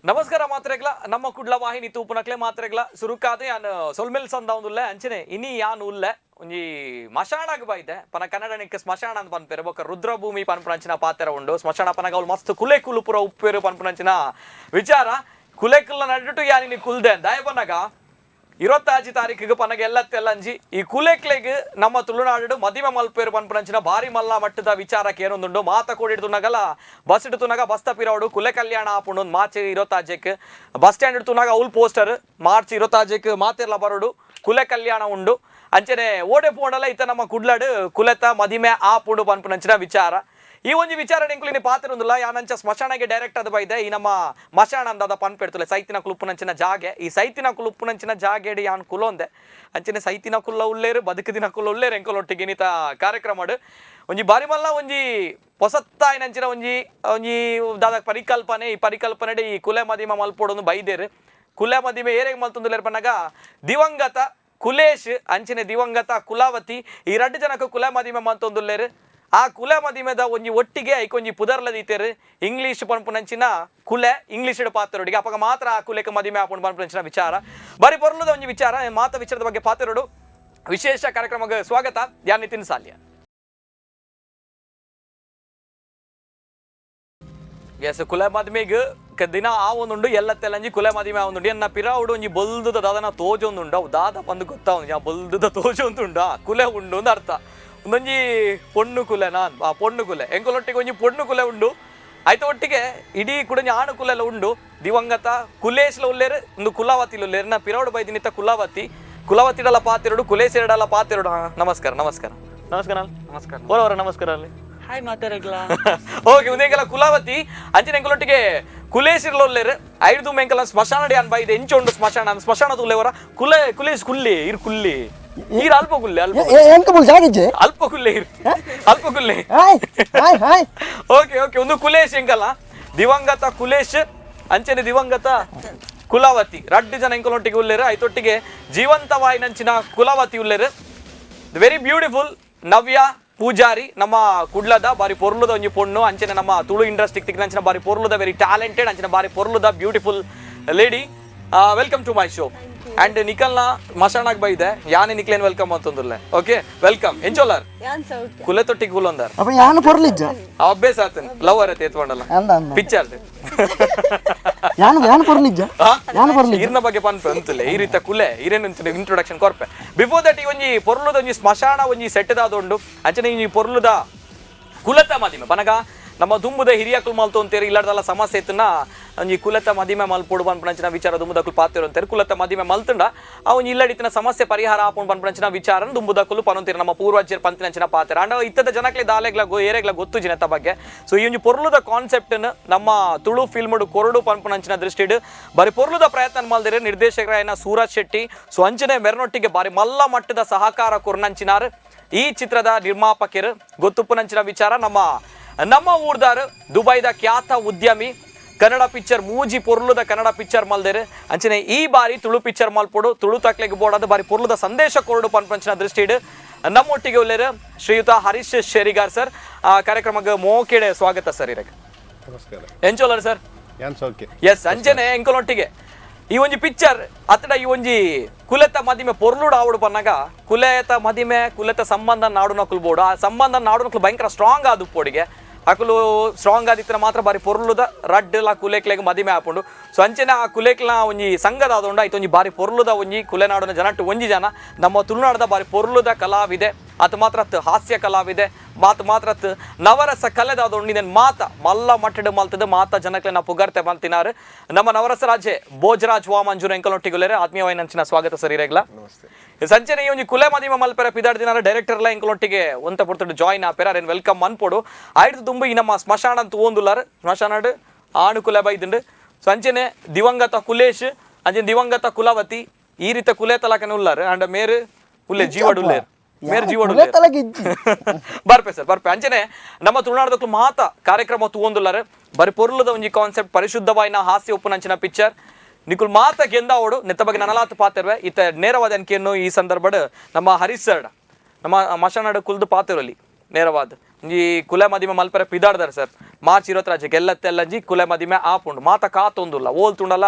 ನಮಸ್ಕಾರ ಮಾತ್ರೆಗ್ಲ ನಮ್ಮ ಕುಡ್ಲ ವಾಹಿನಿ ತೂಪುನಕ್ಲೆ ಮಾತ್ರೆಗ್ಲ ಸುರುಕಾದೆ ಯಾನ್ ಸೊಲ್ಮೆಲ್ ಸಂದ ಉಲ್ಲೆ ಅಂಚನೆ ಇನಿ ಯಾನ್ ಉಲ್ಲೆ ಒಂಜಿ ಮಶಾಣಗ್ ಬೈದೆ ಪನ ಕನ್ನಡನಿಕ್ ಸ್ಮಶಾನ ಅಂತ ಪನ್ಪೆರು ಬೊಕ್ಕ ರುದ್ರಭೂಮಿ ಪನ್ಪುನಂಚಿನ ಪಾತೆರ ಉಂಡು. ಸ್ಮಶಾನ ಪನಗ ಅವ್ಲು ಮಸ್ತ್ ಕುಲೆ ಕುಲು ಪೂರ ಉಪ್ಪೇರು ಪನ್ಪುನಂಚಿನ ವಿಚಾರ. ಕುಲೆಕುಲ್ಲ ನಡುಟು ಯಾನಿನಿ ಕುಲ್ದೆ ದಾಯ ಪನ್ನಗ 25 ತಾರೀಕಿಗೆ ಪನಗ ಎಲ್ಲತ್ತೆಲ್ಲಂಜಿ ಈ ಕುಲೆಕ್ಲೆಗ್ ನಮ್ಮ ತುಳುನಾಡು ಮದಿಮೆ ಮಲ್ಪೇರು ಪನ್ಪುನಂಚಿನ ಭಾರಿ ಮಲ್ಲ ಮಟ್ಟದ ವಿಚಾರಕ್ಕೆ ಏನೊಂದುಂಡು. ಮಾತ ಕೂಡಿಡ್ತುನಗಲ ಬಸ್ ಇಡ್ತುನಾಗ ಬಸ್ ತಪ್ಪಿರೋಡು ಕುಲೆ ಕಲ್ಯಾಣ ಆಪುಂಡು March 25 bus stand ಇಡ್ತುನಾಗ ಅವ್ಲು poster March 25 ಮಾತೆರ್ಲ ಬರೋಡು ಕುಲೆ ಕಲ್ಯಾಣ ಉಂಡು. ಅಂಚನೆ ಓಡೆ ಪೋಂಡಲ ಇತ್ತ ನಮ್ಮ ಕುಡ್ಲಾಡು ಕುಲೆತ ಮದಿಮೆ ಆಪುಂಡು ಪನ್ಪುನಂಚಿನ ವಿಚಾರ. ಈ ಒಂಜಿ ವಿಚಾರ ಎಂಕುಲಿನ ಪಾತ್ರ ಉಂದುಲ್ಲ ಯಾನಂಚ ಸ್ಮಶಾನಗೆ ಡೈರೆಕ್ಟ್ ಅದು ಬೈದೆ. ಈ ನಮ್ಮ ಮಶಾಣ ಅಂದಾದ ಪನ್ಪೆಡ್ತುಲೆ ಸೈತಿನ ಕುಲುಪ್ಪುನಂಚಿನ ಜಾಗೆ. ಈ ಸೈತಿನ ಕುಲುಪ್ಪುನಂಚಿನ ಜಾಗೆಡ್ ಯಾನ್ ಕುಲೊಂದೆ ಅಂಚನೆ ಸೈತಿನ ಕುಲ್ಲ ಉಲ್ಲೇರು ಬದುಕುದಿನ ಕುಲ್ಲ ಉಲ್ಲೇರು ಎಂಕುಲೊಟ್ಟಿಗೆ ಇನ್ನಿತ ಕಾರ್ಯಕ್ರಮ ಒಂಜಿ ಬಾರಿ ಮಲ್ಲ ಒಂಜಿ ಪೊಸತ್ತಾಯಿನಂಚಿನ ಒಂಜಿ ಒಂಜಿ ದಾದ ಪರಿಕಲ್ಪನೆ. ಈ ಪರಿಕಲ್ಪನೆ ಈ ಕುಲೆ ಮದಿಮೆ ಮಲ್ಪೊಡೊಂದು ಬೈದೇರು. ಕುಲೆ ಮದಿಮೆ ಏರೆಗ್ ಮಲ್ತೊಂದುಲ್ಲೇರು ಪನ್ನಗ ದಿವಂಗತ ಕುಲೇಶ್ ಅಂಚನೆ ದಿವಂಗತ ಕುಲಾವತಿ ಈ ರಡ್ಡು ಜನಕ್ಕೆ ಕುಲೆ ಮದಿಮೆ ಮಲ್ತೊಂದುಲ್ಲೇರು. ಆ ಕುಲೆ ಮದಿಮೆದ ಒಂಜಿ ಒಟ್ಟಿಗೆ ಐಕೊಂಜಿ ಪುದರ್ಲ ದೀತೇರು ಇಂಗ್ಲೀಷ್ ಪನ್ಪುನಂಚಿನ ಕುಲೆ ಇಂಗ್ಲೀಷ್ ಪಾತ್ರೊಡಿಗೆ ಅಪಗ ಮಾತ್ರ ಆ ಕುಲೆಕ್ ಮದಿಮೆ ಆಪುಂಡು ಪನ್ಪುನಂಚಿನ ವಿಚಾರ. ಬಾರಿ ಪೊರ್ಲುದ ಒಂಜಿ ವಿಚಾರ. ಮಾತ ವಿಚಾರದ ಬಗ್ಗೆ ಪಾತ್ರೊಡು ವಿಶೇಷ ಕಾರ್ಯಕ್ರಮಕ್ಕೆ ಸ್ವಾಗತ. ಯಾನ್ ನಿತಿನ್ ಸಾಲ್ಯ. ಎಸ್ ಕುಲೆ ಮದಿಮೆಗ್ ದಿನ ಆ ಒಂದುಂಡು ಎಲ್ಲ ತೆಲಂಜಿ ಕುಲೆ ಮದಿಮೆ ಆವೊಂದುಂಡು. ಎನ್ನ ಪಿರಾವುಡು ಒಂಜಿ ಬೊಲ್ದುದ ದಾದನ ತೋಜೊಂದುಂಡು. ಅವು ದಾದ ಪಂದು ಗೊತ್ತಾವುಂಡು ಆ ಬೊಲ್ದುದ ತೋಜೊಂದುಂಡು ಆ ಕುಲೆ ಉಂಡು ಅಂದ್ ಅರ್ಥ. ಒಂದೊಂಜಿ ಪೊಣ್ಣು ಕುಲೆ ನಾನ್ ಆ ಪೊಣ್ಣು ಕುಲೆ ಎಂಕೊಲೊಟ್ಟಿಗೆ ಒಂಜಿ ಪೊಣ್ಣು ಕುಲೆ ಉಂಡು. ಆಯ್ತ ಒಟ್ಟಿಗೆ ಇಡೀ ಕುಡಂಜಿ ಆಣು ಕುಲೆಲ್ಲ ಉಂಡು. ದಿವಂಗತ ಕುಲೇಶ್ಲ ಉಲ್ಲೇರು ಒಂದು ಕುಲಾವತಿಲು ಉಲ್ಲೇರು. ನಾ ಪಿರಾವುಡು ಬೈದಿನಿತ್ತ ಕುಲಾವತಿ ಕುಲಾವತಿಡಲ ಪಾತಿರುಡು ಕುಲೇಶಿಡಲ ಪಾತಿರುಡು. ನಮಸ್ಕಾರ ನಮಸ್ಕಾರ ನಮಸ್ಕಾರ ನಮಸ್ಕಾರ ಓರವರ ನಮಸ್ಕಾರ ಅಲ್ಲಿ ಹಾಯ್ ಮಾತಾಡಗ್ಲ. ಓಕೆ ಉದೇಂಕಲ ಕುಲಾವತಿ ಅಂಚಿನ ಎಂಕಲೊಟ್ಟಿಗೆ ಕುಲೇಶಿರ್ಲ ಉಲ್ಲೇರು. ಐದು ಮೆಂಕಲ ಸ್ಮಶಾನ ಅನ್ ಬೈದೆ ಎಂಚ ಉಂಡು ಸ್ಮಶಾನ ಸ್ಮಶಾನ ತುಲ್ಲೇವರ ಕುಲೆ ಕುಲೇಶ್ ಕುಲ್ಲಿ ಇರ್ ಕುಲ್ಲಿ ಈರ್ ಅಲ್ಪ ಕುಲ್ಲೆ ಅಲ್ಪ ಅಲ್ಪ ಕುಲ್ಲೆ ಇರ್ ಅಲ್ಪ ಕುಲ್ಲೆ. ಓಕೆ ಓಕೆ ಒಂದು ಕುಲೇಶ್ ಎಂಕಲ ದಿವಂಗತ ಕುಲೇಶ್ ಅಂಚನೆ ದಿವಂಗತ ಕುಲಾವತಿ ರಡ್ಡು ಜನ ಎಂಕಲೊಟ್ಟಿಗೆ ಉಲ್ಲೇರು. ಐತೊಟ್ಟಿಗೆ ಜೀವಂತವಾಯಿನಂಚಿನ ಕುಲಾವತಿ ಉಲ್ಲೇರು. ವೆರಿ ಬ್ಯೂಟಿಫುಲ್ ನವ್ಯ ಪೂಜಾರಿ ನಮ್ಮ ಕುಡ್ಲದ ಬಾರಿ ಪೊರ್ಲುದ ಒಂಜಿ ಪೊಣ್ಣು. ಅಂಚನೆ ನಮ್ಮ ತುಳು ಇಂಡಸ್ಟ್ರಿ ತಿಕ್ಕಿನಂಚಿನ ಬಾರಿ ಪೊರ್ಲುದ ವೆರಿ ಟ್ಯಾಲೆಂಟೆಡ್ ಅಂಚನೆ ಬಾರಿ ಪೊರ್ಲುದ beautiful lady. Welcome to my show. And ನಿಕಲ್ನ ಮಶಾಣಾಗ್ ಬೈದೆ Yane ನಿಕ್ಲೇನ್ welcome ಅಂತಂದುಲ್ಲೆ. Okay welcome. ಎಂಚೋಲಾರ್ ಕುಲೆ ತೊಟ್ಟಿಗೆ ಕುಲೊಂದಾರ್ ಅಭ್ಯಾಸ ಆತನ್ ಲವರ್ ಐತೆ ಎತ್ಕೊಂಡಲ್ಲ ಪಿಕ್ಚರ್ ಈರ್ನ ಬಗ್ಗೆ ಪನ್ಪೆ ಅಂತಲೇ ಈ ರೀತಿ ಕುಲೆ ಈರೇನು ಇಂಟ್ರೊಡಕ್ಷನ್ ಕೊರ್ಪೆ. ಬಿಫೋರ್ that ಈ ಒಂಜಿ ಪೊರ್ಲುದ ಒಂಜಿ ಸ್ಮಶಾನ ಒಂಜಿ ಸೆಟ್ಟದಾದ ಉಂಡು. ಅಂಚನೆ ಈ ಪೊರ್ಲುದ ಕುಲತ ಮದಿಮೆ ಪನಗ ನಮ್ಮ ದುಂಬುದ ಹಿರಿಯಕುಲು ಮಲ್ತು ಅಂತೀರಿ ಇಲ್ಲದಲ್ಲ ಸಮಸ್ಯೆ ಇತ್ತನ್ನ ಒಂಜಿ ಕುಲತ ಮದಿಮೆ ಮಲ್ಪೊಡು ಪನ್ಪುನಂಚಿನ ವಿಚಾರ ದುಂಬುದಕುಲು ಪಾತಿರು ಅಂತಾರೆ. ಕುಲತ ಮದಿಮೆ ಮಲ್ತುಂಡ ಆ ಒಂಜಿ ಇಲ್ಲಡಿತಿನ ಸಮಸ್ಯೆ ಪರಿಹಾರ ಆಪುಂಡು ಪನ್ಪುನಂಚಿನ ವಿಚಾರ ದುಂಬುದಕುಲು ಪನೊಂತೀರಿ ನಮ್ಮ ಪೂರ್ವಜರು ಪಂತಿನಂಚಿನ ಪಾತಿರ. ಅಂಡ ಇತ್ತದ ಜನಕ್ಲೆ ದಾಲೆಗ್ಲ ಏರೆಗ್ಲ ಗೊತ್ತು ಜಿನತ ಬಗ್ಗೆ. ಸೊ ಈ ಒಂಜಿ ಪೊರ್ಲುದ ಕಾನ್ಸೆಪ್ಟ್ ನಮ್ಮ ತುಳು ಫಿಲ್ಮ್ಡು ಕೊರಡು ಪನ್ಪುನಂಚಿನ ದೃಷ್ಟಿಡ್ ಬಾರಿ ಪೊರ್ಲುದ ಪ್ರಯತ್ನ ಮಲ್ದಿರಿ ನಿರ್ದೇಶಕರಾಯನ ಸೂರಜ್ ಶೆಟ್ಟಿ. ಸೊ ಅಂಚನೆ ಮೆರ್ನೊಟ್ಟಿಗೆ ಬಾರಿ ಮಲ್ಲ ಮಟ್ಟದ ಸಹಕಾರ ಕೊರ್ನಂಚಿನಾರು ಈ ಚಿತ್ರದ ನಿರ್ಮಾಪಕರು. ಗೊತ್ತುಪ್ಪುನಂಚಿನ ವಿಚಾರ ನಮ್ಮ ನಮ್ಮ ಊರ್ದಾರು ದುಬೈದ ಖ್ಯಾತ ಉದ್ಯಮಿ ಕನ್ನಡ ಪಿಕ್ಚರ್ ಮೂಜಿ ಪೊರ್ಲುದ ಕನ್ನಡ ಪಿಕ್ಚರ್ ಮಲ್ದೇರು. ಅಂಚನೆ ಈ ಬಾರಿ ತುಳು ಪಿಕ್ಚರ್ ಮಲ್ಪೊಡು ತುಳು ತಕ್ಲೆಗ್ ಬೋಡಾದ ಬಾರಿ ಪೊರ್ಲುದ ಸಂದೇಶ ಕೊರಡು ಪನ್ಪಂಚಿನ ದೃಷ್ಟಿಡ್ ನಮ್ಮೊಟ್ಟಿಗೆ ಉಲ್ಲೇರು ಶ್ರೀಯುತ ಹರೀಶ್ ಶೇರಿಗಾರ್ ಸರ್. ಕಾರ್ಯಕ್ರಮಕ್ಕೆ ಮೋಕೆಡೆ ಸ್ವಾಗತ ಸರ್. ಇರಕ್ಕೆ ನಮಸ್ಕಾರ. ಎಂಚೋಲರ್ ಸರ್? ಎಸ್ ಅಂಚನೆ ಎಂಕೊಲೊಟ್ಟಿಗೆ ಈ ಒಂಜಿ ಪಿಕ್ಚರ್ ಅತ್ತಡ ಈ ಒಂಜಿ ಕುಲೆತ ಮದಿಮೆ ಪೊರ್ಲುಡು ಆವಡು ಪನ್ನಾಗ ಕುಲೆತ ಮದಿಮೆ ಕುಲೆತ ಸಂಬಂಧ ನಾಡು ನಕಲು ಬೋಡು. ಆ ಸಂಬಂಧ ನಾಡು ನಕಲು ಭಯಂಕರ ಸ್ಟ್ರಾಂಗ್ ಆದ ಪೋಡಿಗೆ ಅಕುಲು ಸ್ಟ್ರಾಂಗ್ ಆದಿತ್ತಿನ ಮಾತ್ರ ಬಾರಿ ಪೊರ್ಲುದ ರಡ್ಡುಲ ಕುಲೇಕ್ಲೆಗ್ ಮದಿಮೆ ಆಪುಂಡು. ಸೊ ಅಂಚನೆ ಆ ಕುಲೇಕ್ಲ ಒಂಜಿ ಸಂಘದ ಆದುಂಡು. ಆಯ್ತು ಒಂಜಿ ಬಾರಿ ಪೊರ್ಲುದ ಒಂಜಿ ಕುಲೆನಾಡಿನ ಜನಟ್ಟು ಒಂಜಿ ಜನ ನಮ್ಮ ತುಳುನಾಡದ ಬಾರಿ ಪೊರ್ಲುದ ಕಲಾವಿದೆ. ಅದು ಮಾತ್ರ ಹಾಸ್ಯ ಕಲಾವಿದೆ ಮಾತು ಮಾತ್ರ ನವರಸ ಕಲೆದಾದುಂಡು. ಇದನ್ನು ಮಾತ ಮಲ್ಲ ಮಟ್ಟಡು ಮಲ್ತದ ಮಾತ ಜನಕ್ಲೆನ ಪುಗರ್ತೆ ಮಲ್ತಿನಾರು ನಮ್ಮ ನವರಸ ರಾಜೆ ಭೋಜರಾಜ್ ವಾಮಂಜೂರ್ ಎಂಕಲೊಟ್ಟಿಗುಲೇರೆ. ಆತ್ಮೀಯವಾಯಿನಂಚಿನ ಸ್ವಾಗತ ಸರ್ ಇರೆಗ್ಲ. ಸಂಚನೆ ಈ ಒಂಜಿ ಕುಲೆ ಮದಿಮ ಮಲ್ಪೆರ ಪಿದಾಡ್ ದಿನ ಡೈರೆಕ್ಟರ್ಲ ಎಂಕಲೊಟ್ಟಿಗೆ ಒಂತ ಪುರ್ತಡು ಜಾಯಿನ್ ಆಪೆರ ಅರೇನು welcome ಮನ್ಪೊಡು. ಆಯ್ತು ತುಂಬ ಈ ನಮ್ಮ ಸ್ಮಶಾನ ಅಂತ ಓಂದುಲ್ಲಾರು ಸ್ಮಶಾನಡ್ ಆಣು ಕುಲೆ ಬೈದುಂಡು. ಸೊ ಅಂಚನೆ ದಿವಂಗತ ಕುಲೇಶ್ ಅಂಚನೆ ದಿವಂಗತ ಕುಲಾವತಿ ಈ ರೀತಿ ಕುಲೆ ತಲಕನೆ ಉಲ್ಲಾರು. ಅಂಡ ಮೇರು ಉಲ್ಲೆ ಜೀವಡ್ ಉಲ್ಲೇರು ಮೇರು ಜೀವಡ್ ಬರ್ಪೆ ಸರ್ ಬರ್ಪೆ. ಅಂಚನೆ ನಮ್ಮ ತುಳುನಾಡದಕ್ಕೂ ಮಾತ ಕಾರ್ಯಕ್ರಮ ತೂವೊಂದುಲ್ಲಾರು. ಬರಿ ಪೊರ್ಲುದ ಒಂಜಿ ಕಾನ್ಸೆಪ್ಟ್ ಪರಿಶುದ್ಧವಾಯಿನ ಹಾಸ್ಯ ಉಪ್ಪುನಂಚಿನ ಪಿಕ್ಚರ್ ನಿಕುಲ್ ಮಾತ ಗೆಂದಾವಡು ನೆತ್ತ ಬಗ್ಗೆ ನನಲಾತು ಪಾತಿರ್ವೆ. ಇತ್ತ ನೇರವಾದ ಅನ್ಕೆಯನ್ನು ಈ ಸಂದರ್ಭಡ್ ನಮ್ಮ ಹರೀಶ್ ಸರ್ ನಮ್ಮ ಮಶಾನಾಡು ಕುಲ್ದು ಪಾತಿರಲಿ ನೇರವಾದ ಈ ಕುಲೆ ಮದಿಮೆ ಮಲ್ಪರೆ ಪಿದಾಡ್ದಾರೆ ಸರ್. ಮಾರ್ಚ್ 20 ಗೆಲ್ಲತ್ತೆಲ್ಲಂಜಿ ಕುಲೆ ಮದಿಮೆ ಆಪುಂಡು ಮಾತ ಕಾತೊಂದುಲ್ಲ ಓಲ್ ತುಂಡಲ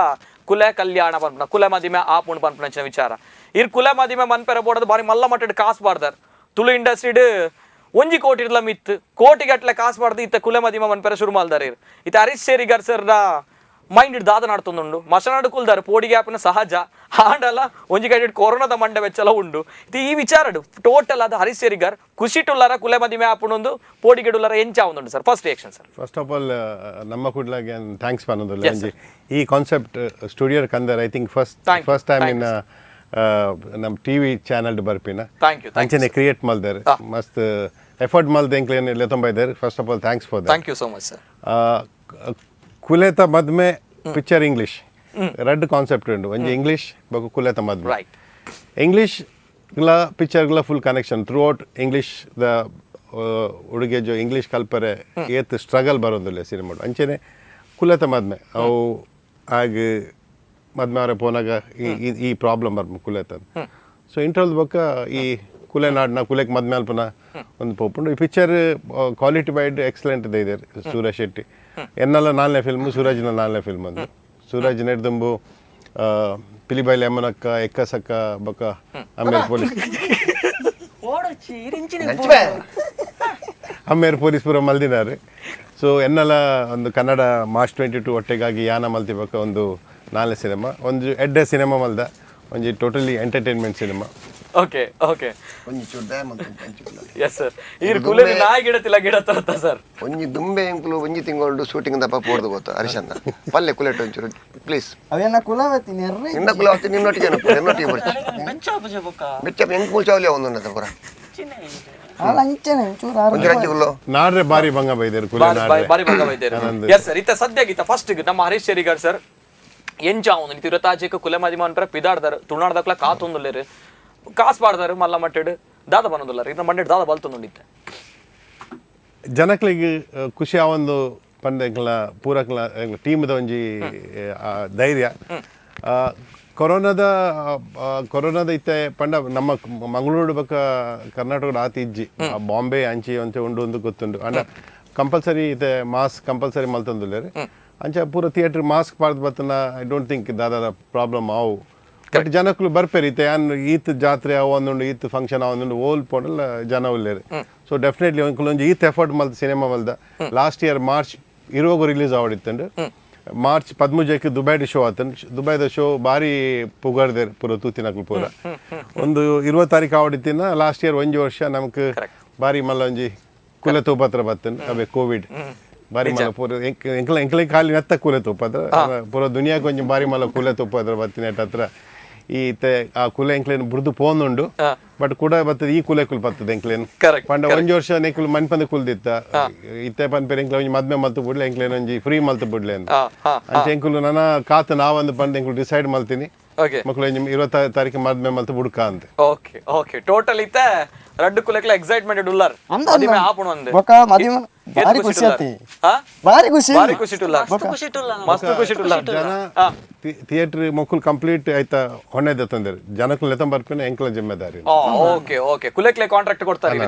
ಕುಲೆ ಕಲ್ಯಾಣ ಪನ್ಪುನ ಕುಲೆ ಮದಿಮೆ ಆಪುಂಡು ಪನ್ಪುನಂಚಿನ ವಿಚಾರ. ಇರ್ ಕುಲೆ ಮದಿಮೆ ಮನ್ಪೆರೆ ಬೋಡದು ಬಾರಿ ಮಲ್ಲ ಮಟ್ಟಡ್ ಕಾಸು ಬಾರ್ದಾರ್. ತುಳು ಇಂಡಸ್ಟ್ರಿಡ್ 1 ಕೋಟಿ ಇರ್ಲ ಮಿತ್ತು ಕೋಟಿ ಗಟ್ಟಲೆ ಕಾಸು ಬಾರ್ದು ಇತ್ತ ಕುಲೆ ಮದಿಮೆ ಮನ್ಪೆರೆ ಶುರು ಮಲ್ದಾರೆ. ಇತ್ತ ಹರೀಶ್ ಶೇರಿಗಾರ್ ಸರ್ ಮೈಂಡ್ ದಾದ ನಡ್ತೊಂದುಂಡು ಮಶನಾಡು ಕುಲ್ದಾರು ಪೋಡಿಗೆ ಆಪಿನ ಸಹಜ ಆಂಡಲ ಒಂಜಿ ಕಡೆ ಕೊರೋನಾದ ಮಂಡೆ ವೆಚ್ಚಲ ಉಂಡು. ಇದು ಈ ವಿಚಾರಡು ಟೋಟಲ್ ಆದ ಹರೀಶ್ ಶೇರಿಗಾರ್ ಖುಷಿಟುಲ್ಲಾರ ಕುಲೆ ಮದಿಮೆ ಆಪುನೊಂದು ಪೋಡಿಗೆಡುಲ್ಲಾರ ಎಂಚ ಉಂಡು sir? First reaction sir. First of all ನಮ್ಮ ಕುಡ್ಲಾಗೆ thanks ಪನ್ನೊಂದುಲ್ಲ. ಈ ಕಾನ್ಸೆಪ್ಟ್ ಸ್ಟುಡಿಯೋ ಕಂದರ್ I think first first time in ನಮ್ಮ ಟಿವಿ ಚಾನಲ್ ಬರ್ಪಿನ ಅಂಚನೆ ಕ್ರಿಯೇಟ್ ಮಲ್ದಾರೆ, ಮಸ್ತ್ ಎಫರ್ಟ್ ಮಲ್ದ ಎಂಕ್ಲೇನ್ ಲೆತೊಂಬ ಇದ್ದಾರೆ. First of all thanks for that. Thank you so much sir. ಕುಲೇತ ಮದ್ಮೆ picture English red concept ಉಂಡು. ಒಂಜಿ ಇಂಗ್ಲೀಷ್ ಬೊಕ ಕುಲೇತ ಮದ್ಮೆ. ರೈಟ್. ಇಂಗ್ಲೀಷ್ ಗ್ಲ ಪಿಕ್ಚರ್ಗ್ಲ full connection throughout English the ಹುಡುಗೆ ಜೋ ಇಂಗ್ಲೀಷ್ ಕಲ್ಪರೆ ಏತ್ ಸ್ಟ್ರಗಲ್ ಬರೋದಿಲ್ಲ ಸಿನಿಮಾ. ಅಂಚೆನೆ ಕುಲೇತ ಮದ್ಮೆ ಅವು ಆಗ ಮದ್ಮೆ ಅವರ ಪೋನಾಗ ಈ ಪ್ರಾಬ್ಲಮ್ ಬರ್ಮ ಕುಲೇತ. ಸೊ ಇಂಟ್ರಲ್ ಬೊಕ್ಕ ಈ ಕುಲೆ ನಾಡಿನ ಕುಲೆಕ್ ಮದ್ಮೆ ಅಲ್ಪನ ಒಂದು ಪೋಪುಂಡು. ಈ picture quality wide excellent ಇದೆ. ಸೂರಜ್ ಶೆಟ್ಟಿ ಎನ್ನೆಲ್ಲ 4ನೇ ಫಿಲ್ಮು, ಸೂರಜ್ನ 4ನೇ ಫಿಲ್ಮ್ ಅದು. ಸೂರಜ್ ನೆಡ್ದುಂಬು ಪಿಲಿಬೈಲ್ ಎಮ್ಮನಕ್ಕ ಎಕ್ಕಸಕ್ಕ ಬೊಕ್ಕ ಅಮ್ಮೇರ್ ಪೊಲೀಸ್ ಅಮ್ಮೇರ್ ಪೊಲೀಸ್ ಪೂರ ಮಲ್ದಿನಾರು. ಸೊ ಎನ್ನೆಲ್ಲ ಒಂದು ಕನ್ನಡ ಮಾರ್ಚ್ 22 ಹೊಟ್ಟೆಗಾಗಿ ಯಾನ ಮಲ್ತಿ ಬೊಕ್ಕ ಒಂದು 4ನೇ ಸಿನಿಮಾ, ಒಂದು ಎಡ್ಡೆ ಸಿನಿಮಾ ಮಲ್ದ, ಒಂಜಿ totally entertainment cinema. Okay okay yes sir. ಈ ಕುಲೆ ನಾಯಿ ಗಿಡತಿಲ್ಲ ಗಿಡ ತರತ್ತ ಸರ್. ಒಂಜಿ ದುಂಬೆ ಎಂಕುಲು ಒಂಜಿ ತಿಂಗಳು ಶೂಟಿಂಗ್ ದಪ್ಪ ಪೋರ್ದು ಗೊತ್ತ ಹರಿಶನ್ನ ಪಲ್ಲೆ ಕುಲೆಟ್ ಒಂಚೂರು ಪ್ಲೀಸ್. ಅವೆಲ್ಲ ಕುಲವತಿ ನೆರ್ರೆ ನಿನ್ನ ಕುಲವತಿ ನಿನ್ನೊಟ್ಟಿಗೆ ನಿನ್ನೊಟ್ಟಿಗೆ ಬರ್ಚಿ ಮಿಚ್ಚ ಎಂಕ್ ಮುಲ್ಚಾವಲಿ ಒಂದೊಂದು ಪೂರ ಅಲ್ಲ ಅಂಚನೆ ಒಂಚೂರು ಒಂಜಿ ರಂಜಿ ಕುಲ್ಲು ನಾಡ್ರೆ ಬಾರಿ ಭಂಗ ಬೈದೇರು ಕುಲೆ ನಾಡ್ರೆ ಬಾರಿ ಭಂಗ ಬೈದೇರು. Yes sir. ಇತ್ತ ಸದ್ಯಗೀತ ಫಸ್ಟ್ ನಮ್ಮ ಹರೀಶ್ ಶೇರಿಗಾರ್ ಸರ್ ಎಂಚ ಅವನು ತಿರುತಾಜಿಕ ಕುಲೆ ಮದಿಮ ಅನ್ಪರ ಪಿದಾಡ್ದಾರು ತುಳುನಾಡ್ದಕ್ಲ ಕಾತೊಂದುಲ್ಲೇರು ಕಾಸು ಪಾಡ್ದಾರು ಮಲ್ಲ ಮಟ್ಟೆಡು ದಾದ ಬನ್ನೊಂದುಲ್ಲ ಇನ್ನ ಮಂಡೆಡ್ ದಾದ ಬಲ್ತೊಂದುಂಡಿತ್ತೆ. ಜನಕ್ಲಿಗೆ ಖುಷಿ ಆ ಒಂದು ಪಂಡ ಎಂಕ್ಲ ಪೂರಕ್ಲ ಎಂಕ್ಲ ಟೀಮ್ದ ಒಂಜಿ ಧೈರ್ಯ. ಕೊರೋನಾದ ಇತ್ತೆ ಪಂಡ ನಮ್ಮ ಮಂಗಳೂರು ಬೊಕ್ಕ ಕರ್ನಾಟಕದ ಆತಿ ಇಜ್ಜಿ ಬಾಂಬೆ ಅಂಚಿ ಅಂಚೆ ಉಂಡು ಒಂದು ಗೊತ್ತುಂಡು. ಅಂಡ ಕಂಪಲ್ಸರಿ ಇತ್ತೆ ಮಾಸ್ಕ್ ಕಂಪಲ್ಸರಿ ಮಲ್ತೊಂದುಲ್ಲೇರು. ಅಂಚೆ ಪೂರ ಥಿಯೇಟರ್ ಮಾಸ್ಕ್ ಪಾಡ್ದು ಬತ್ತನ I don't think ದಾದ ಪ್ರಾಬ್ಲಮ್ ಆವು. ಬಟ್ ಜನಕ್ಕಲು ಬರ್ಪೇರು ಇತ್ತೆ ಯಾನ್ ಈತ್ ಜಾತ್ರೆ ಅವು ಒಂದುಂಡು ಈತ್ ಫಂಕ್ಷನ್ ಒಂದುಂಡು ಓಲ್ ಪೋಂಡಲ ಜನ ಉಲ್ಲೇರು. ಸೊ ಡೆಫಿನೆಟ್ಲಿ ಒಂಜಿ ಈತ್ ಎಫರ್ಟ್ ಮಲ್ತ ಸಿನಿಮಾ ಮಲ್ದ. Last year March 20 release ಆವಡಿತ್ತಂಡು. March 13 ದುಬೈಡ್ show ಆತಂಡು. ದುಬೈದ show ಭಾರಿ ಪುಗರ್ದೇರ್ ಪೂರ ತೂತಿನಕ್ಲು ಪೂರ. ಒಂದು 20 ತಾರೀಕು ಆವಡಿತ್ತಿನ ಲಾಸ್ಟ್ ಇಯರ್ ಒಂಜಿ ವರ್ಷ ನಮಕ್ ಭಾರಿ ಮಲ್ಲ ಒಂಜಿ ಕುಲೆ ತೂಪತ್ರ ಬತ್ತಂಡು. ಅವೇ ಕೋವಿಡ್ ಬಾರಿ ಮಲ್ಲ ಪೂರ ಎಂಕ್ಲ ಎಂಕ್ಲೆ ಖಾಲಿ ನೆತ್ತ ಕೂಲೆ ತೂಪತ್ರ ಪೂರ ದುನಿಯಾಕ್ಕೆ ಒಂಜಿ ಬಾರಿ ಮಲ್ಲ ಕೂಲೆ ತೂಪತ್ರ ಬತ್ತಿನ ಹತ್ರ ಈ ಆ ಕುಲೆ ಎಂಕ್ಲೇನ್ ಬುಡ್ದು ಪೋನುಂಡು. ಬಟ್ ಕೂಡ ಬರ್ತದೆ ಈ ಕುಲೆ ಕುಲ್ ಬರ್ತದೆ ಎಂಕ್ಲೇನ್. ಪಂಡ ಒಂಜಿ ವರ್ಷ ನೆಕ್ಲು ಮನ್ಪಂದ ಕುಲ್ದಿತ್ತ ಇತ್ತೆ ಪನ್ಪೇರು ಎಂಕ್ಲೆ ಒಂಜಿ ಮದ್ಮೆ ಮಲ್ತು ಬುಡ್ಲೆ ಎಂಕ್ಲೇನ್ ಒಂಜಿ ಫ್ರೀ ಮಲ್ತು ಬುಡ್ಲೆ ಅಂತ. ಅಂಚೆ ಎಂಕುಲು ನನ್ನ ಕಾತು ನಾವೊಂದು ಪಂಡ ಎಂಕುಲು ಡಿಸೈಡ್ ಮಲ್ತೀನಿ ಮಕ್ಕಳು ಒಂಜಿ 20 ತಾರೀಕು ಮದ್ಮೆ ಮಲ್ತು ಬುಡ್ಕ ಅಂತ. Okay okay total ಇತ್ತೆ ರಡ್ಡು ಕುಲೆಕ್ಲ ಎಕ್ಸೈಟ್ಮೆಂಟ್ ಉಲ್ಲಾರ್ ಮದಿಮೆ ಆಪುಣ ಅಂದೆ. ಬೊಕ ಮದಿಮೆ ಬಾರಿ ಖುಷಿ ಆತಿ. ಬಾರಿ ಖುಷಿ ಬಾರಿ ಖುಷಿ ಟುಲ್ಲಾರ್ ಮಸ್ತ್ ಖುಷಿ ಟುಲ್ಲಾರ್. ಜನ ಥಿಯೇಟರ್ ಮಕ್ಕಳು ಕಂಪ್ಲೀಟ್ ಆಯ್ತಾ ಹೊಣ್ಣೆದ ತಂದರೆ ಜನಕ್ಕೂ ಲೆತ್ತಂ ಬರ್ಪಿನ ಎಂಕ್ಲ ಜಿಮ್ಮೆದಾರಿ. ಓಕೆ ಓಕೆ ಕುಲೆಕ್ಲೆ ಕಾಂಟ್ರಾಕ್ಟ್ ಕೊಡ್ತಾರೆ.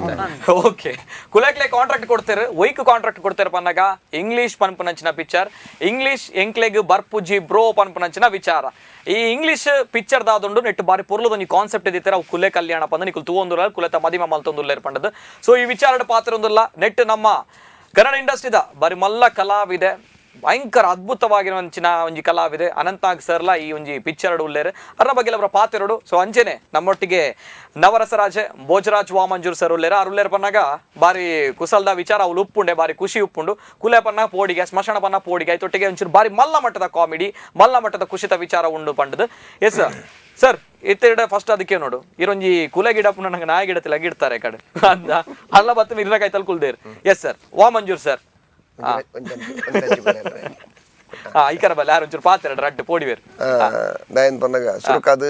ಓಕೆ ಕುಲೆಕ್ಲೆ ಕಾಂಟ್ರಾಕ್ಟ್ ಕೊಡ್ತಾರೆ ವೈಕ್ ಕಾಂಟ್ರಾಕ್ಟ್ ಕೊಡ್ತಾರೆ ಪನ್ನಾಗ ಇಂಗ್ಲೀಷ್ ಪನ್ಪುನಂಚಿನ ಪಿಕ್ಚರ್ ಇಂಗ್ಲೀಷ್ ಎಂಕ್ಲೆಗ್ ಬರ್ಪುಜಿ ಬ್ರೋ ಪನ್ಪುನಂಚಿನ ವಿಚಾರ. ಈ ಇಂಗ್ಲೀಷ್ ಪಿಕ್ಚರ್ ದಾದುಂಡು ನೆಟ್ಟು ಬಾರಿ ಪೊರ್ಲದೊಂಜಿ ಕಾನ್ಸೆಪ್ಟ್ ಇದ್ದಿತ್ತಾರೆ ಅವು ಕುಲೆ ಕಲ್ಯಾಣ ಪಂದ ನಿಕುಲು ತೂವೊಂದುಲ್ಲ ಕುಲೆತ ಮದಿಮ ಮಲ್ತೊಂದುಲ್ಲೇರ್ ಪಂಡದು. ಸೊ ಈ ವಿಚಾರದ ಪಾತ್ರ ಒಂದುಲ್ಲ ನೆಟ್ ನಮ್ಮ ಕನ್ನಡ ಇಂಡಸ್ಟ್ರಿದ ಬಾರಿ ಮಲ್ಲ ಕಲಾವಿದೆ ಭಯಂಕರ ಅದ್ಭುತವಾಗಿರುವಂಚಿನ ಒಂಜಿ ಕಲಾವಿದೆ ಅನಂತನಾಗ್ ಸರ್ಲ ಈ ಒಂಜಿ ಪಿಕ್ಚರ್ ಉಲ್ಲೇರು ಅದರ ಬಗ್ಗೆ ಅವರ ಪಾತಿರೋಡು. ಸೊ ಅಂಚೆನೆ ನಮ್ಮೊಟ್ಟಿಗೆ ನವರಸರಾಜೆ ಭೋಜರಾಜ್ ವಾಮಂಜೂರ್ ಸರ್ ಉಲ್ಲೇರ ಅವ್ರು ಉಲ್ಲೇರ ಪನ್ನಾಗ ಬಾರಿ ಕುಸಲ್ದ ವಿಚಾರ ಅವ್ಲು ಉಪ್ಪುಂಡೆ ಬಾರಿ ಖುಷಿ ಉಪ್ಪುಂಡು. ಕುಲೆ ಪನ್ನ ಪೋಡಿಗೆ ಸ್ಮಶಾನ ಪನ್ನ ಪೋಡಿಗೆ ಆಯ್ತೊಟ್ಟಿಗೆ ಒಂಚೂರು ಬಾರಿ ಮಲ್ಲ ಮಟ್ಟದ ಕಾಮಿಡಿ ಮಲ್ಲ ಮಟ್ಟದ ಖುಷಿತ ವಿಚಾರ ಉಂಡು ಪಂಡದು. ಎಸ್ ಸರ್ ಇತ್ತೆರಡ ಫಸ್ಟ್ ಅದಕ್ಕೆ ನೋಡು ಇರೊಂಜಿ ಕುಲೆ ಗಿಡ ಪುನಃ ನಂಗೆ ನಾಯಿ ಗಿಡ ಗಿಡ್ತಾರೆ ಕಡೆ ಅಂದ ಅಲ್ಲ ಬತ್ತ ಇರ್ನಕಾಯ್ತಲ್ಲಿ ಕುಲ್ದೇರ್. Yes sir Vamanjoor sir. ಈ ಬಲ್ಲ ಯಾರು ಒಂಚೂರು ಪಾತ್ರ ರಡ್ಡು ಪೋಡಿವೇರು. ದಾಯನ್ ಪನ್ನಗ ಸುರುಕಾದು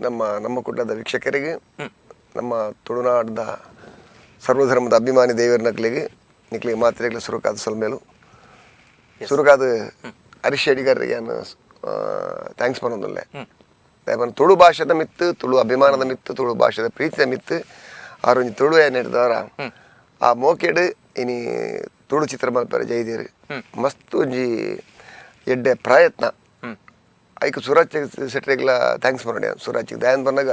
ನಮ್ಮ ನಮ್ಮ ಕುಟದ ವೀಕ್ಷಕರಿಗೆ ನಮ್ಮ ತುಳುನಾಡದ ಸರ್ವಧರ್ಮದ ಅಭಿಮಾನಿ ದೇವರ ನಕ್ಲಿಗೆ ನಿಕ್ಲಿಗೆ ಮಾತ್ರೆಗಳ ಸುರುಕಾದ ಸೊಲ್ಮೇಲು ಸುರುಕಾದ ಹರೀಶ್ ಶೆಟ್ಟಿಗಾರರಿಗೆ thanks ಪನ್ನೊಂದುಲ್ಲೆ. ದಯಪನ್ ತುಳು ಭಾಷೆದ ಮಿತ್ತು ತುಳು ಅಭಿಮಾನದ ಮಿತ್ತು ತುಳು ಭಾಷೆದ ಪ್ರೀತಿಯ ಮಿತ್ತು ಆರೊಂಜಿ ತುಳು ಏನ್ ಹಿಡ್ದವರ ಆ ಮೋಕೆಡು ಇನಿ ತುಳು ಚಿತ್ರ ಮಲ್ಪರೆ ಜೈದೇರು ಮಸ್ತ್ ಒಂಜಿ ಎಡ್ಡೆ ಪ್ರಯತ್ನ ಐಕ್ ಸುರಾಜ್ ಸೆಟ್ರಿಗ್ಲ thanks ಮಾಡೋಣ ಸುರಾಜ್ ದಯಾನ್ ಬಂದಾಗ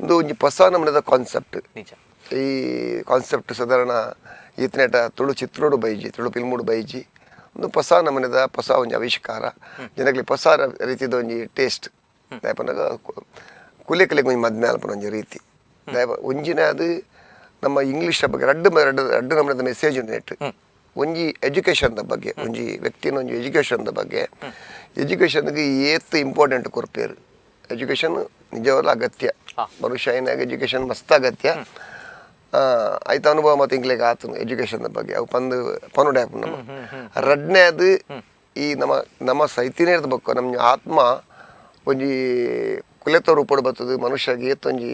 ಒಂದು ಒಂಜಿ ಹೊಸ ನಮೂನೆದ ಕಾನ್ಸೆಪ್ಟ್ ಈ ಕಾನ್ಸೆಪ್ಟ್ ಸಾಧಾರಣ ಈತನೇಟ ತುಳು ಚಿತ್ರೋಡು ಬೈಜಿ ತುಳು ಫಿಲ್ಮುಡು ಬೈಜಿ ಒಂದು ಹೊಸ ನಮೂನೆದ ಹೊಸ ಒಂಜಿ ಆವಿಷ್ಕಾರ ಜನಗಳಿಗೆ ಹೊಸ ರೀತಿದ ಒಂಜಿ ಟೇಸ್ಟ್ ದಾಯಪನಗ ಕುಲೆ ಕಲೆಗೆ ಒಂಜಿ ಮದ್ಮೆ ಅಲ್ಪನ ಒಂಜಿ ರೀತಿ ದಾಯಪ ಒಂಜಿನ ಅದು ನಮ್ಮ ಇಂಗ್ಲೀಷ್ ಬಗ್ಗೆ ರಡ್ಡು ರಡ್ಡು ರಡ್ಡು ನಮೂನೆದ ಮೆಸೇಜ್ ಉಂಟು ನೆಟ್ ಒಂಜಿ ಎಜುಕೇಷನ್ದ ಬಗ್ಗೆ ಒಂಜಿ ವ್ಯಕ್ತಿನ ಒಂಜಿ ಎಜುಕೇಷನ್ದ ಬಗ್ಗೆ ಎಜುಕೇಷನ್ಗೆ ಏತ್ ಇಂಪಾರ್ಟೆಂಟ್ ಕೊರ್ಪೇರು ಎಜುಕೇಷನ್ ನಿಜವಾಗ್ಲೂ ಅಗತ್ಯ ಮನುಷ್ಯ ಏನಾಗ ಎಜುಕೇಷನ್ ಮಸ್ತ್ ಅಗತ್ಯ ಆಯ್ತು ಅನುಭವ ಮತ್ತು ಇಂಗ್ಲಿಗೆ ಆತನು ಎಜುಕೇಷನ್ದ ಬಗ್ಗೆ ಅವು ಪಂದು ಪನುಡೆ ಆಪು ನಮ್ಮ ರಡ್ನೇ ಅದು ಈ ನಮ್ಮ ನಮ್ಮ ಸೈತಿನೇ ಬೊಕ್ಕ ನಮ್ಮ ಆತ್ಮ ಒಂಜಿ ಕುಲೆತ ರೂಪಡ್ ಬರ್ತದೆ ಮನುಷ್ಯಗೆ ಏತೊಂಜಿ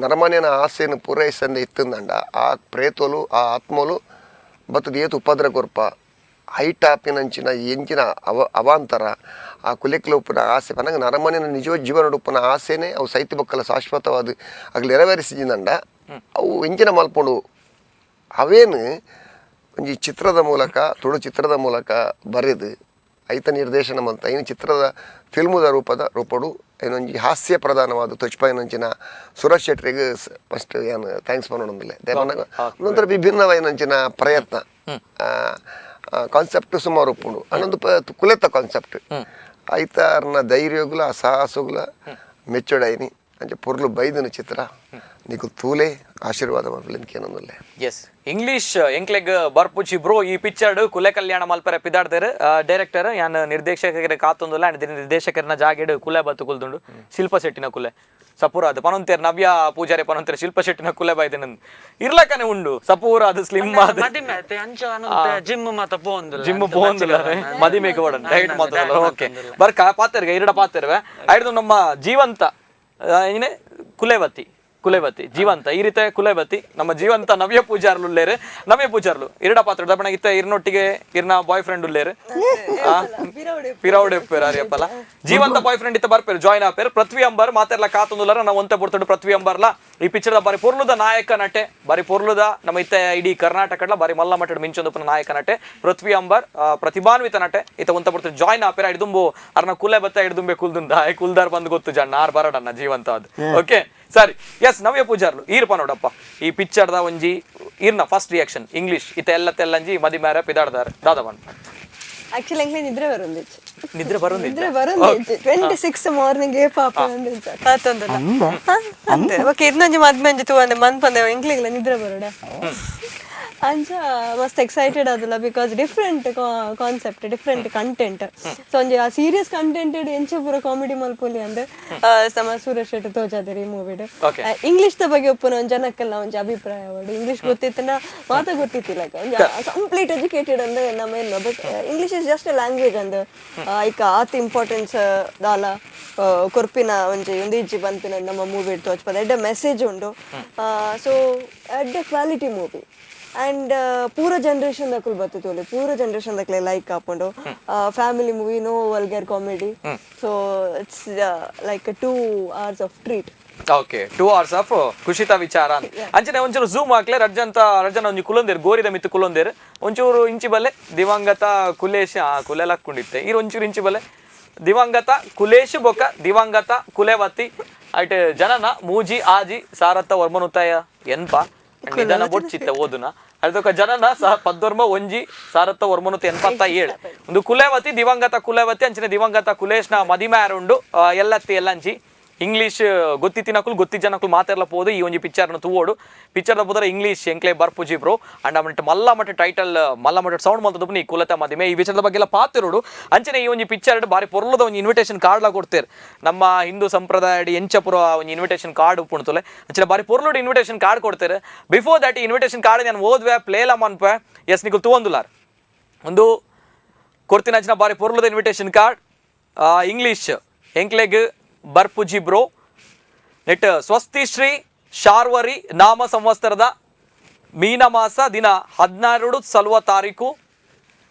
ನರಮಾನ್ಯನ ಆಸೆಯನ್ನು ಪೂರೈಸಂದೆ ಇತ್ತಂದಂಡ ಆ ಪ್ರೇತೋಲು ಆ ಆತ್ಮಲು ಬತ್ತದ ಏತು ಉಪದ್ರ ಕೊರ್ಪ ಹೈಟ್ ಆಪಿನಂಚಿನ ಎಂಚಿನ ಅವಾಂತರ ಆ ಕುಲೆಕ್ಲ ಉಪ್ಪುನ ಆಸೆ ಪನಗ ನರಮಾನ್ಯನ ನಿಜ ಜೀವನ ಉಪ್ಪುನ ಆಸೆನೇ ಅವು ಸೈತಿ ಬೊಕ್ಕಲ ಶಾಶ್ವತವಾದ ಅಗ್ಲು ನೆರವೇರಿಸಿದಂಡ ಅವು ಎಂಚಿನ ಮಲ್ಪೊಂಡು ಅವೇನು ಒಂಜಿ ಚಿತ್ರದ ಮೂಲಕ ತುಳು ಚಿತ್ರದ ಮೂಲಕ ಬರೆದು ಐತ ನಿರ್ದೇಶನ ಮಂತ ಐನು ಚಿತ್ರದ ಫಿಲ್ಮುದ ರೂಪದ ರೂಪಡು ಐನೊಂಜಿ ಹಾಸ್ಯ ಪ್ರಧಾನವಾದ ತೊಚ್ಪಾಯಿನಂಚಿನ ಸುರೇಶ್ ಶೆಟ್ರಿಗೆ ಫಸ್ಟ್ ಏನು thanks ಮಾಡೋಣಂದಿಲ್ಲ ಒಂದೊಂಥರ ವಿಭಿನ್ನವಾಯಿನಂಚಿನ ಪ್ರಯತ್ನ ಕಾನ್ಸೆಪ್ಟ್ ಸುಮಾರು ಉಪ್ಪುಂಡು ಅನ್ನೊಂದು ಕುಲೆತ ಕಾನ್ಸೆಪ್ಟ್ ಐತಾರ್ನ ಧೈರ್ಯಗುಲ ಆ ಸಾಹಸಗುಲ ಮೆಚ್ಚೋಡೈನಿ ಅಂಚೆ ಪೊರ್ಲು ಬೈದನ ಚಿತ್ರ ನೀಕು ತೂಲೆ ಆಶೀರ್ವಾದ ಮಲ್ಪಲಿಂದ. ಎಸ್ ಇಂಗ್ಲಿಷ್ ಎಂಕ್ಲೆಗ್ ಬರ್ಪುಚಿ ಬ್ರೋ ಈ ಪಿಕ್ಚರ್ ಕುಲೆ ಕಲ್ಯಾಣ ಮಲ್ಪರೆ ಪಿದಾಡ್ದೇರು ಡೈರೆಕ್ಟರ್ ಯಾನ್ ನಿರ್ದೇಶಕರ ಕಾತೊಂದುಲ್ಲ ಅಂಡ್ ನಿರ್ದೇಶಕರನ ಜಾಗೆಡ್ ಕುಲೆ ಬತ್ತು ಕುಲ್ದುಂಡು ಶಿಲ್ಪ ಶೆಟ್ಟಿನ ಕುಲೆ ಸಪೂರ ಅದು ಪನೊಂತೇರ್ ನವ್ಯ ಪೂಜಾರಿ ಪನೊಂತೇರ್ ಶಿಲ್ಪ ಶೆಟ್ಟಿನ ಕುಲೆ ಬೈದಿನ ಇರ್ಲಕನೆ ಉಂಡು ಸಪೂರ ಅದು ಸ್ಲಿಮ್ ಅದು ಜಿಮ್ ಮಾತ ಪೋಂದುಲ್ಲ ಜಿಮ್ ಪೋಂದುಲ್ಲ ಮದಿಮೆಗೆ ಓಡನ್ ಡೈಟ್ ಮಾತ್ರ ಓಕೆ ಬರ್ಕ ಪಾತೆರ್ಗೆ ಇರಡ ಪಾತೆರ್ವೆ ಐದು ನಮ್ಮ ಜೀವಂತ ಏನೇ ಕುಲೆವತಿ ಕುಲೆವತಿ ಜೀವಂತ ಈ ರೀತಿ ಕುಲೆವತಿ ನಮ್ಮ ಜೀವಂತ ನವ್ಯ ಪೂಜಾರ್ಲು ಉಲ್ಲೇರು ನವ್ಯ ಪೂಜಾರ್ಲು ಇರಡ ಪಾತ್ರ ದಪ್ಪಣ ಇತ್ತ ಇರ್ನೊಟ್ಟಿಗೆ ಇರ್ನ ಬಾಯ್ ಫ್ರೆಂಡ್ ಉಲ್ಲೇರು ಪಿರೌಡೆ ಅರಿಯಪ್ಪಲ್ಲ ಜೀವಂತ ಬಾಯ್ ಫ್ರೆಂಡ್ ಇತ್ತ ಬರ್ಪೇರು ಜಾಯ್ನ್ ಆಪೇರು ಪೃಥ್ವಿ ಅಂಬರ್ ಮಾತೆಲ್ಲ ಕಾತೊಂದುಲ್ಲರ ನಾವು ಒಂತೆ ಪೊರ್ತುಡು ಪೃಥ್ವಿ ಅಂಬರ್ಲ ಈ ಪಿಕ್ಚರ್ದ ಬಾರಿ ಪೊರ್ಲುದ ನಾಯಕ ನಟೆ ಬಾರಿ ಪೊರ್ಲುದ ನಮ್ಮ ಇತ್ತ ಇಡೀ ಕರ್ನಾಟಕಡ್ಲ ಬಾರಿ ಮಲ್ಲ ಮಟ್ಟದ ಮಿಂಚೊಂದುಪ್ಪನ ನಾಯಕ ನಟೆ ಪೃಥ್ವಿ ಅಂಬರ್ ಪ್ರತಿಭಾನ್ವಿತ ನಟೆ ಇತ್ತ ಒಂತೆ ಪೊರ್ತು ಜಾಯ್ನ್ ಆಪೇರ ಹಿಡ್ದುಂಬು ಅರ್ನ ಕುಲೆ ಬತ್ತ ಹಿಡ್ದುಂಬೆ ಕುಲ್ದುಂದ ಕುಲ್ದಾರ್ ಬಂದು ಗೊತ್ತು ಜಣ್ಣ ಆರ್ ಬರಡಣ್ಣ ಜೀವಂತ ಅದು ಓಕೆ ಸರಿ ಎಸ್ ನವ್ಯ ಪೂಜಾರ್ಲು ಈರ್ಪ ನೋಡಪ್ಪ ಈ ಪಿಕ್ಚರ್ದ ಒಂಜಿ ಈರ್ನ first reaction English ಇತ್ತ ಎಲ್ಲ ತೆಲ್ಲಂಜಿ ಮದಿ ಮೇರೆ ಪಿದಾಡ್ದಾರೆ ದಾದ ಬಣ್ಣ ಆಕ್ಚುಲಿ ಎಂಕ್ಲೆ ನಿದ್ರೆ ಬರೋಂದಿಚ್ಚು ನಿದ್ರೆ ಬರೋಂದಿಚ್ಚು ನಿದ್ರೆ ಬರೋಂದಿಚ್ಚು 26 ಮಾರ್ನಿಂಗ್ ಏ ಪಾಪ ಅಂದಿಚ್ಚ ಕಾತೊಂದಲ್ಲ ಅಂತೆ ಓಕೆ ಇನ್ನೊಂಜಿ ಮದ್ಮೆ ಅಂಜಿ ತೂವಂದೆ ಮನ್ಪಂದೆ ಎಂಕ್ಲೆಗ್ಲ ನಿದ್ರೆ ಬರೋಡ ಅಂಚ ಮಸ್ತ್ excited ಆದಲ್ಲ because different concept different content so ಒಂಜಿ ಆ ಸೀರಿಯಸ್ ಕಂಟೆಂಟ್ ಎಂಚ ಪೂರ ಕಾಮಿಡಿ ಮಲ್ಪೊಲಿ ಅಂದ್ ಸಮ ಸೂರಜ್ ಶೆಟ್ಟಿ ತೋಜಾದಿರಿ ಈ ಮೂವಿಡ್ ಇಂಗ್ಲಿಷ್ ದ ಬಗ್ಗೆ ಒಪ್ಪುನ ಒಂಜಿ ಜನಕ್ಕೆಲ್ಲ ಒಂಜಿ ಅಭಿಪ್ರಾಯ ಅವಡು ಇಂಗ್ಲಿಷ್ ಗೊತ್ತಿತ್ತನ ಮಾತ ಗೊತ್ತಿತ್ತಿಲ್ಲ ಒಂಜಿ ಕಂಪ್ಲೀಟ್ ಎಜುಕೇಟೆಡ್ ಅಂದ್ರೆ ನಮ್ಮ ಏನು but English is just a language ಅಂದ್ ಐಕ ಆತ್ ಇಂಪಾರ್ಟೆನ್ಸ್ ದಾಲ ಕೊರ್ಪಿನ ಒಂಜಿ ಒಂದು ಇಜ್ಜಿ ಬಂಪಿನ ನಮ್ಮ ಮೂವಿ ತೋಚ್ಪದ ಎಡ್ಡೆ ಮೆಸೇಜ್ ಉಂಡು ಸೊ ಎಡ್ಡೆ quality movie and ಪೂರ ಜನರೇಷನ್ ದಕ್ಕುಲು ಬರ್ತದೆ ಪೂರ ಜನರೇಷನ್ ದಕ್ಲೆ ಲೈಕ್ ಆಪುಂಡು family movie no vulgar comedy so it's like 2 hours of treat. Okay 2 hours of ಖುಷಿತ ವಿಚಾರ ಅಂಚನೆ ಒಂಚೂರು ಝೂಮ್ ಹಾಕ್ಲೆ ರಜ್ಜಂತ ರಜ್ಜನ ಒಂಜಿ ಕುಲೊಂದೇರು ಗೋರಿದ ಮಿತ್ತು ಕುಲೊಂದೇರು ಒಂಚೂರು ಇಂಚಿ ಬಲ್ಲೆ ದಿವಂಗತ ಕುಲೇಶ್ ಕುಲೆಲ್ ಹಾಕೊಂಡಿತ್ತೆ ಈರ್ ಒಂಚೂರು ಇಂಚಿ ಬಲ್ಲೆ ದಿವಂಗತ ಕುಲೇಶ್ ಬೊಕ್ಕ ದಿವಂಗತ ಕುಲೆವತಿ ಐಟ್ ಜನನ ಮೂಜಿ ಆಜಿ ಸಾರತ್ತ ವರ್ಮನುತ್ತಾಯ ಎನ್ಪ ನಿಧಾನ ಬೊಡ್ಚಿತ್ತೆ ಓದುನ ಅದಕ್ಕ ಜನನ ಸಹ ಪದ್ದೊರ್ಮ ಒಂಜಿ ಸಾರತ್ತ ವರ್ಮನುತ್ತ 87 ಒಂದು ಕುಲೆವತಿ ದಿವಂಗತ ಕುಲೆವತಿ ಅಂಚನೆ ದಿವಂಗತ ಕುಲೇಶ್ನ ಮದಿಮ್ಯಾರುಂಡು ಎಲ್ಲತ್ತಿ ಎಲ್ಲಂಚಿ ಇಂಗ್ಲೀಷ್ ಗೊತ್ತಿತ್ತಿನಕುಲು ಗೊತ್ತಿ ಜನಕುಲು ಮಾತಾಡ್ಲ ಪೋದು ಈ ಒಂಜಿ ಪಿಕ್ಚರ್ನ ತೂವೋಡು ಪಿಕ್ಚರ್ದ ಪೋದರೆ ಇಂಗ್ಲೀಷ್ ಎಂಕ್ಲೆ ಬರ್ಪುಜಿ ಬ್ರೋ ಅಂಡ್ ಆಮಂಟ್ ಮಲ್ಲ ಮಟ್ಟ ಟೈಟಲ್ ಮಲ್ಲ ಮಟ್ಟ ಸೌಂಡ್ ಮಲ್ತದಪ್ಪು ಈ ಕುಲತ ಮದಿಮೆ ಈ ವಿಚಾರದ ಬಗ್ಗೆ ಎಲ್ಲ ಪಾತಿರೋಡು ಅಂಚನೆ ಈ ಒಂಜಿ ಪಿಕ್ಚರ್ ಬಾರಿ ಪೊರ್ಲದ ಒಂಜಿ ಇನ್ವಿಟೇಷನ್ ಕಾರ್ಡ್ಲ ಕೊಡ್ತೇರು ನಮ್ಮ ಹಿಂದೂ ಸಂಪ್ರದಾಯ ಎಂಚಪುರ ಒಂಜಿ ಇನ್ವಿಟೇಷನ್ ಕಾರ್ಡ್ ಉಪ್ಪುಣ್ತುಲೆ ಅಂಚನೆ ಬಾರಿ ಪೊರ್ಲುಡು ಇನ್ವಿಟೇಷನ್ ಕಾರ್ಡ್ ಕೊಡ್ತೇರು before that invitation card ನಾನು ಓದ್ವೆ ಪ್ಲೇಲ ಮನ್ಪೆ ಎಸ್ ನಿಕುಲು ತೂವೊಂದುಲಾರ್ ಒಂದು ಕೊಡ್ತೀನಿ ಅಂಚಿನ ಬಾರಿ ಪೊರ್ಲದ invitation card English ಎಂಕ್ಲೆಗ್ ಬರ್ಪುಜಿ bro net ಸ್ವಸ್ತಿ ಶ್ರೀ ಶಾರ್ವರಿ ನಾಮ ಸಂವತ್ಸರದ ಮೀನಮಾಸ ದಿನ 16 ಸಲುವ ತಾರೀಕು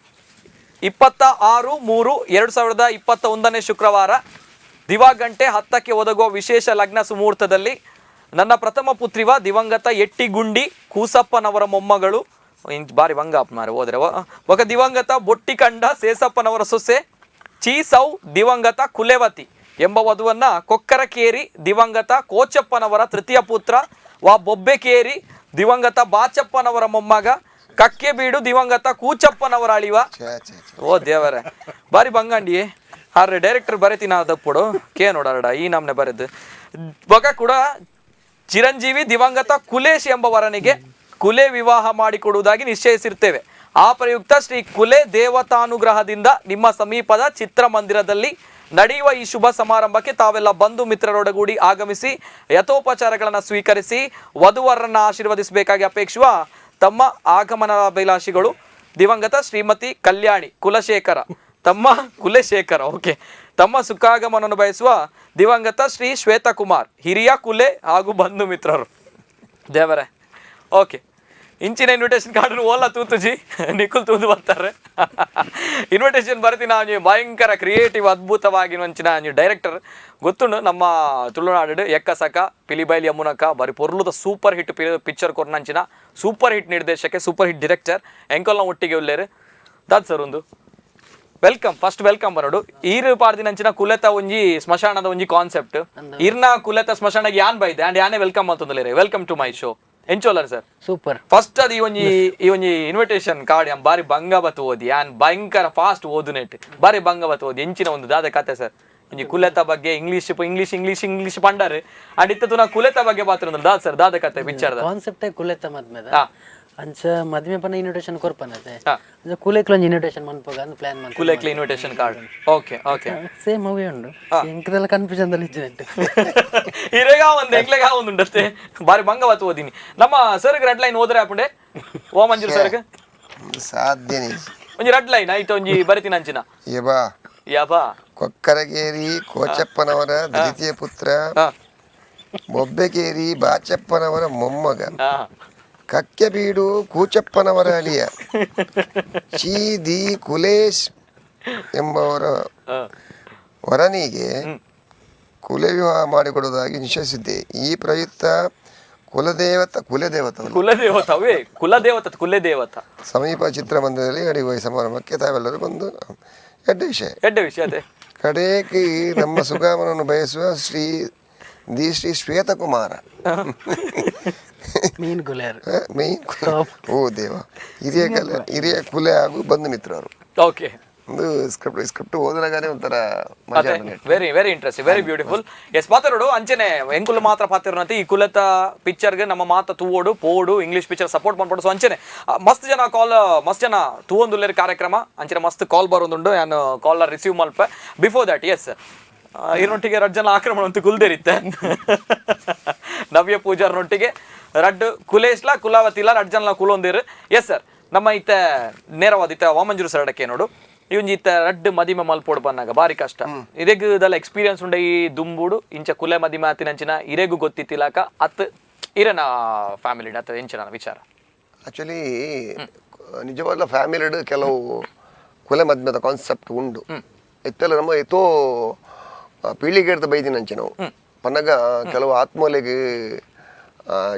26/3/2021 ಶುಕ್ರವಾರ ದಿವಾ ಗಂಟೆ 10ಕ್ಕೆ ಒದಗುವ ವಿಶೇಷ ಲಗ್ನ ಸುಮುಹೂರ್ತದಲ್ಲಿ ನನ್ನ ಪ್ರಥಮ ಪುತ್ರಿವ ದಿವಂಗತ ಎಟ್ಟಿಗುಂಡಿ ಕೂಸಪ್ಪನವರ ಮೊಮ್ಮಗಳು ಇಂಚ್ ಬಾರಿ ಬಂಗ ಮಾರೆ ಹೋದ್ರೆ ಬೊಕ ದಿವಂಗತ ಬೊಟ್ಟಿಕಂಡ ಸೇಸಪ್ಪನವರ ಸೊಸೆ ಚೀಸೌ ದಿವಂಗತ ಕುಲೆವತಿ ಎಂಬ ವಧುವನ್ನ ಕೊಕ್ಕರಕೇರಿ ದಿವಂಗತ ಕೋಚಪ್ಪನವರ ತೃತೀಯ ಪುತ್ರ ವಾ ಬೊಬ್ಬೆಕೇರಿ ದಿವಂಗತ ಬಾಚಪ್ಪನವರ ಮೊಮ್ಮಗ ಕಕ್ಕೆಬೀಡು ದಿವಂಗತ ಕೂಚಪ್ಪನವರ ಅಳಿವ. ಓ ದೇವರೇ ಬಾರಿ ಬಂಗಂಡಿ ಆರೆ ಡೈರೆಕ್ಟರ್ ಬರೆತಿನ ದಪ್ಪುಡು ಕೇ ನೋಡಾರಡ ಈ ನಮ್ನೆ ಬರೆದು. ಬೊಕ ಕೂಡ ಚಿರಂಜೀವಿ ದಿವಂಗತ ಕುಲೇಶ್ ಎಂಬ ವರನಿಗೆ ಕುಲೆ ವಿವಾಹ ಮಾಡಿಕೊಡುವುದಾಗಿ ನಿಶ್ಚಯಿಸಿರ್ತೇವೆ. ಆ ಪ್ರಯುಕ್ತ ಶ್ರೀ ಕುಲೆ ದೇವತಾನುಗ್ರಹದಿಂದ ನಿಮ್ಮ ಸಮೀಪದ ಚಿತ್ರಮಂದಿರದಲ್ಲಿ ನಡೆಯುವ ಈ ಶುಭ ಸಮಾರಂಭಕ್ಕೆ ತಾವೆಲ್ಲ ಬಂಧು ಮಿತ್ರರೊಡಗೂಡಿ ಆಗಮಿಸಿ ಯಥೋಪಚಾರಗಳನ್ನು ಸ್ವೀಕರಿಸಿ ವಧುವರನ್ನ ಆಶೀರ್ವದಿಸಬೇಕಾಗಿ ಅಪೇಕ್ಷುವ ತಮ್ಮ ಆಗಮನಾಭಿಲಾಷಿಗಳು ದಿವಂಗತ ಶ್ರೀಮತಿ ಕಲ್ಯಾಣಿ ಕುಲಶೇಖರ ತಮ್ಮ ಕುಲಶೇಖರ ಓಕೆ ತಮ್ಮ ಸುಖಾಗಮನವನ್ನು ಬಯಸುವ ದಿವಂಗತ ಶ್ರೀ ಶ್ವೇತಕುಮಾರ್ ಹಿರಿಯ ಕುಲೆ ಹಾಗೂ ಬಂಧು ಮಿತ್ರರು. ದೇವರೇ ಓಕೆ ಇಂಚಿನ ಇನ್ವಿಟೇಷನ್ ಕಾರ್ಡ್ ಓಲ ತೂತುಜಿ ನಿಖುಲ್ ತೂದು ಬರ್ತಾರೆ ಇನ್ವಿಟೇಷನ್ ಬರ್ತೀನಿ. ನೀವು ಭಯಂಕರ ಕ್ರಿಯೇಟಿವ್ ಅದ್ಭುತವಾಗಿ ಒಂಚಿನ ನೀವು ಡೈರೆಕ್ಟರ್ ಗೊತ್ತುಂಡು ನಮ್ಮ ತುಳುನಾಡು ಎಕ್ಕಸಕ ಪಿಲಿಬೈಲಿ ಯಮುನಕ ಬಾರಿ ಪೊರ್ಲುದ super hit picture ಕೊರ್ನಂಚಿನ super hit ನಿರ್ದೇಶಕ super hit director ಎಂಕೊಲ್ನ ಒಟ್ಟಿಗೆ ಉಲ್ಲೇರು ದಾದ್ ಸರ್ ಒಂದು welcome first welcome ಬರೋಡು. ಈರು ಪಾರ್ದಿನಂಚಿನ ಕುಲೆತ ಒಂಜಿ ಸ್ಮಶಾನದ ಒಂಜಿ ಕಾನ್ಸೆಪ್ಟ್ ಇರ್ನ ಕುಲೆತ ಸ್ಮಶಾನಗೆ ಯಾನ್ ಬೈದೆ ಅಂಡ್ ಯಾನೇ welcome ಅಂತಂದ್ರೆ welcome to my show ಎಂಚೋಲರ್ sir super. First ಅದು ಈ ಒಂಜಿ ಇನ್ವಿಟೇಷನ್ ಕಾರ್ಡ್ ಯಾನ್ ಬಾರಿ ಬಂಗ ಬತ್ತು ಓದಿ ಯಾನ್ ಭಯಂಕರ ಫಾಸ್ಟ್ ಓದು ನೆಟ್ ಬಾರಿ ಬಂಗ ಬತ್ತು ಓದಿ ಎಂಚಿನ ಒಂದು ದಾದ ಕತೆ ಸರ್ ಒಂಜಿ ಕುಲೆತ ಬಗ್ಗೆ English English English English ಪಂಡಾರೆ and ಇತ್ತ ನಾ ಕುಲೆತ ಬಗ್ಗೆ ಪಾತ್ರ ದಾದ ಸರ್ ದಾದ ಕತೆ ಪಿಕ್ಚರ್ ಕಾನ್ಸೆಪ್ಟ್ ಕುಲೆತ ಮದ್ಮೆದ ಅಂಚ ಮದ್ಮೆ ಪನ ಇನ್ವಿಟೇಷನ್ ಕೊರ್ಪನತೆ ಅಂಚ ಕುಲೆಕ್ಲ ಒಂಜಿ ಇನ್ವಿಟೇಷನ್ ಮನ್ಪಗ ಅಂದ್ plan ಮನ್ಪ ಕುಲೆಕ್ಲ invitation card okay okay same ಅವೇ ಉಂಡು ಎಂಕದೆಲ್ಲ ಕನ್ಫ್ಯೂಷನ್ ದಲ್ಲಿ ಇಜ್ಜಿನೆಟ್ ಇರೆಗ ಒಂದು ಎಂಕ್ಲೆಗ ಒಂದು ಉಂಡಷ್ಟೇ ಬಾರಿ ಬಂಗವತ್ತು ಓದಿನಿ. ನಮ್ಮ sir red line ಹೋದ್ರೆ ಅಪ್ಪಂಡೆ ಓ ಮಂಜೂರು ಸರ್ ಸಾಧ್ಯನೇ ಒಂಜಿ ರೆಡ್ ಲೈನ್ ಆಯ್ತು ಒಂಜಿ ಬರಿತೀನಿ ಅಂಚಿನ ಯಬಾ ಯಬಾ ಕೊಕ್ಕರಗೇರಿ ಕೋಚಪ್ಪನವರ ದ್ವಿತೀಯ ಪುತ್ರ ಬೊಬ್ಬೆಗೇರಿ ಬಾಚಪ್ಪನವರ ಮೊಮ್ಮಗ ಕಕ್ಕೆಬೀಡು ಕೂಚಪ್ಪನವರ ಅಳಿಯ ಚಿ the Kulesh ಎಂಬವರ ವರನಿಗೆ ಕುಲೆ ವಿವಾಹ ಮಾಡಿಕೊಡುವುದಾಗಿ ನಿಶ್ಚಯಿಸಿದ್ದೆ. ಈ ಪ್ರಯುಕ್ತ ಕುಲದೇವತ ಕುಲದೇವತ ಕುಲದೇವತವೇ ಕುಲದೇವತ ಕುಲದೇವತ ಸಮೀಪ ಚಿತ್ರಮಂದಿರದಲ್ಲಿ ನಡೆಯುವ ಈ ಸಮಾರಂಭಕ್ಕೆ ತಾವೆಲ್ಲರೂ ಬಂದು ಎಡ್ಡೆ ವಿಷಯ ಎಡ್ಡೆ ವಿಷಯ ಅದೇ. ಕಡೆಗೆ ನಮ್ಮ ಸುಗಾಮನನ್ನು ಬಯಸುವ Shri the Shri Shwetakumara main ಕುಲೆಯರು main ಓ ದೇವ ಹಿರಿಯ ಕಲೆ ಹಿರಿಯ ಕುಲೆ ಹಾಗೂ ಬಂಧು ಮಿತ್ರರು. ಓಕೆ ಒಂದು ಸ್ಕ್ರಿಪ್ಟ್ ಸ್ಕ್ರಿಪ್ಟ್ ಓದಿನಾಗನೇ ಒಂಥರ ಮಜಾ very very interesting very beautiful. Yes ಪಾತ್ರಡು ಅಂಚನೆ ಎಂಕುಲು ಮಾತ್ರ ಪಾತ್ರನಂತೆ ಈ ಕುಲತ ಪಿಕ್ಚರ್ಗೆ ನಮ್ಮ ಮಾತ ತೂವೋಡು ಪೋಡು English picture support ಮಾಡ್ಬೋದು. ಸೊ ಅಂಚನೆ ಮಸ್ತ್ ಜನ ಕಾಲ್ ಮಸ್ತ್ ಜನ ತೂವೊಂದುಲ್ಲೇರು ಕಾರ್ಯಕ್ರಮ ಅಂಚನೆ ಮಸ್ತ್ ಕಾಲ್ ಬರೋದುಂಡು ನಾನು ಕಾಲ್ ರಿಸೀವ್ ಮಲ್ಪ before that S ಇರೊಟ್ಟಿಗೆ ರಡ್ ಜನ ಆಕ್ರಮಣ ಅಂತೂ ಕುಲ್ದೇರಿತ್ತೆ ನವ್ಯ ಪೂಜಾರ್ನೊಟ್ಟಿಗೆ ರಡ್ಡು ಕುಲೇಶ್ಲ ಕುಲಾವತಿಲ ರಡ್ ಜನಲ ಕುಲೊಂದಿರು. ಎಸ್ ಸರ್ ನಮ್ಮ ಇತ್ತ ನೇರವಾದ ಇತ್ತ ವಾಮಂಜೂರು ಸರ್ ಅಡಕ್ಕೆ ನೋಡು ಈ ಒಂಜಿ ಇತ್ತ ರಡ್ಡು ಮದಿಮೆ ಮಲ್ಪೋಡು ಬನ್ನಾಗ ಬಾರಿ ಕಷ್ಟ ಇರೆಗ್ ಇದೆಲ್ಲ ಎಕ್ಸ್ಪೀರಿಯನ್ಸ್ ಉಂಡ ಈ ದುಂಬುಡು ಇಂಚ ಕುಲೆ ಮದಿಮೆ ಆತಿನಂಚಿನ ಇರೆಗು ಗೊತ್ತಿತ್ತಿಲಾಕ ಅತ್ ಇರನ ಫ್ಯಾಮಿಲಿ ಅತ್ತ ಎಂಚಿನ ವಿಚಾರ. ಆಕ್ಚುಲಿ ನಿಜವಾದ ಫ್ಯಾಮಿಲಿ ಕೆಲವು ಕುಲೆ ಮದ್ಮೆದ ಕಾನ್ಸೆಪ್ಟ್ ಉಂಡು ಇತ್ತೆಲ್ಲ ನಮ್ಮ ಎತ್ತೋ ಪೀಳಿಗೆಡ್ದ ಬೈದಿನಂಚೆ ನಾವು ಪನ್ನಗ ಕೆಲವು ಆತ್ಮಲೆಗೆ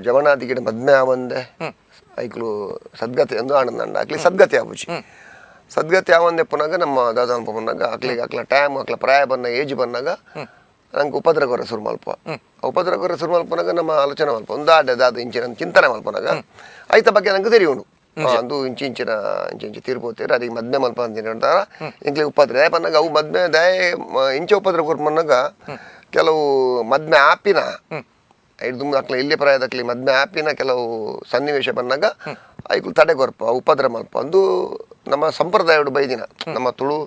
ಜವನಾದಿಗೆ ಮದ್ಮೆ ಆವಂದೆ ಐಕ್ಲು ಸದ್ಗತಿ ಎಂದು ಆನಂದ ಆಕ್ಲಿ ಸದ್ಗತಿ ಆಪುಜಿ ಸದ್ಗತಿ ಆವಂದೆ ಪುನಗ ನಮ್ಮ ದಾದ ಪುನಗ ಆಕ್ಲಿಗೆ ಆಕ್ಲ ಟೈಮ್ ಆಕ್ಲ ಪ್ರಾಯ ಬನ್ನ ಏಜ್ ಬಂದಾಗ ನಂಗೆ ಉಪದ್ರ ಕೊರ ಶುರು ಮಲ್ಪ ಉಪದ್ರ ಕೊರ ಶುರು ಮಲ್ಪನಾಗ ನಮ್ಮ ಆಲೋಚನೆ ಮಲ್ಪ ಒಂದು ಆಡ ದಾದ ಇಂಚಿನ ಚಿಂತನೆ ಮಲ್ಪನಾಗ ಐತ ಬಗ್ಗೆ ನಂಗೆ ತೆರಿಯುಂಡು ಅಂದು ಇಂಚಿ ಇಂಚಿನ ಇಂಚಿ ಇಂಚಿ ತೀರ್ಪೋತೀರ ಅದಕ್ಕೆ ಮದ್ಮೆ ಮಲ್ಪ ಅಂತೀನಿ ಅಂತಾರ ಇಂಕ್ಲಿ ಉಪದ್ರ ದಯ ಪನ್ನಾಗ ಅವು ಮದ್ಮೆ ದಯ ಇಂಚೆ ಉಪದ್ರ ಕೊರ್ಪನ್ನಾಗ ಕೆಲವು ಮದ್ಮೆ ಆಪಿನ ಐದು ಅಕ್ಲ ಇಲ್ಲಿ ಪ್ರಾಯದಕ್ಲಿ ಮದ್ಮೆ ಆಪಿನ ಕೆಲವು ಸನ್ನಿವೇಶ ಬಂದಾಗ ಐಕ್ಲು ತಡೆ ಕೊರ್ಪ ಉಪದ್ರ ಮಲ್ಪ ಅಂದು ನಮ್ಮ ಸಂಪ್ರದಾಯಡು ಬೈದಿನ ನಮ್ಮ ತುಳು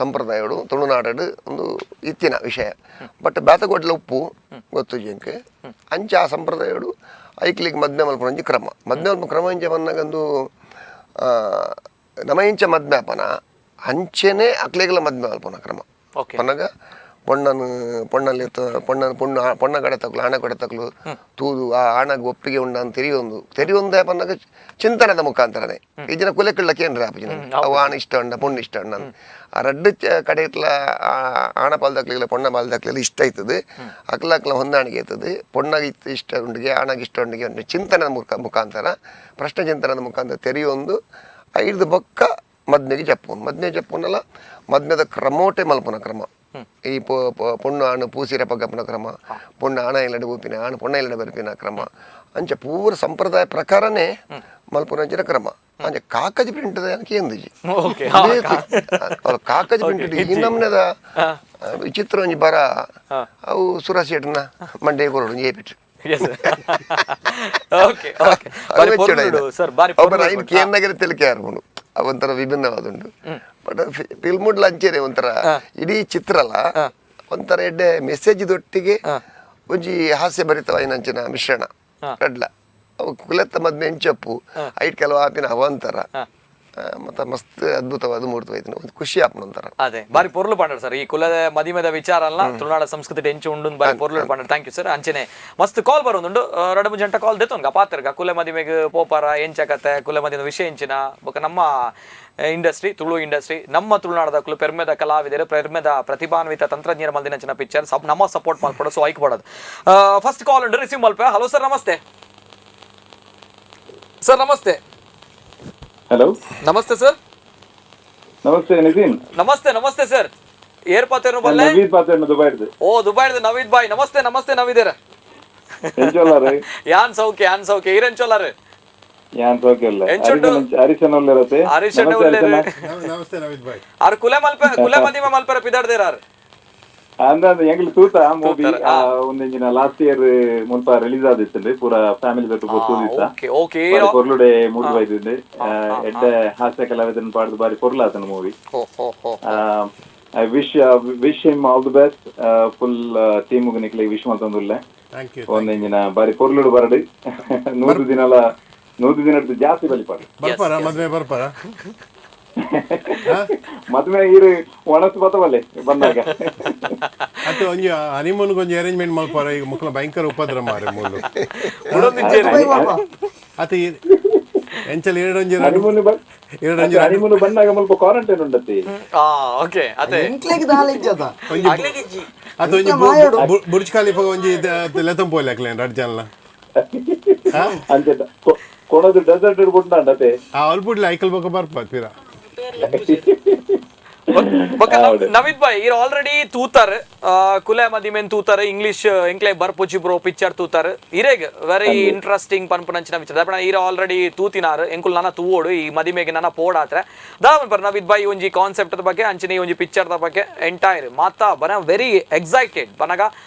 ಸಂಪ್ರದಾಯಡು ತುಳುನಾಡು ಒಂದು ಇತ್ತಿನ ವಿಷಯ ಬಟ್ ಬೇತಗೊಡ್ಲ ಉಪ್ಪು ಗೊತ್ತು ಜಿಂಕ್ ಅಂಚ ಆ ಸಂಪ್ರದಾಯಡು ಐಕ್ಲಿಗೆ ಮದ್ಮೆ ಮಲ್ಪನ ಒಂಜಿ ಕ್ರಮ ಮದ್ಮೆ ಮಲ್ಪ ಕ್ರಮ ಇಂಚ ಬಂದಾಗಂದು ನಮ ಇಂಚ ಮದ್ಮೆ ಅಪನ ಅಂಚೆನೆ ಅಕ್ಲಿಗೆಲ್ಲ ಮದ್ಮೆ ಮಲ್ಪನ ಕ್ರಮ ಪನ್ನಗ ಪೊಣ್ಣನು ಪೊಣ್ಣಲ್ಲಿ ಪೊಣ್ಣನ ಪೊಣ್ಣು ಪೊಣ್ಣ ಕಡೆ ತಕ್ಲು ಆಣ ಕಡೆ ತಕ್ಲು ತೂದು ಆ ಆಣಗ್ ಒಪ್ಪಿಗೆ ಉಂಡ ಅಂತ ತೆರಿಯೊಂದು ತೆರಿಯೊಂದೇ ಪನ್ನಗ ಚಿಂತನದ ಮುಖಾಂತರನೇ ಈ ಜನ ಕುಲೆಕಿಳ್ಳ ಕೇಂದ್ರ ಆಪುಜಿನ ಅವು ಆಣ ಇಷ್ಟ ಉಂಡ ಪೊಣ್ಣು ಇಷ್ಟ ಉಂಡ ಆ ರಡ್ಡು ಕಡೆ ಇತ್ಲ ಆಣ ಪಾಲ್ದಕ್ಲಿಲ್ಲ ಪೊಣ್ಣ ಪಾಲ್ದಕ್ಲಿಲ್ಲ ಇಷ್ಟ ಆಯ್ತದೆ ಅಕ್ಲ ಅಕ್ಲ ಹೊಂದಾಣಿಕೆ ಆಯ್ತದೆ ಪೊಣ್ಣಗೆ ಇಷ್ಟ ಉಂಡಿಗೆ ಆಣಗೆ ಇಷ್ಟ ಉಂಡಿಗೆ ಉಂಡು ಚಿಂತನದ ಮುಖಾಂತರ ಪ್ರಶ್ನೆ ಚಿಂತನದ ಮುಖಾಂತರ ತೆರೆಯೊಂದು ಐದು ಬೊಕ್ಕ ಮದ್ಮೆಗೆ ಜಪ್ಪುನ್ ಮದ್ಮೆ ಜಪ್ಪುನಲ್ಲ ಮದ್ಮೆದ ಕ್ರಮೋಟೆ ಮಲ್ಪುನ ಕ್ರಮ ಈ ಪೊಣ್ಣು ಆಣು ಪೂಸಿರ ಪಗ್ಗಪ್ಪನ ಕ್ರಮ ಪೊಣ್ಣು ಆಣ ಇಲ್ಲಡೆ ಊಪಿನ ಆಣು ಪೊಣ್ಣ ಇಲ್ಲಡೆ ಬರ್ಪಿನ ಕ್ರಮ ಅಂಚ ಪೂರ ಸಂಪ್ರದಾಯ ಪ್ರಕಾರನೇ ಮಲ್ಪುನಂಚಿನ ಕ್ರಮ ಅಂಚ ಕಾಕಜಿ ಪ್ರಿಂಟ್ ಕೇಂದಿಜಿ ಕಾಕಜಿ ಪ್ರಿಂಟ್ ಈ ನಮ್ನೆದ ವಿಚಿತ್ರ ಒಂಜಿ ಬರ ಅವು ಸುರಾಸೇಟ್ನ ಮಂಡೆ ಕೊರಡು ಏಪಿಟ್ಟು ಕೇಂದ್ರ ತೆಲಿಕೆ ಆರ್ಪುಂಡು ಒಂಥರ ವಿಭಿನ್ನವಾದುಂಡು ಬಟ್ ಫಿಲ್ಮ್ ಅಂಚೆನೆ ಒಂಥರ ಇಡೀ ಚಿತ್ರ ಅಲ್ಲ ಒಂಥರ ಎಡ್ಡೆ ಮೆಸೇಜ್ ದೊಟ್ಟಿಗೆ ಒಂಜಿ ಹಾಸ್ಯ ಭರಿತವಾಯಿನಂಚಿನ ಮಿಶ್ರಣ ರಡ್ಲ ಅವು ಕುಲತ್ತ ಮದ್ಮೆ ಎಂಚಪ್ಪು ಐಟ್ ಕೆಲವು ಆಪಿನ ಅವಂತರ ಮತ್ತೆ ಮಸ್ತ್ ಅದ್ಭುತವಾದ ಮೂರ್ತಿ ಒಂದು ಖುಷಿ ಆಪನ ಒಂಥರ ಅದೇ ಬಾರಿ ಪೊರ್ಲು ಪಂಡರ್ ಸರ್ ಈ ಕುಲದ ಮದಿಮೆದ ವಿಚಾರ ಅಲ್ಲ ತುಳುನಾಡ ಸಂಸ್ಕೃತಿ ಎಂಚು ಉಂಡು ಬಾರಿ ಪೊರ್ಲು ಪಂಡರ್ thank you sir ಅಂಚೆನೆ ಮಸ್ತ್ ಕಾಲ್ ಬರೋದುಂಡು ರಡಮು ಜಂಟ ಕಾಲ್ ದೆತ್ತೊನ್ಗ ಪಾತ್ರಗ ಕುಲ ಮದಿಮೆಗ್ ಪೋಪಾರ ಎಂಚಕತೆ ಕುಲ ಮದಿನ ವಿಷಯ ಎಂಚಿನ ಬೊಕ ನಮ್ಮ ಇಂಡಸ್ಟ್ರಿ ತುಳು ಇಂಡಸ್ಟ್ರಿ ನಮ್ಮ ತುಳುನಾಡದ ಕುಲು ಪೆರ್ಮೆದ ಕಲಾವಿದರು ಪೆರ್ಮೆದ ಪ್ರತಿಭಾನ್ವಿತ ತಂತ್ರಜ್ಞರ ಮಲ್ದಿನಂಚಿನ ಪಿಕ್ಚರ್ ನಮ್ಮ ಸಪೋರ್ಟ್ ಮಾಡ್ಕೊಡೋ ಸೊ ಐಕ್ ಬಡೋದು ಫಸ್ಟ್ ಕಾಲ್ ಉಂಟು ರಿಸೀವ್ ಮಲ್ಪ ಹಲೋ ಸರ್ ನಮಸ್ತೆ ಸರ್ ನಮಸ್ತೆ ಹಲೋ ನಮಸ್ತೆ ಸರ್ ನಮಸ್ತೆ ನಿತಿನ್ ನಮಸ್ತೆ ನಮಸ್ತೆ ಸರ್ ಏರ್ ಪಾತೇನು ಬಲ್ಲೆ ನವೀದ್ ಪಾತೇನು ದುಬೈರ್ದು ಓ ದುಬೈರ್ದು ನವೀದ್ ಬಾಯ್ ನಮಸ್ತೆ ನಮಸ್ತೆ ನವೀದರ ಎಂಚೋಲಾರೆ ಯಾನ್ ಸೌಕೆ ಯಾನ್ ಸೌಕೆ ಈರೆಂಚೋಲಾರೆ ಯಾನ್ ಸೌಕೆ ಇಲ್ಲ ಹರಿಶನ್ ಉಲ್ಲೇರತೆ ಹರಿಶನ್ ಉಲ್ಲೇರು ನಮಸ್ತೆ ನವೀದ್ ಬಾಯ್ ಆರ್ ಕುಲೆ ಮಲ್ಪೆ ಕುಲೆ ಮದಿಮೆ ಮಲ್ಪರೆ ಪಿದಾಡ್ದೇರಾರ್ ಅಂದಾಂದು ಎಂಗ್ಲ ತೂತ ಮೂವಿ ಒಂದಿಂಜಿನ ಲಾಸ್ಟ್ ಇಯರ್ ಮುಲ್ಪ ರಿಲೀಸ್ ಆದಿತ್ತಂಡೆ ಪೂರ ಫ್ಯಾಮಿಲಿ ದೊಟ್ಟು ತೂದಿತ್ತ ಓಕೆ ಓಕೆ ಪೊರ್ಲುಡೆ ಮೂಡ್ ಬೈದಿದ್ದೆ ಎಡ್ಡೆ ಹಾಸ್ಯ ಕಲಾವಿದನ್ ಪಾಡ್ದು ಬಾರಿ ಪೊರ್ಲ ಆತನ movie. I wish wish him all the best full team ನಿಕ್ಲೆ wish ಮಲ್ತೊಂದುಲ್ಲೆ thank you ಒಂದಿಂಜಿನ ಬಾರಿ ಪೊರ್ಲುಡು ಬರಡು 100 ದಿನಲ 100 ದಿನಡ್ದು ಜಾಸ್ತಿ ಬಲಿಪಾಡು ಬರ್ಪಾರ ಮದ್ವೆ ಬರ್ಪಾರ ಮದ್ವೆ ಇರು ಒಣಸು ಬತ್ತವಲ್ಲೆ ಬಂದಾಗ ಅದು ಒಂಜಿ ಹನಿಮೂನ್ ಒಂಜಿ ಅರೇಂಜ್ಮೆಂಟ್ ಮಲ್ಪಾರ ಈಗ ಮಕ್ಕಳ ಭಯಂಕರ ಉಪದ್ರ ಮಾರೆ ಮೂಲು ಅತಿ ಎಂಚಲ್ ಎರಡೊಂಜಿ ಹನಿಮೂನ್ ಬಂದಾಗ ಮುಲ್ಪ ಕ್ವಾರಂಟೈನ್ ಉಂಡತಿ ಓಕೆ ಅದೇ ಅದು ಒಂಜಿ ಬುರ್ಜ್ ಖಲೀಫಾ ಒಂಜಿ ಲೆತಂ ಪೋಲೆ ಅಕ್ಲೇನ್ ರಡ್ ಜನಲ ಅಂಚೆ ಕೊಣದು ಡೆಸರ್ಟ್ ಬುಡ್ಡಂಡತೆ ಆ ಅಲ್ಪುಡ್ಲೆ ಐಕಲ್ ಬೊಕ ಬರ್ಪ ತೀರಾ ನವೀದ್ ಬಾಯ್ ಇರ್ ಆಲ್ರೆಡಿ ತೂತಾರ್ ಕುಲೆ ಮದಿಮೆನ್ ತೂತಾರ್ ಇಂಗ್ಲಿಷ್ ಎಂಕ್ಲೆ ಬರ್ಪುಜಿ ಬ್ರೋ ಪಿಕ್ಚರ್ ತೂತಾರ್ ಇರೇಗ್ ವೆರಿ ಇಂಟ್ರೆಸ್ಟಿಂಗ್ ಪನ್ಪುನಂಚಿನ ವಿಚಾರ ಇರ್ ಆಲ್ರೆಡಿ ತೂತಿನಾರ್ ಎಂಕುಲ್ ನನ ತೂವೋಡು ಈ ಮದಿಮೆಗೆ ನನ ಪೋಡಾತ್ರೆ ದಾವನ್ ನವೀದ್ ಬಾಯ್ ಒಂಜಿ ಕಾನ್ಸೆಪ್ಟ್ ಬಗ್ಗೆ ಅಂಚಿನ ಒಂಜಿ ಪಿಕ್ಚರ್ the ಬಗ್ಗೆ ಎಂಟೈರ್ ಮಾತಾ ಬನ ವೆರಿ ಎಕ್ಸೈಟೆಡ್ ಬನಗ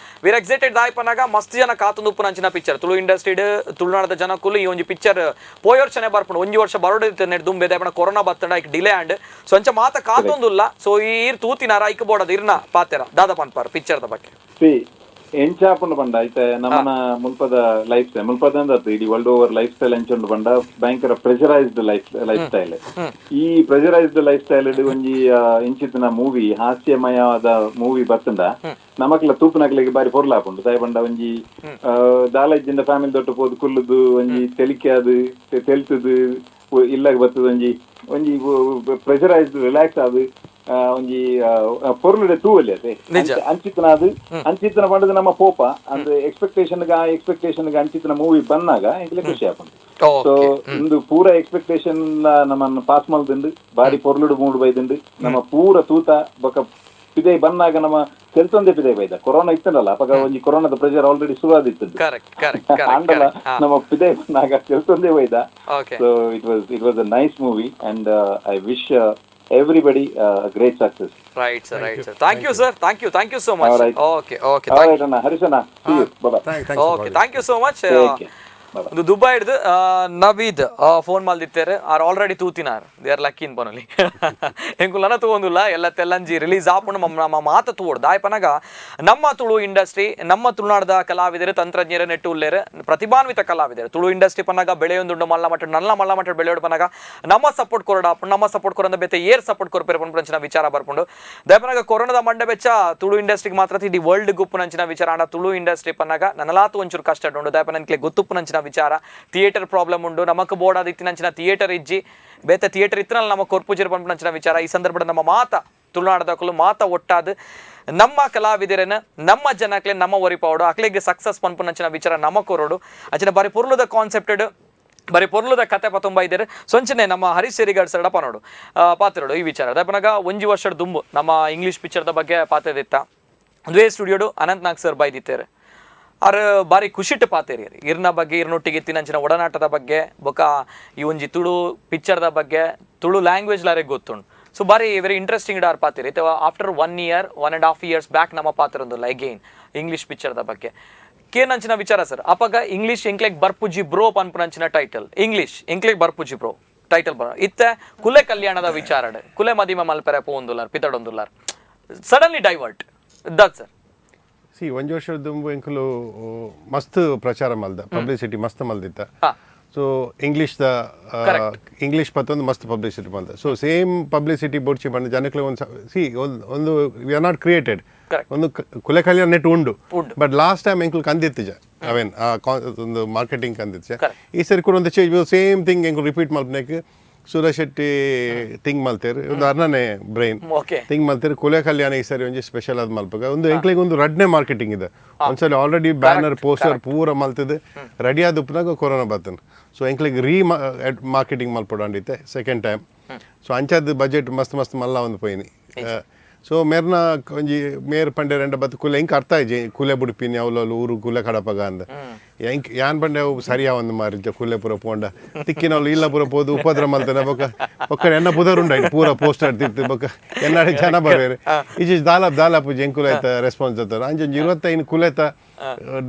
ವೀರ್ ಎಕ್ಸೈಟೆಡ್ ದಾಯ್ ಪನಗ ಮಸ್ತ್ ಜನ ಕಾತುಂದುಪ್ಪುನ ಅಂಚಿನ ಪಿಕ್ಚರ್ ತುಳು ಇಂಡಸ್ಟ್ರಿಡ್ ತುಳುನಾಡದ ಜನಕ್ಕುಲು ಈ ಒಂಜಿ ಪಿಕ್ಚರ್ ಪೋಯೋರ್ಚನೆ ಬರ್ಪುಂಡು ಒಂಜಿ ವರ್ಷ ಬರೋಡು ನೆಟ್ ದುಂಬೆ ದಾಯ್ ಪನ ಕೊರೋನಾ ಬತ್ತಂಡ ಐಕ್ ಡಿಲೇ ಆಂಡ್ ಸೊ ಅಂಚ ಮಾತ ಕಾತೊಂದುಲ್ಲ ಸೊ ಈ ತೂತಿನಾರ ಐಕ್ ಬೋಡದ ಇರ್ನ ಪಾತೆರ ದಾದ ಪನ್ಪಾರ್ ಪಿಕ್ಚರ್ the ಬಗ್ಗೆ ಸಿ ಎಂಚಾಪುಂಡು ಪಂಡ ಐತೆ ನಮ್ಮನ ಮುಲ್ಪದ ಲೈಫ್ ಸ್ಟೈಲ್ ಮುಲ್ಪದ ಅಂದ್ರೆ ಇಡೀ world over life style ಎಂಚುಂಡು ಪಂಡ ಭಯಂಕರ pressurised life life style ಈ pressurised life style ಒಂಜಿ ಇಂಚಿತ್ತಿನ ಮೂವಿ ಹಾಸ್ಯಮಯವಾದ ಮೂವಿ ಬತ್ತಂಡ ನಮಕ್ಲ ತೂಪುನಕ್ಲೆಗ್ ಬಾರಿ ಪೊರ್ಲ ಆಪುಂಡು ದಾಯ ಪಂಡ ಒಂಜಿ ದಾಲಜ್ಜಿಂದ ಫ್ಯಾಮಿಲಿ ದೊಟ್ಟು ಪೋದು ಕುಲ್ಲುದು ಒಂಜಿ ತೆಲಿಕೆ ಅದು ತೆಲ್ತುದು ಇಲ್ಲಾಗ ಬತ್ತದ ಒಂಜಿ ಒಂಜಿ ಪ್ರೆಷರೈಸ್ಡ್ ರಿಲ್ಯಾಕ್ಸ್ ಆದ್ ಒಂಜಿ ಪೊರ್ಲುಡೆ ತೂವಲ್ಲಿ ಅದೇ ಅಂಚಿತನ ಅದು ಅಂಚಿತನ ಪಂಡದು ನಮ್ಮ ಪೋಪ ಅಂದ್ರೆ ಎಕ್ಸ್ಪೆಕ್ಟೇಷನ್ ಎಕ್ಸ್ಪೆಕ್ಟೇಷನ್ ಅಂಚಿತನ ಮೂವಿ ಬಂದಾಗ ಎಂಕ್ಲೆ ಖುಷಿ ಆಪುಂಡು ಸೊ ಇಂದು ಪೂರ ಎಕ್ಸ್ಪೆಕ್ಟೇಷನ್ ನಮ್ಮನ್ನು ಪಾಸ್ ಮಲ್ದಿಂಡು ಬಾರಿ ಪೊರ್ಲುಡು ಮೂಡು ಬೈದಿಂಡು ನಮ್ಮ ಪೂರ ತೂತ ಬೊಕ ಪಿದೈ ಬಂದಾಗ ನಮ್ಮ ತೆಲ್ತೊಂದೇ ಪಿದೈ ಬೈದ ಕೊರೋನಾ ಇತ್ತಲ್ಲ ಅಪಗ ಒಂಜಿ ಕೊರೋನಾದ ಪ್ರೆಷರ್ ಆಲ್ರೆಡಿ ಶುರು ಆದಿತ್ತು ಆಂಡಲ ನಮ್ಮ ಪಿದೈ ಬಂದಾಗ ತೆಲ್ತೊಂದೇ ಬೈದ. So it was a nice movie and I wish everybody great success. Right sir, right sir. Thank you sir, thank you, thank you so much. All right. Okay, okay. All right anna, Harishana, see you. Bye bye. Okay, thank you so much. ಒಂದು Dubai ಹಿಡ್ದು Naveed phone ಮಲ್ದಿತ್ತೇರು ಆರ್ already ತೂತಿನಾರ್ they are lucky in ಪನೊಲಿ ಎಂಕುಲನ ತೂವೊಂದುಲ್ಲ ಎಲ್ಲ ತೆಲ್ಲಂಜಿ ರಿಲೀಸ್ ಆಪುಂಡು ನಮ್ಮ ಮಾತ ತೂವೊಡು ದಾಯಪನಗ ನಮ್ಮ ತುಳು ಇಂಡಸ್ಟ್ರಿ ನಮ್ಮ ತುಳುನಾಡದ ಕಲಾವಿದರು ತಂತ್ರಜ್ಞರು ನೆಟ್ಟು ಉಲ್ಲೇರು ಪ್ರತಿಭಾನ್ವಿತ ಕಲಾವಿದರು ತುಳು ಇಂಡಸ್ಟ್ರಿ ಪನ್ನಾಗ ಬೆಳೆಯೊಂದುಂಡು ಮಲ್ಲ ಮಟ್ಟ ನಲ್ಲ ಮಲ್ಲ ಮಟ್ಟ ಬೆಳೆಯೋಡು ಪನ್ನಾಗ ನಮ್ಮ ಸಪೋರ್ಟ್ ಕೊರಡ ಆಪುಂಡು ನಮ್ಮ ಸಪೋರ್ಟ್ ಕೊರಂದ ಬೇತೆ ಏರ್ ಸಪೋರ್ಟ್ ಕೊರಪೇರು ಪನ್ಪುನಂಚಿನ ವಿಚಾರ ಬರ್ಪುಂಡು ದಯಪನಾಗ ಕೊರೋನಾದ ಮಂಡೆ ಬೆಚ್ಚ ತುಳು ಇಂಡಸ್ಟ್ರಿಗೆ ಮಾತ್ರ ಇಡೀ ವರ್ಲ್ಡ್ ಗುಪ್ಪುನಂಚಿನ ವಿಚಾರ ಆಂಡ ತುಳು ಇಂಡಸ್ಟ್ರಿ ಪನ್ನಾಗ ನನಲಾತು ಒಂಚೂರು ಕಷ್ಟ ಉಂಡು ದಯಪನ ಗೊತ್ತುಪ್ಪುನಂಚಿನ ವಿಚಾರ ಥಿಯೇಟರ್ ಪ್ರಾಬ್ಲಮ್ ಉಂಡು ನಮಕ್ ಬೋರ್ಡ್ ಆದಿತ್ತಿನಂಚಿನ ಥಿಯೇಟರ್ ಇಜ್ಜಿ ಬೇತೆ ಥಿಯೇಟರ್ ಇತ್ತಿನಲ್ಲಿ ನಮ್ಮ ಕೊರ್ಪುಜಿರು ಪನ್ಪುನಂಚಿನ ವಿಚಾರ ಈ ಸಂದರ್ಭದ ನಮ್ಮ ಮಾತ ತುಳುನಾಡದಕ್ಕಲು ಮಾತ ಒಟ್ಟಾದ ನಮ್ಮ ಕಲಾವಿದರನ್ನ ನಮ್ಮ ಜನಕ್ಲೆ ನಮ್ಮ ಒರಿಪಾವಡು ಅಕ್ಲೆಗೆ ಸಕ್ಸಸ್ ಪನ್ಪುನಂಚಿನ ವಿಚಾರ ನಮ್ಮ ಕೊರೋಡು ಅಂಚಿನ ಬಾರಿ ಪೊರ್ಲುದ ಕಾನ್ಸೆಪ್ಟೆಡ್ ಬರೀ ಪೊರ್ಲುದ ಕತೆ ಪತೊಂಬ ಇದ್ದಾರೆ ಸೊಂಚನೆ ನಮ್ಮ ಹರೀಶ್ ಸೇರಿಗಾಡ್ ಸರಡ ಪನೋಡು ಪಾತ್ರಡು ಈ ವಿಚಾರ ಅದಾಪನಾಗ ಒಂಜಿ ವರ್ಷದ ದುಂಬು ನಮ್ಮ ಇಂಗ್ಲೀಷ್ ಪಿಕ್ಚರ್ದ ಬಗ್ಗೆ ಪಾತ್ರದಿತ್ತ ಒಂದುವೇ ಸ್ಟುಡಿಯೋಡು ಅನಂತ್ ನಾಗ್ ಸರ್ ಬೈದಿತ್ತೇರು ಆರ್ ಬಾರಿ ಖುಷಿಟ್ಟು ಪಾತೇರಿ ಇರ್ನ ಬಗ್ಗೆ ಇರ್ನೊಟ್ಟಿಗೆ ತಿನ್ನಂಚಿನ ಒಡನಾಟದ ಬಗ್ಗೆ ಬೊಕ ಈ ಒಂಜಿ ತುಳು ಪಿಕ್ಚರ್ದ ಬಗ್ಗೆ ತುಳು ಲ್ಯಾಂಗ್ವೇಜ್ ಲಾರಿಗೆ ಗೊತ್ತುಂಡು ಸೊ ಬಾರಿ ವೆರಿ ಇಂಟ್ರೆಸ್ಟಿಂಗ್ ಆರ್ ಪಾತಿರಿ after 1 year 1.5 years back ನಮ್ಮ ಪಾತ್ರ ಒಂದುಲ್ಲ ಅಗೈನ್ ಇಂಗ್ಲೀಷ್ ಪಿಕ್ಚರ್ದ ಬಗ್ಗೆ ಕೇನಂಚಿನ ವಿಚಾರ ಸರ್ ಅಪಗ ಇಂಗ್ಲೀಷ್ ಎಂಕ್ಲೆಗ್ ಬರ್ಪುಜಿ ಬ್ರೋ ಪನ್ಪುನಂಚಿನ ಟೈಟಲ್ ಇಂಗ್ಲೀಷ್ ಎಂಕ್ಲೆಗ್ ಬರ್ಪುಜಿ ಬ್ರೋ ಟೈಟಲ್ ಬರ ಇತ್ತೆ ಕುಲೆ ಕಲ್ಯಾಣದ ವಿಚಾರಡ್ ಕುಲೆ ಮದಿಮ ಮಲ್ಪೆರೆ ಪೋಂದುಲ್ಲಾರ್ ಪಿತಡೊಂದುಲ್ಲಾರ್ suddenly divert that sir C ಒಂಜಿ ವರ್ಷದ ದುಂಬು ಎಂಕುಲು ಮಸ್ತ್ ಪ್ರಚಾರ ಮಲ್ದ ಪಬ್ಲಿಸಿಟಿ ಮಸ್ತ್ ಮಲ್ದಿತ್ತ so English the English ಪತ್ತೊಂದು ಮಸ್ತ್ ಪಬ್ಲಿಸಿಟಿ ಮಲ್ದ so same publicity ಬೋಡ್ಚಿ ಬಂದ ಜನಕ್ಕೆ ಒಂದು ಸಿ ಒಂದು we are not created ಒಂದು ಕುಲೆ ಕಲ್ಯಾಣ ನೆಟ್ ಉಂಡು but last time ಎಂಕುಲು ಕಂದಿತ್ತಿಜ ಅವೇನ್ ಒಂದು ಮಾರ್ಕೆಟಿಂಗ್ ಕಂದಿತ್ತಿಜ ಈ ಸರಿ ಕೂಡ ಒಂದು change same thing ಎಂಕುಲು ರಿಪೀಟ್ ಮಲ್ಪನೇಕ್ ಸೂರಜ್ ಶೆಟ್ಟಿ ಥಿಂಗ್ ಮಲ್ತೇರು ಒಂದು ಅರ್ಣನೆ ಬ್ರೈನ್ ಥಿಂಗ್ ಮಲ್ತೇರು ಕುಲೆ ಕಲ್ಯಾಣ ಈ ಸರಿ ಒಂಜಿ ಸ್ಪೆಷಲ್ ಆದ ಮಲ್ಪಗ ಒಂದು ಎಂಕ್ಲಿಗೆ ಒಂದು ರಡ್ನೆ ಮಾರ್ಕೆಟಿಂಗ್ ಇದೆ ಒಂದ್ಸಲ already banner poster ಪೂರ ಮಲ್ತದೆ ರೆಡಿ ಆದ ಉಪ್ಪನಾಗ ಕೊರೋನಾ ಬರ್ತದೆ ಸೊ ಎಂಕ್ಲಿಗೆ ರೀ ಮಾರ್ಕೆಟಿಂಗ್ ಮಲ್ಪಡಂಡಿತ್ತೆ second time so ಅಂಚಾದ budget ಮಸ್ತ್ ಮಸ್ತ್ ಮಲ್ಲ ಒಂದು ಪೋಯಿನಿ ಸೊ ಮೇರ್ನ ಒಂಜಿ ಮೇರ್ ಪಂಡೆ ರೆಂಡ ಬತ್ತು ಕುಲೆ ಎಂಕ್ ಅರ್ಥ ಆಯ್ಜಿ ಕುಲೆ ಬುಡಿಪಿನಿ ಅವಲಲ್ಲ ಊರು ಕುಲೆ ಕಡಪಗ ಅಂದ ಎಂಕ್ ಯಾನ್ ಪಂಡೆ ಅವು ಸರಿಯಾ ಒಂದು ಮಾರಿ ಕುಲೆ ಪೂರ ಪೋಂಡ ತಿಕ್ಕಿನವ್ಲು ಇಲ್ಲ ಪೂರ ಪೋದು ಉಪದ್ರ ಮಲ್ತನೆ ಬೊಕ್ಕ ಒಕ್ಕಡೆ ಎನ್ನ ಪುದರುಂಡ ಪೂರ ಪೋಸ್ಟರ್ ತಿರ್ತು ಬೊಕ್ಕ ಎನ್ನಾಡಿ ಜನ ಬರೋರು ಈಚೆ ದಾಲಾಪ್ ದಾಲಾಪ್ ಎಂಕುಲ ಆಯ್ತ ರೆಸ್ಪಾನ್ಸ್ ಆಯ್ತಾರೆ ಅಂಚೆ 25 ಕುಲೆತ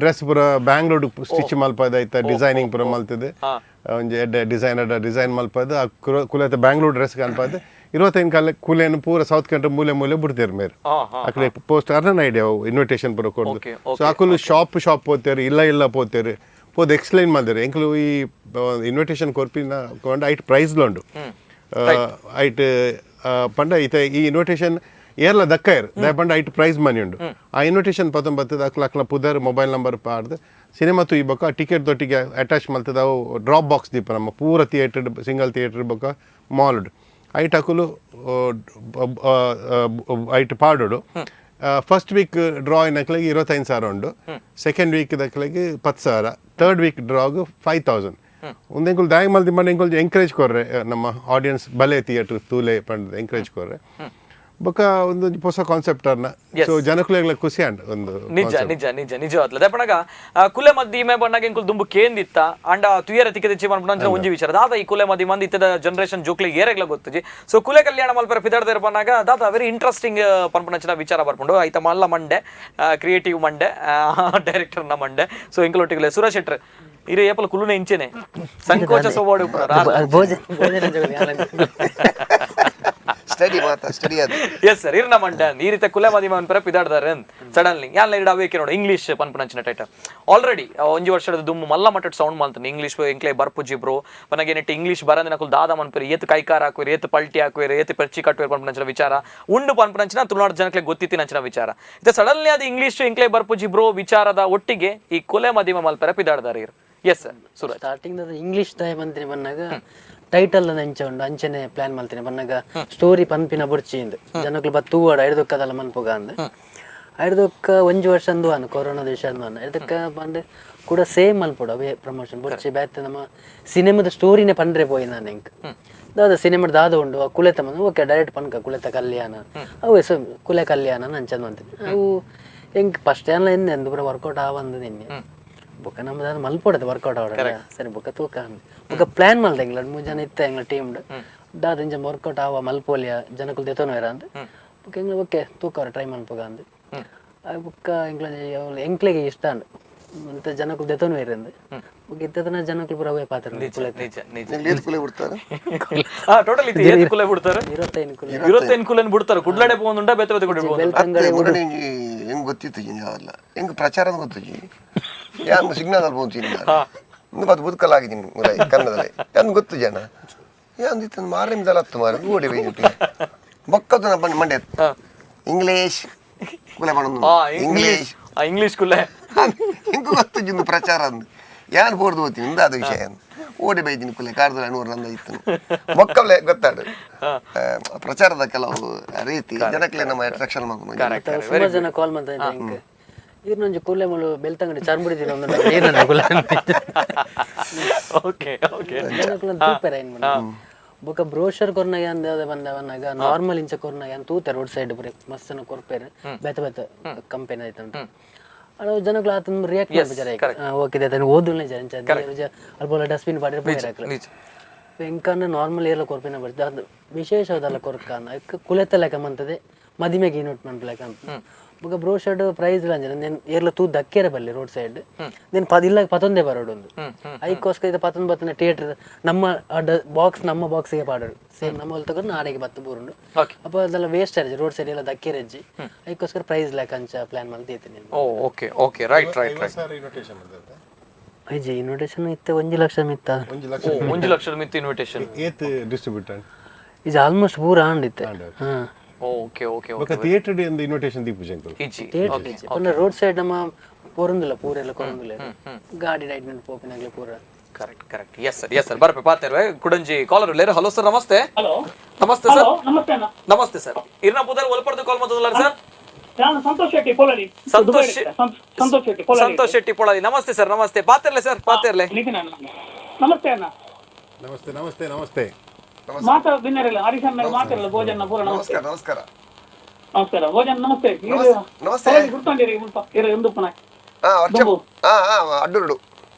ಡ್ರೆಸ್ ಪೂರ ಬ್ಯಾಂಗ್ಳೂರ್ ಸ್ಟಿಚ್ ಮಲ್ಪದ ಆಯ್ತ ಡಿಸೈನಿಂಗ್ ಪೂರ ಮಲ್ತದೆ ಒಂಜಿ ಎಡ್ಡೆ ಡಿಸೈನರ್ ಡಿಸೈನ್ ಮಲ್ಪದ ಆ ಕುಲೆತ ಬ್ಯಾಂಗ್ಳೂರ್ ಡ್ರೆಸ್ ಕನ್ಪದ 25 ಕಾಲ ಕೂಲೆಯನ್ನು ಪೂರ ಸೌತ್ ಕಂಟ್ರಿ ಮೂಲೆ ಮೂಲೆ ಬಿಡ್ತೇರು ಮೇರು ಅಕಡೆ ಪೋಸ್ಟ್ ಅರ್ನ ಐಡಿಯಾ ಇನ್ವಿಟೇಷನ್ ಪೂರ ಕೊಡ್ದು ಸೊ ಅಕುಲು ಶಾಪ್ ಶಾಪ್ ಪೋತೇರು ಇಲ್ಲ ಇಲ್ಲ ಪೋತೇರು ಪೋದು ಎಕ್ಸ್ಪ್ಲೈನ್ ಮಾಡಿದ್ರು ಎಂಕಲು ಈ ಇನ್ವಿಟೇಷನ್ ಕೊರ್ಪಿನ ಕೊಂಡು ಐಟ್ ಪ್ರೈಸ್ ಲೋಂಡು ಐಟ್ ಪಂಡ ಇತ ಈ ಇನ್ವಿಟೇಷನ್ ಏರ್ಲ ದಕ್ಕಯರ್ ದಯಪಂಡ ಐಟ್ ಪ್ರೈಸ್ ಮನಿ ಉಂಡು ಆ ಇನ್ವಿಟೇಷನ್ ಪತ್ತೊಂಬತ್ತು ಅಕ್ಲ ಅಕ್ಲ ಪುದರ್ ಮೊಬೈಲ್ ನಂಬರ್ ಪಾಡ್ದು ಸಿನಿಮಾ ತೂ ಈ ಬೊಕ್ಕ ಟಿಕೆಟ್ ದೊಟ್ಟಿಗೆ ಅಟ್ಯಾಚ್ ಮಲ್ತದ ಅವು ಡ್ರಾಪ್ ಬಾಕ್ಸ್ ದೀಪ ನಮ್ಮ ಪೂರ theatre single theatre ಬೊಕ್ಕ ಮಾಲ್ಡ್ ಐಟ್ ಅಕುಲು ಐಟ್ ಪಾಡೋಡು first week draw ಇನ್ನಕ್ಲಿಗೆ 25,000 ಉಂಡು ಸೆಕೆಂಡ್ ವೀಕ್ ದಕ್ಲಿಗೆ 10,000 ಥರ್ಡ್ ವೀಕ್ ಡ್ರಾಗ್ 5,000 ಒಂದು ಎಂಕುಲು ದಾಯ ಮಲ್ದಿ ಮಂಡ ಎಂಕುಲು ಎಂಕರೇಜ್ ಕೊರ್ರೆ ನಮ್ಮ ಆಡಿಯನ್ಸ್ ಬಲೆ ಥಿಯೇಟರ್ ತೂಲೆ ಪಂಡ್ ಎಂಕರೇಜ್ ಕೊರ್ರೆ ಬೊಕ್ಕ ಒಂದು ಹೊಸ ಕಾನ್ಸೆಪ್ಟ್ ಅನ್ನ ಸೊ ಜನಕುಲೆಗ್ಲ ಖುಷಿ ಅಂಡ್ ಒಂದು ನಿಜ ನಿಜ ನಿಜ ನಿಜವಾದ್ಲ ದಪ್ಪಣಗ ಕುಲೆ ಮದ್ದಿಮೆ ಬಣ್ಣಗ ಎಂಕುಲು ದುಂಬು ಕೇಂದಿತ್ತ ಅಂಡ ತುಯರ ತಿಕ್ಕದಿಚ್ಚಿ ಪನ್ಪುನ ಒಂಜಿ ವಿಚಾರ ದಾದ ಈ ಕುಲೆ ಮದಿ ಮಂದಿ ಇತ್ತದ ಜನರೇಷನ್ ಜೋಕ್ಲಿಗೆ ಏರೆಗ್ಲ ಗೊತ್ತುಜಿ ಸೊ ಕುಲೆ ಕಲ್ಯಾಣ ಮಲ್ಪರ ಪಿದಾಡ್ದೇರ್ ಬಣ್ಣಾಗ ದಾದ ವೆರಿ ಇಂಟ್ರೆಸ್ಟಿಂಗ್ ಪನ್ಪುನಂಚಿನ ವಿಚಾರ ಬರ್ಪುಂಡು ಐತ ಮಲ್ಲ ಮಂಡೆ ಕ್ರಿಯೇಟಿವ್ ಮಂಡೆ ಡೈರೆಕ್ಟರ್ನ ಮಂಡೆ ಸೊ ಎಂಕುಲೊಟ್ಟಿಗೆ ಸುರೇಶ್ ಶೆಟ್ರ್ ಇರು ಏಪಲ್ ಕುಲುನೆ ಇಂಚೆನೆ ಸಂಕೋಚ ಸೋವಾಡು ಸ್ಟಡಿ ಮಾತಾ ಸ್ಟಡಿ ಅದು ಎಸ್ ಸರ್ ಇರ್ನ ಮಂಡೆ ಈ ರೀತಿ ಕುಲೆ ಮದಿಮ ಪರ ಪಿದಾಡ್ದಾರೆ ಸಡನ್ಲಿ ಯಾನ್ ಇಡ ಅವೇಕೆ ನೋಡು ಇಂಗ್ಲೀಷ್ ಪನ್ಪುನಂಚಿನ ಟೈಟಲ್ ಆಲ್ರೆಡಿ ಒಂಜಿ ವರ್ಷದ ದುಮ್ಮು ಮಲ್ಲ ಮಟ್ಟದ ಸೌಂಡ್ ಮಾಡ್ತಾನೆ ಇಂಗ್ಲೀಷ್ ಎಂಕ್ಲೆ ಬರ್ಪುಜಿ ಬ್ರೋ ಪನಗೆ ನೆಟ್ಟು ಇಂಗ್ಲೀಷ್ ಬರಂದಿನ ಕುಲ್ ದಾದ ಮನ್ಪುರಿ ಏತ್ ಕೈಕಾರ ಹಾಕುವೇರು ಏತ್ ಪಲ್ಟಿ ಹಾಕುವೇರು ಏತ್ ಪರ್ಚಿ ಕಟ್ಟುವೇರು ಪನ್ಪುನಂಚಿನ ವಿಚಾರ ಉಂಡು ಪನ್ಪುನಂಚಿನ ತುಳುನಾಡು ಜನಕ್ಕೆ ಗೊತ್ತಿತ್ತಿನಂಚಿನ ವಿಚಾರ ಇದು ಸಡನ್ಲಿ ಅದು ಇಂಗ್ಲೀಷ್ ಎಂಕ್ಲೆ ಬರ್ಪುಜಿ ಬ್ರೋ ವಿಚಾರದ ಒಟ್ಟಿಗೆ ಈ ಕುಲೆ ಮದಿಮ ಮಲ್ಪರ ಪಿದಾಡ್ದಾರೆ ಇರು yes sir Suraj starting English ದಾಯ ಬಂತೀನಿ ಬನ್ನಾಗ ಟೈಟಲ್ ಅಂಚೆ ಉಂಡು ಅಂಚೆನೆ ಪ್ಲಾನ್ ಮಾಡ್ತೀನಿ ಬನ್ನಾಗ ಸ್ಟೋರಿ ಪನ್ಪಿನ ಬುರ್ಚಿ ಇಂದು ಜನಕ್ಲು ಬತ್ ತೂವಾಡ ಐಡ್ದೊಕ್ಕದಲ್ಲ ಮನ್ಪುಗ ಅಂದ್ ಐಡ್ದೊಕ್ಕ ಒಂಜಿ ವರ್ಷ ಅಂದು ಅನ್ ಕೊರೋನಾ ದೇಶ ಅಂದು ಅನ್ ಐಡ್ದೊಕ್ಕ ಬಂದು ಕೂಡ ಸೇಮ್ ಮಲ್ಪೊಡು ಅವೇ ಪ್ರಮೋಷನ್ ಬುರ್ಚಿ ಬ್ಯಾತ್ ನಮ್ಮ ಸಿನಿಮಾದ ಸ್ಟೋರಿನೇ ಪಂಡ್ರೆ ಪೋಯಿ ನಾನು ಎಂಕ್ ದಾದ ಸಿನಿಮಾ ದಾದ ಉಂಡು ಆ ಕುಲೆತ ಬಂದು ಓಕೆ ಡೈರೆಕ್ಟ್ ಪನ್ಕ ಕುಲೆತ ಕಲ್ಯಾಣ ಅವೇ ಸೊ ಕುಲೆ ಕಲ್ಯಾಣ ಅಂಚಂದು ಅಂತೀನಿ ಅವು ಎಂಕ್ ಫಸ್ಟ್ ಏನ ಎನ್ನೆ ಅಂದು ಪೂರ ವರ್ಕೌಟ್ ಆವಂದು ನಿನ್ನೆ ಬೊಕ್ಕ ನಮ್ಮದು ಮಲ್ಪೊಡದು ವರ್ಕೌಟ್ ಆವಡ ಸರಿ ಬೊಕ್ಕ ತೂಕ ಬೊಕ್ಕ ಪ್ಲಾನ್ ಮಲ್ದ ಎಂಗ್ಲ ಮೂರು ಜನ ಇತ್ತ ಎಂಗ್ಲ ಟೀಮ್ ದಾದ ಇಂಚ ವರ್ಕೌಟ್ ಆವ ಮಲ್ಪೋಲಿಯ ಜನಕುಲು ದೆತೊನವೇರ ಅಂದ್ ಬೊಕ್ಕ ಎಂಗ್ಲ ಓಕೆ ತೂಕ ಅವ್ರ ಟ್ರೈ ಮಲ್ಪುಗ ಅಂದ್ ಬೊಕ್ಕ ಎಂಗ್ಲ ಎಂಕ್ಲೆಗೆ ಇಷ್ಟ ಅಂಡ್ ಅಂತ ಜನಕ್ಕೂ ದೆತೋನು ಇರಂದು ಇತ್ತದನ ಜನಕ್ಕೂ ಪೂರ ಅವೇ ಪಾತ್ರ ನಿಜ ನಿಜ ನಿಜ ಏತ್ ಕುಲೆ ಬಿಡ್ತಾರೆ ಹಾ ಟೋಟಲ್ ಇತ್ತು ಏತ್ ಕುಲೆ ಬಿಡ್ತಾರೆ 25 ಕುಲೆ 25 ಕುಲೆನ್ ಬಿಡ್ತಾರೆ ಕುಡ್ಲಡೆ ಪೋಂದುಂಡ ಬೇತೆ ಬೇತೆ ಕೊಡಿ ಪೋಂದುಂಡ ಬೆಳ್ತಂಗಡಿ ಮುರಳಿ ಹೆಂಗ್ ಗೊತ್ತಿತ್ತು ಜಿ ಅಲ್ಲ ಹೆಂಗ್ ಪ್ರಚಾರ ಗೊತ್ತು ಜಿ ಯಾನ್ ಸಿಗ್ನಲ್ ಅಲ್ಲಿ ಹೋಗ್ತೀನಿ ನಾನು ಅದು ಬದುಕಲ್ ಆಗಿದ್ದೀನಿ ಮುರೈ ಕನ್ನಡದಲ್ಲಿ ಯಾನ್ ಗೊತ್ತು ಜನ ಯಾನ್ ಇತ್ತು ಮಾರನೇ ಹತ್ತು ಮಾರ ಓಡಿ ಬೊಕ್ಕದ್ದು ನಮ್ಮ ಮಂಡ್ಯ ಇಂಗ್ಲೀಷ್ ಕುಲೆ ಮಾಡೋದು ಇಂಗ್ಲೀಷ್ ಇಂಗ್ಲೀಷ್ ಕುಲೆ ಹಿಂಗೆ ಗೊತ್ತು ಜಿಂದು ಪ್ರಚಾರ ಅಂದು ಯಾನ್ ಬೋರ್ದು ಹೋಗ್ತೀನಿ ಇಂದ ಅದು ವಿಷಯ ಓಡಿ ಬೈತೀನಿ ಕುಲೆ ಕಾರ್ದಲ್ಲ ನೂರು ನಂದ ಇತ್ತು ಬೊಕ್ಕಲೆ ಗೊತ್ತಾಡು ಪ್ರಚಾರದ ಕೆಲವು ರೀತಿ ಜನಕ್ಲೆ ನಮ್ಮ ಅಟ್ರಾಕ್ಷನ್ ಮಾಡ್ಕೊಂಡು ಸುಮಾರು ಜನ ಕಾಲ್ ಮಾಡ್ತಾ ಇದ್ದಾರೆ ಹಿಂಗೆ ಇರ್ನೊಂಜಿ ಕುಲೆ ಮುಳು ಬೆಳ್ತಂಗಡಿ ಚರ್ಮುಡಿ ದಿನ ಒಂದು ಏನನ್ನ ಕುಲೆ ಓಕೆ ಓಕೆ ಜನಕ್ಕುಲ ತೂಪೆರ ಏನ್ ಮಾಡ ಬೊಕ ಬ್ರೋಷರ್ ಕೊರ್ನಾಗ ಅಂದ ಬಂದವನಾಗ ನಾರ್ಮಲ್ ಇಂಚ ಕೊರ್ನಾಗ ಅಂತ ತೂತೆ ರೋಡ್ ಸೈಡ್ ಬರೀ ಮಸ್ತ್ ಜನ ಕೊರ್ಪೇರು ಬೇತ ಬೇತ ಕಂಪೆನಿ ಆಯ್ತಂತ ಅಲ್ಲ ಜನಗಳು ಆತನ ರಿಯಾಕ್ಟ್ ಮಾಡ್ತಾರೆ ಓಕೆ ಅದನ್ನ ಓದುಲ್ಲ ಜನ ಅಲ್ಪ ಡಸ್ಟ್ಬಿನ್ ಪಾಡಿದ್ರೆ ಪೋಯಿರಾಕ್ಲ ನಿಜ ಎಂಕನ್ನ ನಾರ್ಮಲ್ ಏರ್ಲ ಕೊರ್ಪಿನ ಬರ್ತದೆ ಅದು ವಿಶೇಷವಾದಲ್ಲ ಕೊರ್ಕಾನ ಕುಲೆತ ಲೆಕ್ಕ ಮಂತದೆ ಮದಿಮೆಗೆ ಇನ್ವೈಟ್ ಮಾಡ್ಲಕ್ಕ ಅಂತ ಬೊಕ ಬ್ರೋಷರ್ಡ್ ಪ್ರೈಸ್ ಲಂಜನ ನೇನ್ ಏರ್ಲ ತೂ ದಕ್ಕೇರೆ ಬಲ್ಲಿ ರೋಡ್ ಸೈಡ್ ನೇನ್ ಪದಿಲ್ಲ ಪತೊಂದೇ ಬರೋಡು ಒಂದು ಐಕ್ಕೋಸ್ಕರ ಇದು ಪತೊಂದು ಬತ್ತನ ಥಿಯೇಟರ್ ನಮ್ಮ ಬಾಕ್ಸ್ ನಮ್ಮ ಬಾಕ್ಸಿಗೆ ಪಾಡೋಡು ಸೇಮ್ ನಮ್ಮ ಹೊಲ್ ತಗೊಂಡು ನಾಡೆಗೆ ಬತ್ತು ಬೂರುಂಡು ಅಪ್ಪ ಅದೆಲ್ಲ ವೇಸ್ಟ್ ಆಯ್ತು ರೋಡ್ ಸೈಡ್ ಎಲ್ಲ ದಕ್ಕೇರೆ ಅಜ್ಜಿ ಐಕ್ಕೋಸ್ಕರ ಪ್ರೈಸ್ ಲೆಕ್ಕ ಅಂಚ ಪ್ಲಾನ್ ಮಾಡ್ತೀನಿ oh okay okay right right right invitation ಬಂದದ್ದು ಅಜ್ಜಿ ಇನ್ವಿಟೇಷನ್ ಇತ್ತೆ 1 ಲಕ್ಷ ಮಿತ್ತ 1 ಲಕ್ಷ 1 ಲಕ್ಷದ ಮಿತ್ತು ಇನ್ವಿಟೇಷನ್ ಏತ್ ಡಿಸ್ಟ್ರಿಬ್ಯೂಟ್ ಇದು ಆಲ್ಮೋಸ್ಟ್ ಪೂರ ಆಂಡಿತ್ತೆ ಹಾ okay okay okay theatre ಇಂದ ಇನ್ವಿಟೇಷನ್ ದೀಪು ಜಂಕಲ್ ಇಜ್ಜಿ theatre road side ನಮ್ಮ ಪೊರಂದಿಲ್ಲ ಪೂರ ಎಲ್ಲ ಕೊರಂದಿಲ್ಲ ಗಾಡಿ ರೈಡ್ ಮೇಲೆ ಪೋಪಿನಾಗ್ಲಿ ಪೂರ Correct correct yes sir yes sir ಬರ್ಪೆ ಪಾತೆರ್ವೆ ಕುಡಂಜಿ collar ಲೇರು hello sir namaste hello ನಮಸ್ತೆ ಸರ್ ನಮಸ್ತೆ ಅಣ್ಣ ನಮಸ್ತೆ ಸರ್ ಇರ್ನ ಪುದರ್ ಒಲ್ಪರ್ದು ಕಾಲ್ ಮಾಡ್ತದಲ್ಲ ಸರ್ ನಾನು ಸಂತೋಷ್ ಶೆಟ್ಟಿ ಪೊಲಡಿ ಸಂತೋಷ್ ಸಂತೋಷ್ ಶೆಟ್ಟಿ ಪೊಲಡಿ ಸಂತೋಷ್ ಶೆಟ್ಟಿ ಪೊಳಲಿ ನಮಸ್ತೆ ಸರ್ ನಮಸ್ತೆ ಪಾತೆರ್ಲೆ ಸರ್ ಪಾತೆರ್ಲೆ ನಿತಿನ್ ಅಣ್ಣ ನಮಸ್ತೆ ಅಣ್ಣ ನಮಸ್ತೆ ನಮಸ್ತೆ ನಮಸ್ತೆ ಮಾತಾಡ ದಿನರಲ್ಲ ಹರೀಶ್ ಅಣ್ಣ ಮಾತಾಡಲ್ಲ ಭೋಜನ ಪೂರ ನಮಸ್ತೆ ನಮಸ್ಕಾರ ನಮಸ್ಕಾರ ನಮಸ್ಕಾರ ಭೋಜನ ನಮಸ್ತೆ ನಮಸ್ತೆ ಗುರ್ತೊಂಡಿರಿ ಮುಲ್ಪ ಇರ ಒಂದು ಪುನಃ ಹಾ ವರ್ಷ ಹಾ ಹಾ ಅಡ್ಡುರುಡು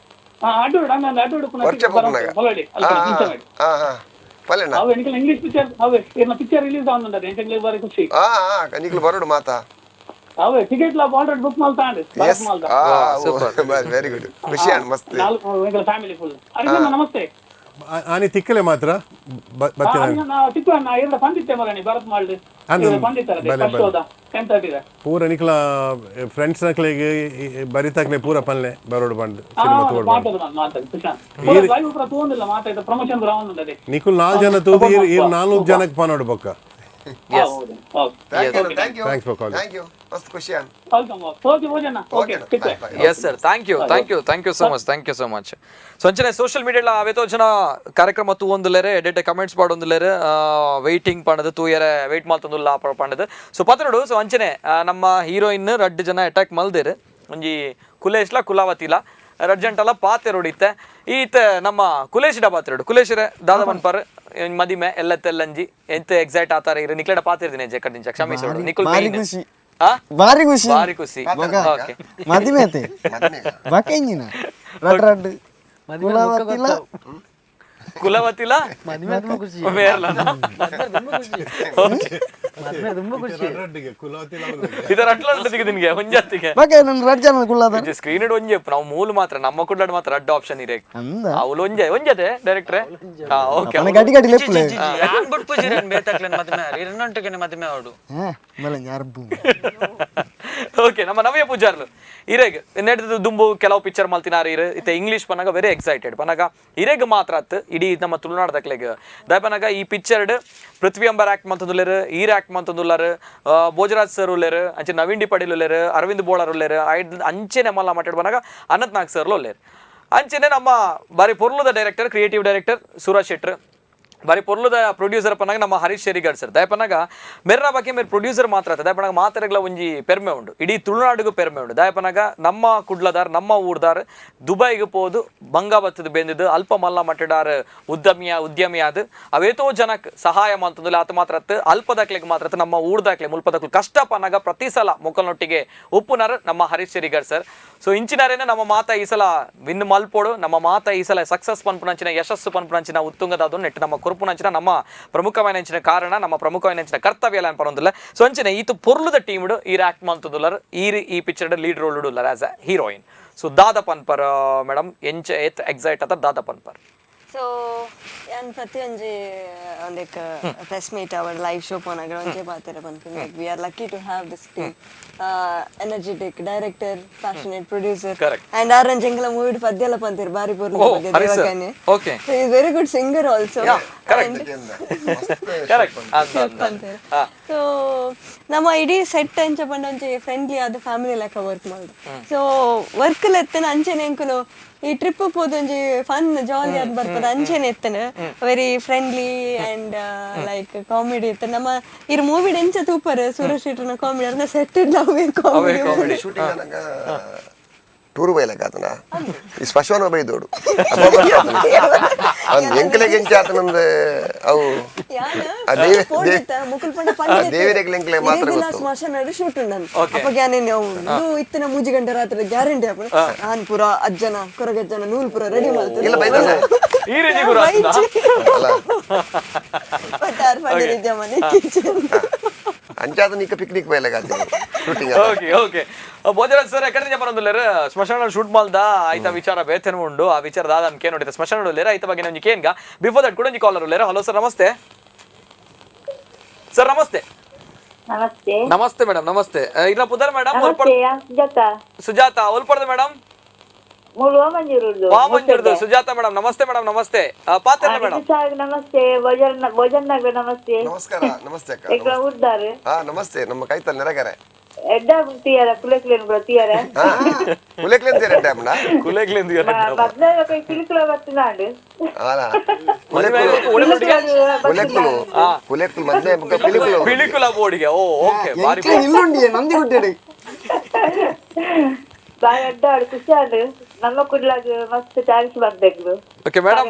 ಹಾ ಅಡ್ಡುರುಡು ಅಣ್ಣ ಅಡ್ಡುರುಡು ಪುನಃ ವರ್ಷ ಪುನಃ ಪೊಲಡಿ ಅಲ್ಪ ನಿಮಿಷ ಮಾಡಿ ಹಾ ಹಾ ಪಲ್ಲೆಣ್ಣ ಅವು ಎನಿಕಲ್ ಇಂಗ್ಲಿಷ್ ಪಿಕ್ಚರ್ ಅವೇ ಇರ್ನ ಪಿಕ್ಚರ್ ರಿಲೀಸ್ ಆವೊಂದುಂಡದೆ ಎಂಕಲ್ಗೆ ಬಾರಿ ಖುಷಿ ಹಾ ಹಾ ನಿಕ್ಲು ಬರೋಡು ಮಾತಾ ಅವೇ ಟಿಕೆಟ್ ಲಾ ಆಲ್ರೆಡಿ ಬುಕ್ ಮಲ್ತಾ ಅಂಡ್ ಎಸ್ ಹಾ ವೆರಿ ಗುಡ್ ಖುಷಿ ಅಣ್ಣ ಮಸ್ತ್ ನಾಲ್ಕು ಎಂಕಲ್ ಫ್ಯಾಮಿಲಿ ಫುಲ್ ಹರೀಶ್ ಅಣ್ಣ ನಮಸ್ತೆ ಆನಿ ತಿಕ್ಕಲೆ ಮಾತ್ರ ತಿಕ್ಕು ಅಣ್ಣ ಇರ್ನ ಪಂಡಿತ್ತೆ ಮಗನಿ ಭರತ್ ಮಾಲ್ಡ್ ಪಂಡಿತರ ಫಸ್ಟ್ ಹೋದ 10:30 ಪೂರ ನಿಕ್ಲ ಫ್ರೆಂಡ್ಸ್ ನಕ್ಲೆಗೆ ಬರಿತಾಕ್ಲೆ ಪೂರ ಪಲ್ಲೆ ಬರೋಡು ಬಂದು ಸಿನಿಮಾ ತೋಡ್ ನಿಕುಲ್ 4 ಜನ ತೂದು ಇರ್ 400 ಜನಕ್ಕೆ ಪನೋಡು ಬೊಕ್ಕ. Thanks for calling. Thank you ಮಸ್ತ್ ಖುಷಿ ಅಣ್ಣ. Yes sir, thank you thank you thank you so much, thank you so much. So ಅಂಚನೆ ಸೋಷಿಯಲ್ ಮೀಡಿಯಾ ಅವೇತೋ ಜನ ಕಾರ್ಯಕ್ರಮ ತೂ ಒಂದುಲೇರೆ ಎಡೆಟ್ ಕಮೆಂಟ್ಸ್ ಪಾಡೊಂದುಲೇರೆ ವೆಯ್ಟಿಂಗ್ ಪಂಡದು ತೂಯರೆ ವೆಯ್ಟ್ ಮಾಲ್ತೊಂದುಲ್ಲ ಪಂಡದು. ಸೊ ಪತ್ರಡು ಸೊ ಅಂಚನೆ ನಮ್ಮ ಹೀರೋಯಿನ್ ರಡ್ಡು ಜನ ಅಟ್ಯಾಕ್ ಮಲ್ದೇರು ಒಂಜಿ ಕುಲೇಶ್ಲ ಕುಲಾವತಿಲ ರಡ್ಜಂಟಲ ಪಾತೆ ರೋಡಿತ್ತೆ ಈತ ನಮ್ಮ ಕುಲೇಶ್ ಪಾತ್ರೆಡು ಕುಲೇಶ್ ದಾದ ಮನ್ಪರ್ ಮದಿಮೆ ಎಲ್ಲ ತೆಲ್ಲಂಜಿ ಎಂತ ಎಕ್ಸೈಟ್ ಆತಾರೆ ಇರು ನಿಕ್ಲೆಡ ಪಾತಿರ್ದಿನಿ ಜೆ ಕ್ಷಮಿಸೋಡು ನಿಕುಲ್ ಖುಷಿ ಬಾರಿ ಖುಷಿ ಬಾರಿ ಖುಷಿ. ಓಕೆ ಮದಿಮೆ ಆತೆ ಬಕೆಂಜಿನ ರಡ್ ರಡ್ ಕುಲಾವತಿಲ ಕುಲವತಿಲ ಮದುವೆ ತುಂಬಾ ಖುಷಿ ಬೇರ್ಲನ ತುಂಬಾ ಖುಷಿ ಮದುವೆ ತುಂಬಾ ಖುಷಿ ಇದರ ಅಟ್ಲಾಂಟಿಗೆ ನಿನಗೆ ಒಂಜತ್ತಿಗೆ ಬಕೆ ನನ್ನ ರಡ್ ಜನ ಕುಳ್ಳದ ಸ್ಕ್ರೀನ್ ಇಡ್ ಒಂಜೆ ನಾವು ಮೂಲ ಮಾತ್ರ ನಮ್ಮ ಕುಡ್ಲಾಡ್ ಮಾತ್ರ ಅಡ್ಡ ಆಪ್ಷನ್ ಇದೆ ಅಂದ ಅವಳು ಒಂಜೆ ಒಂಜದೆ ಡೈರೆಕ್ಟ್ರೆ ಹಾ ಓಕೆ ಅವನ ಗಡಿ ಗಡಿ ಲೆಪ್ಪುಲೆ ಯಾನ್ ಬುಡ್ಪುಜಿರನ್ ಬೇತಕ್ಲೆನ್ ಮದಿಮೆ ಆರು ಇರನೊಂಟಿಗೆನೆ ಮದಿಮೆ ಆವಡು ಹಾ ಮಲೆ ಯಾರ್ಬು. ಓಕೆ ನಮ್ಮ ನವ್ಯ ಪೂಜಾರ್ಲು ಇರೇಗ್ ನೆಡ್ದು ದುಂಬು ಕೆಲವು ಪಿಕ್ಚರ್ ಮಲ್ತಿನಾರು ಇರು ಇತ್ತೆ ಇಂಗ್ಲೀಷ್ ಪನಾಗ ವೆರಿ ಎಕ್ಸೈಟೆಡ್ ಪನಾಗ ಇರೇಗ್ ಮಾತ್ರ ಅತ್ ಇಡೀ ನಮ್ಮ ತುಳುನಾಡದಕ್ಲೆಗ್ ದಾಯಪನಾಗ ಈ ಪಿಕ್ಚರ್ಡ್ ಪೃಥ್ವಿ ಅಂಬರ್ ಆಕ್ಟ್ ಮಂತಂದುಲ್ಲೇರು ಈರ್ ಆಕ್ಟ್ ಮಂತಂದುಲ್ಲಾರು ಭೋಜರಾಜ್ ಸರ್ ಉಲ್ಲೇರು ಅಂಚೆ ನವೀನ್ ಡಿ ಪಡೀಲ್ ಉಲ್ಲೇರು ಅರವಿಂದ್ ಬೋಳಾರ್ ಉಲ್ಲೇರು ಐಡ್ ಅಂಚೆನೆ ಮಲ್ಲ ಮಾತಾಡ್ ಪನಾಗ ಅನಂತ್ ನಾಗ್ ಸರ್ಲು ಉಲ್ಲೇರು ಅಂಚೆನೆ ನಮ್ಮ ಬಾರಿ ಪೊರ್ಲುದ director creative director Suraj Shettar ಬಾರಿ ಪೊರ್ಲುದ ಪ್ರೊಡ್ಯೂಸರ್ ಪನ್ನಾಗ ನಮ್ಮ ಹರೀಶ್ ಶೆರಿಗರ್ ಸರ್ ದಯಪನಾಗ ಮೆರ್ನ ಬಗ್ಗೆ ಮೇರೆ ಪ್ರೊಡ್ಯೂಸರ್ ಮಾತ್ರ ಆತ ದಯಪನಾಗ ಮಾತೆರೆಗ್ಲ ಒಂಜಿ ಪೆರ್ಮೆ ಉಂಡು ಇಡೀ ತುಳುನಾಡಿಗೂ ಪೆರ್ಮೆ ಉಂಡು ದಯಪನಾಗ ನಮ್ಮ ಕುಡ್ಲದಾರ್ ನಮ್ಮ ಊರ್ದಾರ್ ದುಬೈಗೆ ಪೋದು ಬಂಗಾಬತ್ತದ ಬೆಂದಿದ್ದು ಅಲ್ಪ ಮಲ್ಲ ಮಟ್ಟಡಾರ್ ಉದ್ಯಮಿಯಾದ ಅವೇತೋ ಜನಕ್ಕೆ ಸಹಾಯ ಮಂತಂದಿಲ್ಲ ಆತ ಮಾತ್ರ ಅತ್ತು ಅಲ್ಪದಾಕ್ಲೆಗೆ ಮಾತ್ರ ಅತ್ತು ನಮ್ಮ ಊರ್ದಾಕ್ಲೆ ಮುಲ್ಪದಾಕ್ಲು ಕಷ್ಟ ಪನ್ನಾಗ ಪ್ರತಿ ಸಲ ಮೊಕ್ಕಲ್ನೊಟ್ಟಿಗೆ ಉಪ್ಪುನಾರ್ ನಮ್ಮ ಹರೀಶ್ ಶೆರಿಗರ್ ಸರ್. ಸೊ ಇಂಚಿನಾರೇನೆ ನಮ್ಮ ಮಾತ ಈ ಸಲ ವಿನ್ ಮಲ್ಪೋಡು ನಮ್ಮ ಮಾತ ಈ ಸಲ ಸಕ್ಸಸ್ ಪನ್ಪುನಂಚಿನ ಯಶಸ್ಸು ಪನ್ಪುನಂಚಿನ ಉತ್ತುಂಗದ ನೆಟ್ಟು ನಮ್ಮ ಕೊರ್ಪುನಂಚಿನ ನಮ್ಮ ಪ್ರಮುಖమైన ಕಾರಣ ನಮ್ಮ ಪ್ರಮುಖమైన ಕರ್ತವ್ಯ ಎಲ್ಲ ಪರೊಂದಿಲ್ಲ. ಸೊ ಅಂಚನೆ ಈತು ಪೊರ್ಲುದ ಟೀಮ್ಡು ಈ ಆಕ್ಟ್ ಮಂತುದುಲ್ಲರ್ ಈ ಈ picture lead role ಉಡುಲ್ಲರ್ as a heroine. So ದಾದ ಪನ್ಪರ್ ಮೇಡಮ್ ಎಂಚ ಏತ್ ಎಕ್ಸೈಟ್ ಆತ ದಾದ ಪನ್ಪರ್. ಸೊ ಯಾನ್ ಪ್ರತಿಯೊಂಜಿ ಒಂದೆಕ್ ಪ್ರೆಸ್ ಮೀಟ್ ಅವಡ್ ಲೈವ್ ಶೋ ಪೋನಾಗ ಒಂಜೆ ಪಾತೆರ ಪನ್ಪಿನ like we are lucky to have this team, energetic director, passionate producer. And are ಎಂಕಲ movie ಪದ್ಯಲ ಪಂತೆರ್ ಬಾರಿ ಪೊರ್ಲು ಪದ್ಯ ದೇವಕನೆ. So is very good singer also. ಪಂತೆರ್. So ನಮ್ಮ ಇಡೀ ಸೆಟ್ ಅಂಚ ಪಂಡ ಒಂಜಿ ಫ್ರೆಂಡ್ಲಿ ಆದ ಫ್ಯಾಮಿಲಿ ಲೆಕ್ಕ ವರ್ಕ್ ಮಾಡುದು. ಸೊ ವರ್ಕ್ ಎತ್ತನ ಅಂಚೆನೆ ಎಂಕುಲು ಈ ಟ್ರಿಪ್ ಪೋದೊಂಜಿ ಫನ್ ಜಾಲಿ ಆದ್ ಬರ್ತದೆ ಅಂಚೆನೆ ಎತ್ತನ very friendly and like comedy ಇತ್ತು. ನಮ್ಮ ಇರ್ ಮೂವಿ ಎಂಚ ತೂಪರ್ ಸೂರಜ್ ಶೆಟ್ಟರ್ನ ಕಾಮಿಡಿ ಅರ್ನ set comedy shooting ಅನಗ ಟೂರ್ ಬೈಲಕ ಆತನ ಈ ಸ್ಮಶಾನ ಬೈದೋಡು ಎಂಕಲೆಗೆ ಎಂಚ ಆತನಂದ ಅವು ದೇವರಿಗೆ ಎಂಕಲೆ ಮಾತ್ರ ಗೊತ್ತು. ಸ್ಮಶಾನ ಶೂಟ್ ಉಂಡು ಅಪ್ಪ ಜ್ಞಾನ ಇತ್ತಿನ 3 ಗಂಟೆ ರಾತ್ರಿ ಗ್ಯಾರಂಟಿ ಅಪ್ಪ ನಾನ್ ಪೂರ ಅಜ್ಜನ ಕೊರಗಜ್ಜನ ನೂಲ್ ಪೂರ ರೆಡಿ ಮಾಡ್ತಾರೆ. ಅಂಚಾದ ನೀಕ picnic ಬೈಲಕ shooting. Okay okay Bhojraj sir ಎಕಡೆ ಬರೋದಿಲ್ಲ ಸ್ಮಶಾನ ಶೂಟ್ ಮಾಲ್ದ ಆಯ್ತಾ ವಿಚಾರ ಬೇತೇನು ಉಂಡು ಆ ವಿಚಾರ ದಾದ ಅನ್ಕೆ ನೋಡಿದ ಸ್ಮಶಾನ ಉಳ್ಳೇರ ಆಯ್ತ ಬಗ್ಗೆ ಒಂಜಿ ಕೇನ್ಗ ಬಿಫೋರ್ that ಕೂಡ ಒಂಜಿ ಕಾಲರ್ ಉಳ್ಳೇರ. ಹಲೋ ಸರ್ ನಮಸ್ತೆ. ಸರ್ ನಮಸ್ತೆ. ನಮಸ್ತೆ. ನಮಸ್ತೆ ಮೇಡಮ್. ನಮಸ್ತೆ. ಇಲ್ಲ ಪುದರ್ ಮೇಡಮ್ ಸುಜಾತ. ಸುಜಾತ ಒಲ್ಪಡ್ದ ಮೇಡಮ್? ವಾಮಂಜೂರ್ದು ಸುಜಾತ ಮೇಡಮ್ ನಮಸ್ತೆ ಮೇಡಮ್. ನಮಸ್ತೆ ಪಾತ್ರ ಮೇಡಮ್. ನಮಸ್ತೆ. ಭೋಜನ್ ನಮಸ್ತೆ. ನಮಸ್ಕಾರ. ನಮಸ್ತೆ ಅಕ್ಕ. ಹಾ ನಮಸ್ತೆ. ನಮ್ಮ ಕೈತಲ್ ನೆರಗರೆ ಎಡ್ಡ ತೀಯರ ಕುಲೆಕ್ಲೇನ್ ಕೂಡ ತೀಯರ ಕುಲೆಕ್ಲೇನ್ ತೀಯರ ಎಡ್ಡ ಅಮ್ಮನ ಕುಲೆಕ್ಲೇನ್ ತೀಯರ ಮದ್ವೆ ಪಿಲಿಕುಲ ಬತ್ತಿನಾಂಡು ಅಲ್ಲ ಕುಲೆಕ್ಲು ಕುಲೆಕ್ಲು ಮದ್ವೆ ಪಿಲಿಕುಲ ಪಿಲಿಕುಲ ಬೋಡಿಗೆ. ಓ ಓಕೆ ಬಾರಿ ಇಲ್ಲುಂಡಿ ನಂದಿ ಗುಡ್ಡೆಡು ಬಾರಿ ಅಡ್ಡ ಖುಷಿ ಆಂಡ್ ನಮ್ಮ ಕುಡ್ಲಾಗ ಮಸ್ತ್ ಚಾನ್ಸ್ ಬರ್ಬೇಕು. ಓಕೆ ಮೇಡಮ್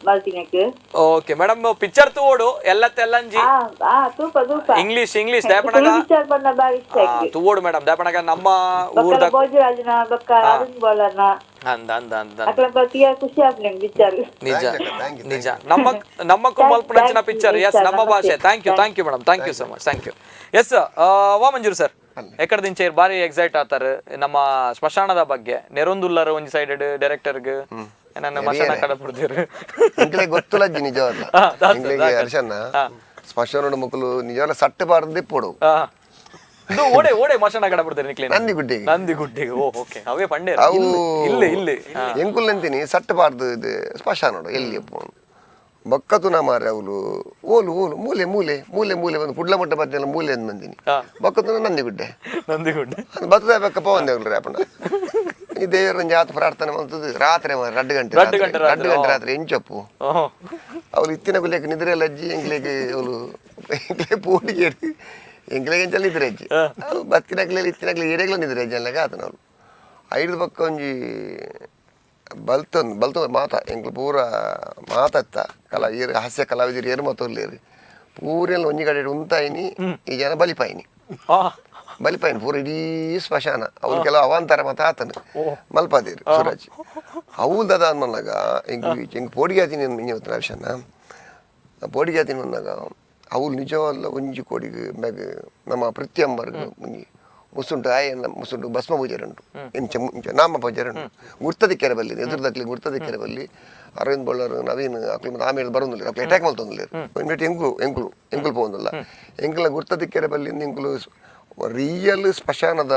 ಮಲ್ತಿನಕ್ಕೆ. Okay madam picture ತೂವೋಡು ಎಲ್ಲ ತೆಲ್ಲಂಜಿ ತೂಪ ತೂಪ ಇಂಗ್ಲಿಷ್ ಇಂಗ್ಲಿಷ್ ದಾಪಣಗ ಪಿಕ್ಚರ್ ಬಣ್ಣ ಬಾರಿ ಇಷ್ಟ ಆಯ್ತು ತೂವೋಡು ಮೇಡಮ್. ದಾಪಣಗ ನಮ್ಮ ಊರ್ದ ಭೋಜರಾಜನ ಬಕ್ಕ ಅರುಣ್ ಬೋಲನ ಅಂದ ಅಂದ ಅಂದ ಅಕ್ಲ ಬತ್ತಿಯ ಖುಷಿ ಆಪ್ನೆ ಪಿಕ್ಚರ್. ನಿಜ ನಿಜ ನಮ್ಮ ನಮ್ಮ ಮಲ್ಪನಂಚಿನ ಪಿಕ್ಚರ್. ಎಸ್ ನಮ್ಮ ಭಾಷೆ. Thank you thank you madam. Thank you so much. Thank you. Yes Vamanjoor sir ಎಕಡೆ ದಿಂಚ ಬಾರಿ ಎಕ್ಸೈಟ್ ಆತಾರೆ ನಮ್ಮ ಸ್ಮಶಾನದ ಬಗ್ಗೆ ನೆರೊಂದುಲ್ಲರ ಒಂಜಿ ಸೈಡ್ ಡೈರೆಕ್ಟರ್ಗ್ ನನ್ನ ಮಶಾನ ಕಡೆ ಬಿಡ್ತೀರಿ ಎಂಕ್ಲೆ ಗೊತ್ತುಲಜ್ಜಿ ನಿಜವಲ್ಲ ಎಂಕ್ಲೆಗೆ ಹರ್ಷನ್ನ ಸ್ಮಶಾನದ ಮಕ್ಕಳು ನಿಜವಲ್ಲ ಸಟ್ಟು ಬಾರದೆ ಪೋಡು ಇದು ಓಡೆ ಓಡೆ ಮಶಾನ ಕಡೆ ಬಿಡ್ತೀರಿ ನಿಕ್ಲೆ ನಂದಿಗುಡ್ಡೆಗೆ. ನಂದಿಗುಡ್ಡೆಗೆ. ಓ ಓಕೆ ಅವೇ ಪಂಡೆ ಅವು ಇಲ್ಲಿ ಇಲ್ಲಿ ಎಂಕುಲ್ ಅಂತೀನಿ ಸಟ್ಟು ಬಾರ್ದು ಇದು ಸ್ಮಶಾನ ಎಲ್ಲಿ ಪೋನು ಬಕ್ಕತು ಮಾರ್ರೆ ಅವಳು ಓಲು ಓಲು ಮೂಲೆ ಮೂಲೆ ಮೂಲೆ ಮೂಲೆ ಬಂದು ಕುಡ್ಲ ಮಟ್ಟ ಬತ್ತಿನ ಮೂಲೆ ಅಂದ್ ಬಂದೀನಿ ಬಕ್ಕತು ನಂದಿಗುಡ್ಡೆ. ನಂದಿಗುಡ್ಡೆ ಬತ್ತದ ಬೇಕಪ್ಪ ಒಂದೇ ರೇಪಣ್ಣ ಈ ದೇವರ ಜಾತ ಪ್ರಾರ್ಥನೆ ಮಾಡ್ತದೆ ರಾತ್ರಿ 2 ಗಂಟೆ 2 ಗಂಟೆ ರಾತ್ರಿ ಎಂಚಪ್ಪು ಅವಳು ಇತ್ತಿನ ಕುಲೆಕ್ ನಿದ್ರೆ ಅಜ್ಜಿ ಎಂಗ್ಲಿಗೆ ಅವಳು ಎಂಗ್ಲೆ ಪೋಡಿಗೆ ಎಂಗ್ಲಿಗೆ ಎಂಚಲ್ಲಿ ನಿದ್ರೆ ಅಜ್ಜಿ ಅವಳು ಬತ್ತಿನಕ್ಲೆ ಇತ್ತಿನಕ್ಲೆ ಏರೆಗ್ಲ ನಿದ್ರೆ ಅಜ್ಜಿ ಅಲ್ಲಾಗ ಆತನ ಅವಳು ಐದು ಪಕ್ಕ ಒಂಜಿ ಬಲ್ತೊಂದು ಬಲ್ತೊಂದು ಮಾತ ಎಂಕ್ಲು ಪೂರ ಮಾತತ್ತ ಕಲಾ ಏರು ಹಾಸ್ಯ ಕಲಾವಿದರು ಏರು ಮಾತೊಲ್ಲೇರು ಪೂರೆಲ್ಲ ಒಂಜಿ ಕಡೆ ಉಂತಾಯಿನಿ ಈ ಜನ ಬಲಿಪಾಯಿನಿ ಬಲಿಪಾಯಿನಿ ಪೂರ ಇಡೀ ಸ್ಮಶಾನ ಅವ್ರು ಕೆಲವು ಅವಾಂತರ ಮಾತ ಆತನು ಮಲ್ಪಾದೇರು ಸುರಾಜ್ ಅವು ದದ ಅನ್ಮನ್ನಾಗ ಎಂಕ್ ಎಂಕ್ ಪೋಡಿಗೆ ಆತೀನಿ ಹರ್ಷನ್ನ ಪೋಡಿಗೆ ಆತೀನಿ ಬಂದಾಗ ಅವು ನಿಜವಲ್ಲ ಒಂಜಿ ಕೋಡಿಗೆ ಮ್ಯಾಗ ನಮ್ಮ ಪ್ರತಿಯಂಬರ್ಗ ಒಂಜಿ ಮುಸುಂಟು ಆಯನ ಮುಸುಂಟು ಭಸ್ಮ ಪೂಜಾರುಂಟು ಇಂಚ ಇಂಚ ನಾಮ ಪೂಜಾರುಂಟು ಗುರ್ತದಿಕ್ಕೆರೆ ಬಲ್ಲಿ ಎದುರುದಕ್ಲಿ ಗುರ್ತದಿಕ್ಕೆರೆ ಬಲ್ಲಿ ಅರವಿಂದ್ ಬಳ್ಳಾರು ನವೀನ್ ಅಕ್ಲು ಮತ್ತೆ ಆಮೇಲೆ ಬರೋದಿಲ್ಲ ಅಕ್ಲು ಅಟ್ಯಾಕ್ ಮಾಡ್ತೊಂದಿಲ್ಲ ಇನ್ವೆಟ್ ಎಂಕುಲು ಎಂಕುಲು ಎಂಕುಲು ಪೋಂದಿಲ್ಲ ಎಂಕುಲ ಗುರ್ತದಿಕ್ಕೆರೆ ಬಲ್ಲಿ ಎಂಕುಲು ರಿಯಲ್ ಸ್ಮಶಾನದ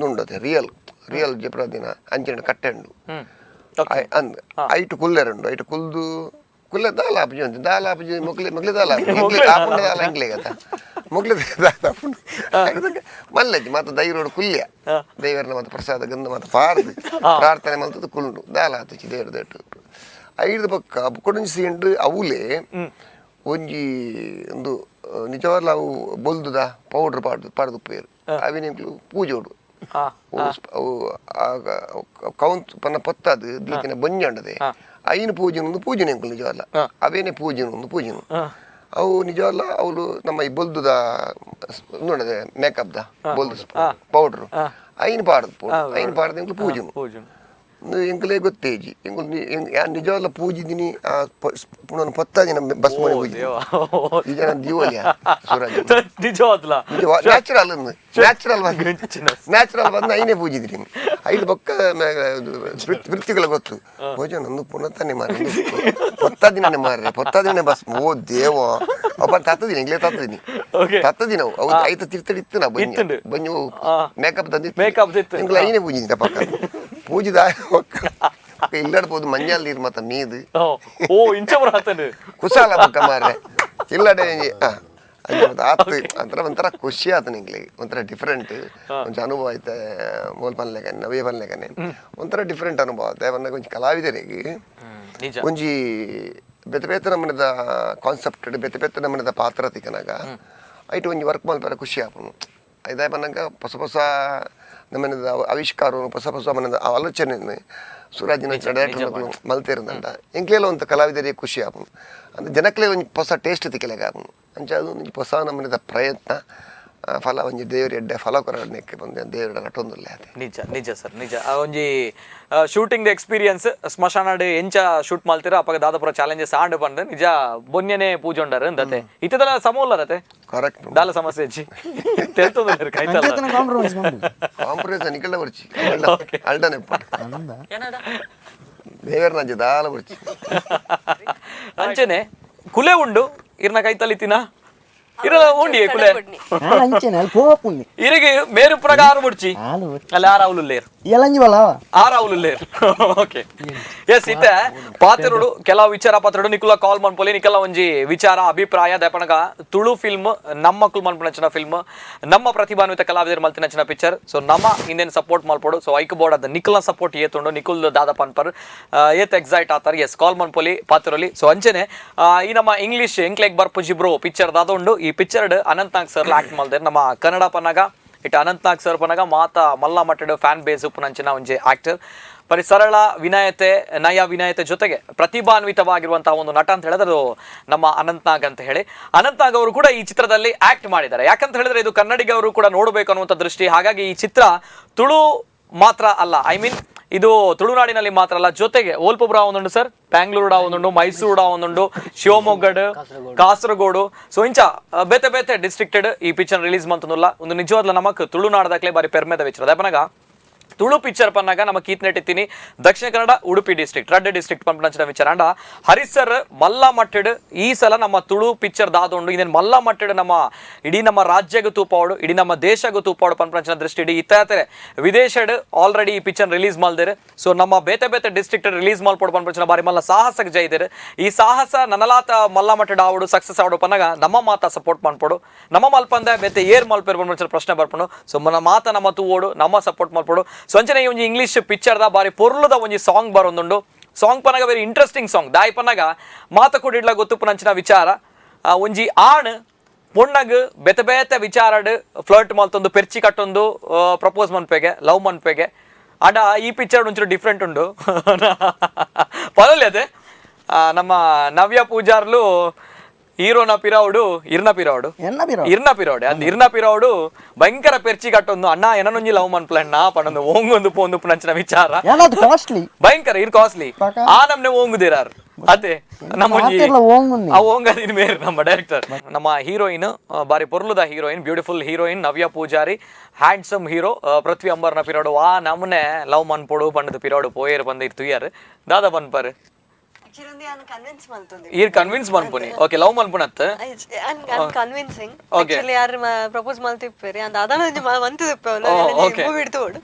ಉಂಡತೆ ರಿಯಲ್ ರಿಯಲ್ ಜಪ್ರದಿನ ಅಂಚಿನ ಕಟ್ಟೆ ಉಂಡು ಅಂದ್ ಐಟು ಕುಲ್ಲೆರುಂಡು ಐಟು ಕುಲ್ದು ಕುಲ್ಲೆ ದಾಲ ಆಪುಜಿ ಅಂತ ದಾಲ ಆಪುಜಿ ಮೊಕ್ಲೆ ಮೊಕ್ಲೆ ದಾಲ ಆಪುಜಿ ಆಪುಂಡ ದಾಲ ಎಂಕ್ಲೆ ಗತ ಮೊಕ್ಲೆ ದಾಲ ಆಪುಂಡು ಮಲ್ಲಜ್ಜಿ ಮಾತ ದೈರೋಡು ಕುಲ್ಯ ದೇವರನ ಮಾತ ಪ್ರಸಾದ ಗಂಧ ಮಾತ ಪಾರ್ದು ಪ್ರಾರ್ಥನೆ ಮಲ್ತದ್ದು ಕುಲ್ಲು ದಾಲ ಆತುಚಿ ದೇವರು ದೇಟು ಐದು ಪಕ್ಕ ಬುಕ್ಕೊಡೊಂಜಿ ಸೀಂಡು ಅವುಲೇ ಒಂಜಿ ಒಂದು ನಿಜವಾಗ್ಲೂ ಅವು ಬೊಲ್ದುದ ಪೌಡ್ರ್ ಪಾಡ್ದು ಪಾಡ್ದು ಉಪ್ಪೇರು ಅವಿನ ಎಂಕ್ಲು ಪೂಜೋಡು ಅವು ಕೌಂತ್ ಪನ್ನ ಪೊತ್ತದು ದೀತಿನ ಬೊಂಜಂಡದೆ ಐನು ಪೂಜೆನ ಒಂದು ಪೂಜೆನ ಎಂಕುಲು ನಿಜವಲ್ಲ ಅವೇನೆ ಪೂಜೆನ ಒಂದು ಪೂಜೆನು ಅವು ನಿಜವಲ್ಲ ಅವಳು ನಮ್ಮ ಈ ಬೊಲ್ದುದ ನೋಡದೆ ಮೇಕಪ್ದ ಬೊಲ್ದು ಪೌಡ್ರು ಐನು ಪಾಡ್ದು ಐನು ಪಾಡ್ದು ಎಂಕುಲು ಪೂಜೆನು ಎಂಕಲೇ ಗೊತ್ತೇಜಿ ಎಂಕುಲು ಯಾನ್ ನಿಜವಾಗ್ಲ ಪೂಜಿದಿನಿ ಆ ಪುಣನ ಪೊತ್ತಾದಿನ ಬಸ್ ಮನೆ ಪೂಜಿ ಈ ಜನ ದೀವಲಿಯ ಸೂರಜ್ ನಿಜವಾದ್ಲ ನ್ಯಾಚುರಲ್ ನ್ಯಾಚುರಲ್ ಬಂದು ನ್ಯಾಚುರಲ್ ಬಂದು ಐನೇ ಪೂಜಿದ್ರಿ ಐದು ಬೊಕ್ಕ ವೃತ್ತಿಗಳ ಗೊತ್ತು ಭೋಜನ ಒಂದು ಪುನಃ ಮಾರ್ರೆ ಪೊತ್ತಾದಿನೇ ಮಾರ್ರೆ ಪೊತ್ತಾದಿನೇ ಬಸ್ ಓ ದೇವ ಅಪ್ಪ ತತ್ತದಿನಿ ಎಂಗ್ಲೇ ತತ್ತದಿನಿ ತತ್ತದಿನ ಅವು ಐತ ತಿರ್ತಡಿತ್ತು ನಾ ಬನ್ನಿ ಬನ್ನಿ ಮೇಕಪ್ ತಂದಿ ಮೇಕಪ್ ಎಂಗ್ಲ ಐನೇ ಪೂಜಿದ್ದೀನಿ ಪಕ್ಕ ಪೂಜಿದ ಇಲ್ಲಡ್ಬೋದು ಮಂಜಾಲ್ ನೀರು ಮತ್ತ ಮೀದು ಓ ಇಂಚ ಬರತ್ತನು ಕುಸಾಲ ಪಕ್ಕ ಮಾರ್ರೆ ಇಲ್ಲಡೆ ಆತು ಒಂಥರ ಒಂಥರ ಖುಷಿ ಆತು ನಿಂಗ್ಲಿ ಒಂಥರ ಡಿಫ್ರೆಂಟ್ ಒಂಚ ಅನುಭವ ಆಯ್ತು ಮೂಲ ಪನ್ಲೆಗನೆ ನವ್ಯ ಪನ್ಲೆಗನೆ ಒಂಥರ ಡಿಫ್ರೆಂಟ್ ಅನುಭವ ಆಯ್ತು ಒಂಜಿ ಕಲಾವಿದರಿಗೆ ಒಂಜಿ ಬೇತೆ ಬೇತೆ ನಮೂನೆದ ಕಾನ್ಸೆಪ್ಟ್ ಬೇತೆ ಬೇತೆ ನಮೂನೆದ ಪಾತ್ರ ತಿಕ್ಕನಾಗ ಐಟ್ ಒಂಜಿ ವರ್ಕ್ ಮಲ್ಪರ ಖುಷಿ ಆಪುನು ಐದಾಯ ಪನ್ನಗ ಹೊಸ ಹೊಸ ನಮ್ಮನೆದ ಆವಿಷ್ಕಾರ ಹೊಸ ಹೊಸ ಮನದ ಆಲೋಚನೆ ಸೂರಾಜಿನ ಡೈರೆಕ್ಟರ್ ಮಲ್ತಿರಂದಂಟ ಎಂಕ್ಲೇಲ ಒಂದು ಕಲಾವಿದರಿಗೆ ಖುಷಿ ಆಪುನು ಅಂದ್ರೆ ಜನಕ್ಲೆ ಒಂಜಿ ಹೊಸ ಟೇಸ್ಟ್ ತಿಕ್ಕಲೆಗ ಆಪುನು ಅಂಚ ಅದು ಒಂಜಿ ಹೊಸ ನಮ್ಮನೆದ ಪ್ರಯತ್ನ ಫಲ ಒಂಜಿ ದೇವರ ಎಡ್ಡೆ ಫಲ ಕೊರಡನೆಕ್ಕೆ ಬಂದೆ ದೇವರ ನಟೊಂದುಲ್ಲ ಅದೇ ನಿಜ ನಿಜ ಸರ್ ನಿಜ. ಒಂಜಿ ಶೂಟಿಂಗ್ ಎಕ್ಸ್ಪೀರಿಯನ್ಸ್ ಸ್ಮಶಾನಡ್ ಎಂಚ ಶೂಟ್ ಮಾಡ್ತೀರ ಅಪಗ ದಾದಪುರ ಚಾಲೆಂಜಸ್ ಆಂಡ್ ಬಂದು ನಿಜ ಬೊನ್ಯನೆ ಪೂಜೊಂಡರ್ ಅಂದತೆ ಇತ್ತದಲ್ಲ ಸಮ ಉಲ್ಲರತೆ ಕರೆಕ್ಟ್ ದಾಲ ಸಮಸ್ಯೆ ಹೆಚ್ಚಿ ತೆಲ್ತದ ಕಾಂಪ್ರಮೈಸ್ ಕಾಂಪ್ರಮೈಸ್ ನಿಕಲ್ಡ ಬರ್ಚಿ ಅಲ್ಡನೆ ದೇವರ ನಂಜೆ ದಾಲ ಬರ್ಚಿ ಅಂಚನೆ ಕುಲೆ ಉಂಡು ಇರ್ನ ಕೈತಲಿತಿನ ಇರಲ್ಲ ಉಂಡಿ ಕುಲೆ ಇರಿಗೆ ಮೇರು ಪುರಗ ಆರು ಮುಡ್ಚಿ ಅಲ್ಲ ಆರು ಅವಲು ಎಲಂಜಿ ಬಲ ಆರು ಅವಲು ಓಕೆ ಎಸ್ ಇತ್ತೆ ಪಾತ್ರರು ಕೆಲವು ವಿಚಾರ ಪಾತ್ರರು ನಿಕುಲ ಕಾಲ್ ಮನ್ಪೊಲಿ ನಿಕಲ ಒಂಜಿ ವಿಚಾರ ಅಭಿಪ್ರಾಯ ದಯಪನಗ ತುಳು ಫಿಲ್ಮ್ ನಮ್ಮ ಕುಲ್ ಮನ್ಪುನಂಚಿನ ಫಿಲ್ಮ್ ನಮ್ಮ ಪ್ರತಿಭಾನ್ವಿತ ಕಲಾವಿದರು ಮಲ್ತಿನಂಚಿನ ಪಿಕ್ಚರ್ ಸೊ ನಮ್ಮ ಹಿಂದೇನು ಸಪೋರ್ಟ್ ಮಲ್ಪೊಡು ಸೊ ಐಕ್ ಬೋರ್ಡ್ ಅದ ನಿಕುಲ್ನ ಸಪೋರ್ಟ್ ಏತುಂಡು ನಿಕುಲ್ ದಾದ ಪನ್ಪರ್ ಏತ್ ಎಕ್ಸೈಟ್ ಆತಾರ ಎಸ್ ಕಾಲ್ ಮನ್ಪೊಲಿ ಪಾತ್ರೊಲಿ ಸೊ ಅಂಚನೆ ಈ ನಮ್ಮ ಇಂಗ್ಲಿಷ್ ಎಂಕ್ಲೆಗ್ ಬರ್ಪುಜಿ ಬ್ರೋ ಪಿಕ್ಚರ್ ದಾದ ಉಂಡು ಈ picture Ananth Nag sir act ಮಲ್ದೇರ್ ನಮ್ಮ ಕನ್ನಡ ಪನ್ನಗ it Ananth Nag sir ಪನಗ ಮಾತಾ ಮಲ್ಲ ಮಟ್ಟಡ್ ಫ್ಯಾನ್ ಬೇಸ್ ಉಪ್ಪುನಂಚಿನ ಒಂಜಿ ಆಕ್ಟರ್ ಪರಿ ಸರಳ ವಿನಯತೆ ನಯ ವಿನಯತೆ ಜೊತೆಗೆ ಪ್ರತಿಭಾನ್ವಿತವಾಗಿರುವಂತಹ ಒಂದು ನಟ ಅಂತ ಹೇಳಿದ್ರೆ ಅದು ನಮ್ಮ ಅನಂತ್ ನಾಗ್ ಅಂತ ಹೇಳಿ ಅನಂತ್ ನಾಗ್ ಅವರು ಕೂಡ ಈ ಚಿತ್ರದಲ್ಲಿ ಆಕ್ಟ್ ಮಾಡಿದ್ದಾರೆ. ಯಾಕಂತ ಹೇಳಿದ್ರೆ ಇದು ಕನ್ನಡಿಗವರು ಕೂಡ ನೋಡಬೇಕು ಅನ್ನುವಂಥ ದೃಷ್ಟಿ. ಹಾಗಾಗಿ ಈ ಚಿತ್ರ ತುಳು ಮಾತ್ರ ಅಲ್ಲ, I mean ಇದು ತುಳುನಾಡಿನಲ್ಲಿ ಮಾತ್ರ ಅಲ್ಲ, ಜೊತೆಗೆ ಓಲ್ಪುಬ್ರ ಒಂದುಂಡು ಸರ್, ಬ್ಯಾಂಗ್ಳೂರ್ಡ ಒಂದುಂಡು, ಮೈಸೂರ್ಡ ಒಂದುಂಡು, ಶಿವಮೊಗ್ಗಡ್, ಕಾಸರಗೋಡು, ಸೊ ಇಂಚ ಬೇತೆ ಬೇತೆ ಡಿಸ್ಟ್ರಿಕ್ಟೆಡ್ ಈ ಪಿಕ್ಚರ್ ರಿಲೀಸ್ ಮಂತಂದುಲ್ಲ. ಒಂದು ನಿಜವಾದ ನಮಕ್ ತುಳುನಾಡದಾಕ್ಲೆ ಬಾರಿ ಪೆರ್ಮೆದ ವಿಚಾರ. ಅದೇ ತುಳು ಪಿಕ್ಚರ್ ಪನ್ನಾಗ ನಮ್ಮ ಕೀತ್ನೆಟ್ಟಿತ್ತೀನಿ ದಕ್ಷಿಣ ಕನ್ನಡ ಉಡುಪಿ ಡಿಸ್ಟ್ರಿಕ್ಟ್ ರಡ್ಡ ಡಿಸ್ಟ್ರಿಕ್ಟ್ ಪಂಪನಂಚಿನ ವಿಚಾರ. ಅಂಡ ಹರಿಸರ್ ಮಲ್ಲ ಮಟ್ಟೆಡ್ ಈ ಸಲ ನಮ್ಮ ತುಳು ಪಿಕ್ಚರ್ ದಾದೊಂಡು ಇದನ್ನು ಮಲ್ಲ ಮಟ್ಟೆಡ್ ನಮ್ಮ ಇಡೀ ನಮ್ಮ ರಾಜ್ಯಗೂ ತೂಪಾವಡು ಇಡೀ ನಮ್ಮ ದೇಶಗೂ ತೂಪಾವಡು ಪಂಪನಂಚಿನ ದೃಷ್ಟಿ ಇಡೀ ಇತ್ತಾರೆ ವಿದೇಶಡ್ ಆಲ್ರೆಡಿ ಈ ಪಿಕ್ಚರ್ ರಿಲೀಸ್ ಮಾಡ್ದೇರೆ. ಸೊ ನಮ್ಮ ಬೇತೆ ಬೇತೆ ಡಿಸ್ಟ್ರಿಕ್ಟ್ ರಿಲೀಸ್ ಮಾಡ್ಪೋಡು ಪಂಪನಂಚಿನ ಬಾರಿ ಮಲ್ಲ ಸಾಹಸಕ್ಕೆ ಜೈದೇರೆ. ಈ ಸಾಹಸ ನನಲಾತ ಮಲ್ಲ ಮಟ್ಟೆಡ್ ಆವಡು ಸಕ್ಸಸ್ ಆವಡು ಪನ್ನಾಗ ನಮ್ಮ ಮಾತ ಸಪೋರ್ಟ್ ಮಾಡ್ಪೋಡು, ನಮ್ಮ ಮಲ್ಪಂದೆ ಬೇತೆ ಏರ್ ಮಲ್ಪೇರ್ ಪಂಪನಂಚಿನ ಪ್ರಶ್ನೆ ಬರ್ಪಡು. ಸೊ ನಮ್ಮ ಮಾತ ನಮ್ಮ ತೂವೋಡು ನಮ್ಮ ಸಪೋರ್ಟ್ ಮಾಡ್ಪೋಡು. ಸೊ ಅಂಚನೆ ಈ ಒಂಜಿ ಇಂಗ್ಲೀಷ್ ಪಿಕ್ಚರ್ದ ಬಾರಿ ಪೊರ್ಲುದ ಒಂಜಿ ಸಾಂಗ್ ಬರೊಂದುಂಡು. ಸಾಂಗ್ ಪನಗ very interesting song. ದಾಯಿ ಪನಗ ಮಾತ ಕೊಡಿಡ್ಲ ಗೊತ್ತುಪ್ಪುನಂಚಿನ ವಿಚಾರ. ಒಂಜಿ ಆಣ್ ಪೊಣ್ಣಗ್ ಬೇತೆ ಬೇತೆ ವಿಚಾರಡ್ ಫ್ಲರ್ಟ್ ಮಲ್ತೊಂದು ಪೆರ್ಚಿ ಕಟ್ಟೊಂದು ಪ್ರಪೋಸ್ ಮನ್ಪೆಗೆ ಲವ್ ಮನ್ಪೆಗೆ. ಆಂಡ ಈ ಪಿಕ್ಚರ್ ಒಂಚೂರು ಡಿಫ್ರೆಂಟ್ ಉಂಡು ಪದಲಿ ಅದೇ ನಮ್ಮ ನವ್ಯ ಪೂಜಾರ್ಲು ಹೀರೋನ ಪಿರಾವುಡು ಇರ್ನ ಪಿರಾವುಡು ಇರ್ನ ಪಿರಾವುಡೆ ಅಂದ್ ಇರ್ನ ಪಿರಾವುಡು ಭಯಂಕರ ಪೆರ್ಚಿ ಕಟ್ಟೊಂದು ಅಣ್ಣ ಏನೊಂಜಿ ಲವ್ ಮನ್ಪ್ಲಣ್ಣ ಪಣ್ಣೊಂದು ಓಂಗೊಂದು ಪೋಂದು ಪುನಂಚಿನ ವಿಚಾರ ಭಯಂಕರ ಇರ್ ಕಾಸ್ಟ್ಲಿ ಆ ನಮ್ನೆ ಓಂಗುದಿರಾರ್ ಅದೇ ನಮ್ಮ ಓಂಗದಿನ ನಮ್ಮ ಡೈರೆಕ್ಟರ್. ನಮ್ಮ ಹೀರೋಯಿನ್ ಬಾರಿ ಪೊರ್ಲುದ heroine, beautiful heroine Navya Poojary, handsome hero Prithvi ಅಂಬರ್ನ ಪಿರಾಡು ಆ ನಮ್ನೆ ಲವ್ ಮನ್ಪೊಡು ಪಂಡದ ಪಿರಾಡು ಪೋಯೇರು ಬಂದ ಇರ್ ತುಯ್ಯಾರು ದಾದಾ ಪನ್ಪರ್ ಈರ್ ಕನ್ವಿನ್ಸ್ ಮನ್ಪುನಿ. ಓಕೆ ಲವ್ ಮನ್ಪುನತ್ convincing actually ಯಾರು ಪ್ರಪೋಸ್ ಮಲ್ತಿಪ್ಪೇರಿ ಅಂದ್ ಅದನ್ನ ಮಂತಿಪ್ಪೆ ಮೂವಿ ಇಡ್ತೋಡು.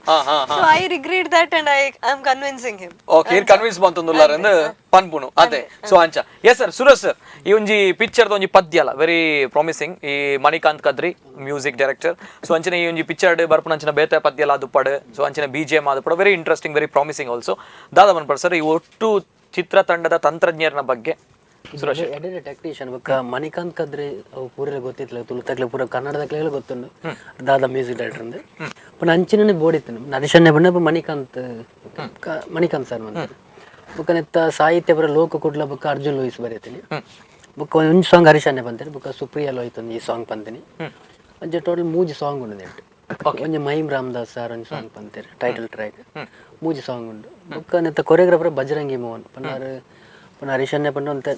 So I regret that and I am convincing him. Okay ಈರ್ ಕನ್ವಿನ್ಸ್ ಮಂತೊಂದುಲ್ಲಾರ ಅಂದ್ ಪನ್ಪುನು ಅದೇ. ಸೊ ಅಂಚ yes sir Suresh sir ಈ ಒಂಜಿ ಪಿಕ್ಚರ್ದ ಒಂಜಿ ಪದ್ಯ ಅಲ್ಲ ವೆರಿ ಪ್ರಾಮಿಸಿಂಗ್. ಈ Manikanth Kadri music director. So ಅಂಚನೆ ಈ ಒಂಜಿ ಪಿಕ್ಚರ್ ಬರ್ಪುನಂಚಿನ ಬೇತೆ ಪದ್ಯ ಎಲ್ಲ ದುಪ್ಪಡು. ಸೊ ಅಂಚನೆ B G M ಆದುಪ್ಪಡು very interesting very promising also. ದಾದಾ ಮನ್ಪಡ್ ಸರ್ ಈ ಒಟ್ಟು ಚಿತ್ರತಂಡದ ತಂತ್ರಜ್ಞರ ಬಗ್ಗೆ? ಟೆಕ್ನಿಷಿಯನ್ ಬೊಕ್ಕ ಮಣಿಕಾಂತ್ ಕದ್ರಿ ಅವು ಪೂರ ಗೊತ್ತಿತ್ತಲ್ಲ ತುಳು ತಕ್ಲೆ ಪೂರ ಕನ್ನಡದಕ್ಲೆಲ್ಲ ಗೊತ್ತುಂಡು ದಾದಾ ಮ್ಯೂಸಿಕ್ ಡೈರೆಕ್ಟರ್ ಅಂದು. ಪುನಃ ಅಂಚಿನೇ ಬೋಡಿತ್ತು ನರೇಶನ್ನೇ ಬಣ್ಣ ಮಣಿಕಾಂತ್ ಮಣಿಕಾಂತ್ ಸರ್ ಬಂದ ಬೊಕ್ಕ ನೆತ್ತ ಸಾಹಿತ್ಯ ಬರ ಲೋಕ ಕುಡ್ಲ ಬೊಕ್ಕ ಅರ್ಜುನ್ ಲೋಯಿಸ್ ಬರೀತೀನಿ ಬೊಕ್ಕ ಒಂದು ಸಾಂಗ್ ಹರೀಶನ್ನೇ ಬಂತೇನೆ ಬೊಕ್ಕ ಸುಪ್ರಿಯಾ ಲೋಹಿತ್ ಒಂದು ಈ ಸಾಂಗ್ ಬಂತೀನಿ ಅಂಚೆ ಟೋಟಲ್ ಮೂಜಿ ಸಾಂಗ್ ಉಂಡು ನೆಟ್ಟು. ಒಂಜಿ ಮಹಿಮ್ ರಾಮದಾಸ್ ಸರ್ ಒಂಜಿ ಸಾಂಗ್ ಪಂತೇರು ಟೈಟಲ್ ಟ್ರ್ಯಾಕ್ ಮೂಜಿ ಸಾಂಗ್ ಉಂಡು ಬೊಕ್ಕ ನೆತ್ತ ಕೊರಿಯೋಗ್ರಾಫರ್ ಬಜರಂಗಿ ಮೋಹನ್ ಪನ್ನಾರು ಪನ್ನ ಹರೀಶನ್ನೇ ಪಂಡ ಒಂತೆ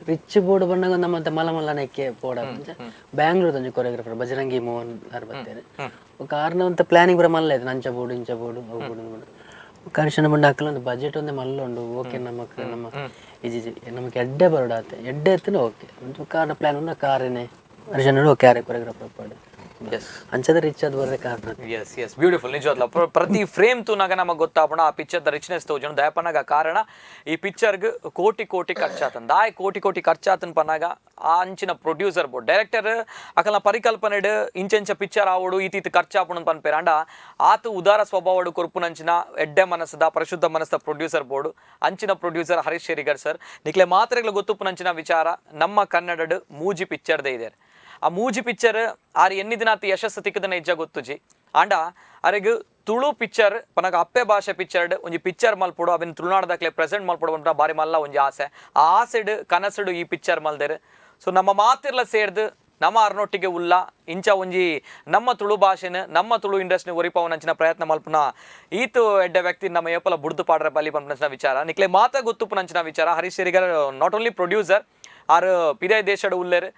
ರಿಚ್ ಬೋರ್ಡ್ ಬಣ್ಣಗ ನಮ್ಮಂತ ಮಲ ಮಲ್ಲನೆಕ್ಕೆ ಬೋರ್ಡ್ ಬ್ಯಾಂಗ್ಳೂರ್ ಒಂಜಿ ಕೊರಿಯೋಗ್ರಾಫರ್ ಬಜರಂಗಿ ಮೋಹನ್ ಆರ್ ಬತ್ತೇರು ಬೊಕ್ಕ ಆರ್ನ ಒಂತೆ ಪ್ಲಾನಿಂಗ್ ಪೂರ ಮಲ್ಲ ಇದೆ ನಂಚ ಬೋರ್ಡ್ ಇಂಚ ಬೋರ್ಡ್ ಅವು ಬೋರ್ಡ್ ಬೋರ್ಡ್ ಬೊಕ್ಕ ಹರೀಶನ ಬಂಡ ಹಾಕಲ ಒಂದು ಬಜೆಟ್ ಒಂದೇ ಮಲ್ಲ ಉಂಡು ಓಕೆ ನಮಕ್ ನಮ್ಮ ಇಜಿ ನಮಗೆ ಎಡ್ಡೆ ಬರೋಡ ಆತೆ ಎಡ್ಡೆ ಎತ್ತಿನ ಓಕೆ ಒಂದು ಕಾರ್ನ ಪ್ಲಾನ್ ಉಂಡು ಕಾರೇನೆ ಹರೀಶನ್ ಓಕೆ ಆರೆ ಕೊರಿಯೋಗ್ರಾಫರ್ ಪಾಡು ಅಂಚದ ರಿಚ್ ಅದು ಬರ್ರೆ ಕಾರಣ. S S beautiful ನಿಜವಾದ್ಲ ಪ್ರತಿ ಫ್ರೇಮ್ ತೂನಾಗ ನಮಗೆ ಗೊತ್ತಾಪಣ ಆ picture the richness ತೋಜಣ ದಯಪನಾಗ ಕಾರಣ ಈ ಪಿಕ್ಚರ್ಗ್ ಕೋಟಿ ಕೋಟಿ ಖರ್ಚಾತನ್ ದಾಯ್ ಕೋಟಿ ಕೋಟಿ ಖರ್ಚಾತನ್ ಪನ್ನಾಗ ಆ ಅಂಚಿನ producer board director ಅಕಲ್ನ ಪರಿಕಲ್ಪನೆಡ್ ಇಂಚೆಂಚ ಪಿಕ್ಚರ್ ಆವಡು ಈತೀತ್ ಖರ್ಚಾಪುಣ ಪನ್ಪೇರ ಅಂಡ ಆತ ಉದಾರ ಸ್ವಭಾವಡು ಕೊರ್ಪುನಂಚಿನ ಎಡ್ಡೆ ಮನಸ್ಸದ ಪರಿಶುದ್ಧ ಮನಸ್ಸದ ಪ್ರೊಡ್ಯೂಸರ್ ಬೋರ್ಡ್ ಅಂಚಿನ ಪ್ರೊಡ್ಯೂಸರ್ ಹರೀಶ್ ಶೇರಿಗರ್ ಸರ್ ನಿಕ್ಲೆ ಮಾತ್ರೆಗಳು ಗೊತ್ತುಪುನಂಚಿನ ವಿಚಾರ ನಮ್ಮ ಕನ್ನಡಡ್ ಮೂಜಿ ಪಿಕ್ಚರ್ದೇ ಇದೆ. ಆ ಮೂಜಿ ಪಿಕ್ಚರ್ ಆರು ಎನ್ನಿ ದಿನ ಆತ ಯಶಸ್ಸು ತಿಕ್ಕದನ ಇಜ್ಜ ಗೊತ್ತುಜಿ ಆಂಡ ಅರೆಗ್ ತುಳು ಪಿಕ್ಚರ್ ಪನಗ ಅಪ್ಪೆ ಭಾಷೆ ಪಿಕ್ಚರ್ಡ್ ಒಂಜಿ ಪಿಕ್ಚರ್ ಮಲ್ಪೊಡು ಅವೆನ್ ತುಳುನಾಡದಕ್ಲೆ ಪ್ರೆಸೆಂಟ್ ಮಲ್ಪೊಡು ಪನ್ಪುನ ಬಾರಿ ಮಲ್ಲ ಒಂಜಿ ಆಸೆ ಆ ಆಸೆಡ್ ಕನಸುಡು ಈ ಪಿಕ್ಚರ್ ಮಲ್ದೆರ್. ಸೊ ನಮ್ಮ ಮಾತಿರ್ಲ ಸೇರ್ದು ನಮ್ಮ ಅರ್ನೊಟ್ಟಿಗೆ ಉಲ್ಲ ಇಂಚ ಒಂಜಿ ನಮ್ಮ ತುಳು ಭಾಷೆನ ನಮ್ಮ ತುಳು ಇಂಡಸ್ಟ್ರಿ ಒರಿಪವನಂಚಿನ ಪ್ರಯತ್ನ ಮಲ್ಪುನ ಈತು ಎಡ್ಡೆ ವ್ಯಕ್ತಿ ನಮ್ಮ ಏಪಲ ಬುಡ್ದು ಪಾಡ್ರೆ ಬಲಿ ಪನ್ಪುನಂಚಿನ ವಿಚಾರ ನಿಕ್ಲೆ ಮಾತ ಗೊತ್ತುಪುನಂಚಿನ ವಿಚಾರ. Harish Sherigar not only producer are ಪಿದಾಯ್ ದೇಶಡ್ ಉಲ್ಲೇರ್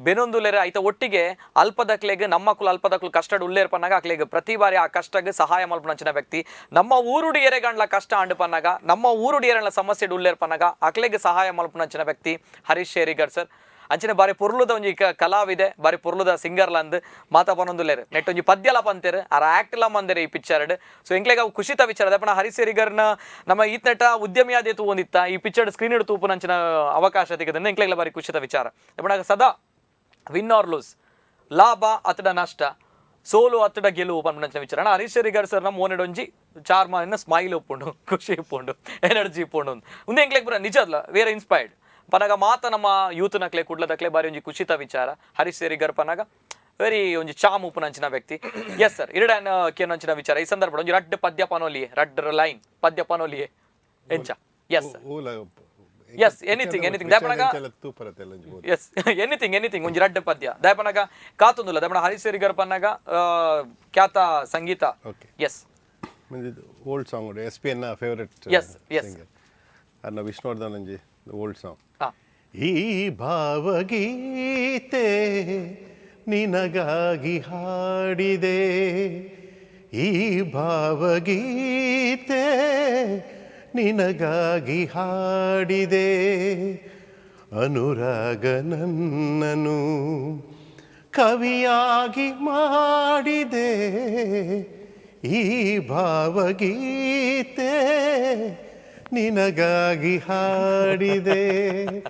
ಬೆನೊಂದುಲ್ಲೇರು ಐತ ಒಟ್ಟಿಗೆ ಅಲ್ಪದಕ್ಲೆಗ್ ನಮ್ಮ ಕುಲ ಅಲ್ಪದಕ್ಲು ಕಷ್ಟಡ್ ಉಲ್ಲೇರ್ ಪನ್ನಾಗ ಅಕ್ಲೆಗ್ ಪ್ರತಿ ಬಾರಿ ಆ ಕಷ್ಟಗ್ ಸಹಾಯ ಮಲ್ಪುನಂಚಿನ ವ್ಯಕ್ತಿ. ನಮ್ಮ ಊರುಡು ಎರೆಗಂಡ್ಲ ಕಷ್ಟ ಅಂಡು ಪನ್ನಾಗ ನಮ್ಮ ಊರುಡು ಎರೆಂಡ್ಲ ಸಮಸ್ಯೆ ಉಲ್ಲೇರ್ ಪನ್ನಾಗ ಅಕ್ಲೆಗ್ ಸಹಾಯ ಮಲ್ಪುನಂಚಿನ ವ್ಯಕ್ತಿ ಹರೀಶ್ ಶೇರಿಗರ್ ಸರ್. ಅಂಚಿನ ಬಾರಿ ಪೊರ್ಲುದ ಒಂಜಿ ಕಲಾವಿದೆ ಬಾರಿ ಪೊರ್ಲುದ ಸಿಂಗರ್ಲಂದ್ ಮಾತಾ ಪನೊಂದುಲ್ಲೇರು ನೆಟ್ ಒಂಜಿ ಪದ್ಯಲ ಪಂತೇರು ಆರ್ ಆಕ್ಟ್ಲ ಮಂದೇರು ಈ ಪಿಕ್ಚರ್ಡ್. ಸೊ ಎಂಕ್ಲೆಗ್ ಅವು ಖುಷಿತ ವಿಚಾರ ದಪ್ಪಣ ಹರೀಶ್ ಶೇರಿಗರ್ನ ನಮ್ಮ ಈತ್ನೆಟ ಉದ್ಯಮಿಯಾದೇ ತೂವೊಂದಿತ್ತ ಈ ಪಿಕ್ಚರ್ಡ್ ಸ್ಕ್ರೀನ್ ಇಡು ತೂಪುನಂಚಿನ ಅವಕಾಶ ತಿಕ್ಕದಂದ್ರೆ ಎಂಕ್ಲೆಗ್ಲ ಬಾರಿ ಖುಷಿತ ವಿಚಾರ. ದಪ್ಪಣ ಸದಾ win R loose ಲಾಭ ಅತಡ ನಷ್ಟ ಸೋಲು ಅತ್ತಡ ಗೆಲುವು ಪನ್ಪುನಂಚಿನ ವಿಚಾರ. ಹರೀಶ್ ಶೇರಿಗರ್ ಸರ್ ನಮ್ಮ ಓನೆಡೊಂಜಿ ಚಾರ್ಮಾನ ಸ್ಮೈಲ್ ಉಪ್ಪುಂಡು ಖುಷಿ ಉಪ್ಪುಂಡು ಎನರ್ಜಿ ಉಪ್ಪುಂಡು ಉಂದು ಎಂಕ್ಲೆಗ್ ಪೂರ ನಿಜ ಅಲ್ಲ ವೇರ್ ಇನ್ಸ್ಪೈರ್ಡ್ ಪನಗ ಮಾತ ನಮ್ಮ ಯೂತ್ ನಕ್ಲೆ ಕುಡ್ಲದಕ್ಲೆ ಬಾರಿ ಒಂಜಿ ಖುಷಿತ ವಿಚಾರ. ಹರೀಶ್ ಶೇರಿಗರ್ ಪನಗ ವೆರಿ ಒಂಜಿ ಚಾಮ್ ಉಪ್ಪುನಂಚಿನ ವ್ಯಕ್ತಿ. ಎಸ್ ಸರ್ ಇರಡನ್ ಕೇನಂಚಿನ ವಿಚಾರ ಈ ಸಂದರ್ಭ ಒಂಜಿ ರಡ್ಡ್ ಪದ್ಯ ಪನೋಲಿಯೆ ರಡ್ಡ್ ಲೈನ್ ಪದ್ಯ ಪನೋಲಿಯೆ ಎಂಚ. Yes sir yes anything anything ದಯಪನಗ S anything anything ಒಂಜಿ ರಡ್ಡ್ ಪದ್ಯ ದಯಪನಗ ಕಾತುಂದುಲ್ಲ ದಯಪನ ಹರೀಶ್ ಶೇರಿಗರ್ ಪನ್ನಗ ಖ್ಯಾತ ಸಂಗೀತ. S old song S P N favourite. Yes yes ಅನ್ನ ವಿಷ್ಣುವರ್ಧನ್ ಒಂಜಿ ಓಲ್ಡ್ ಸಾಂಗ್. ಈ ಭಾವಗೀತೆ ನಿನಗಾಗಿ ಹಾಡಿದೆ ಈ ಭಾವಗೀತೆ ನಿನಗಾಗಿ ಹಾಡಿದೆ ಅನುರಾಗ ನನ್ನನು ಕವಿಯಾಗಿ ಮಾಡಿದೆ ಈ ಭಾವಗೀತೆ ನಿನಗಾಗಿ ಹಾಡಿದೆ.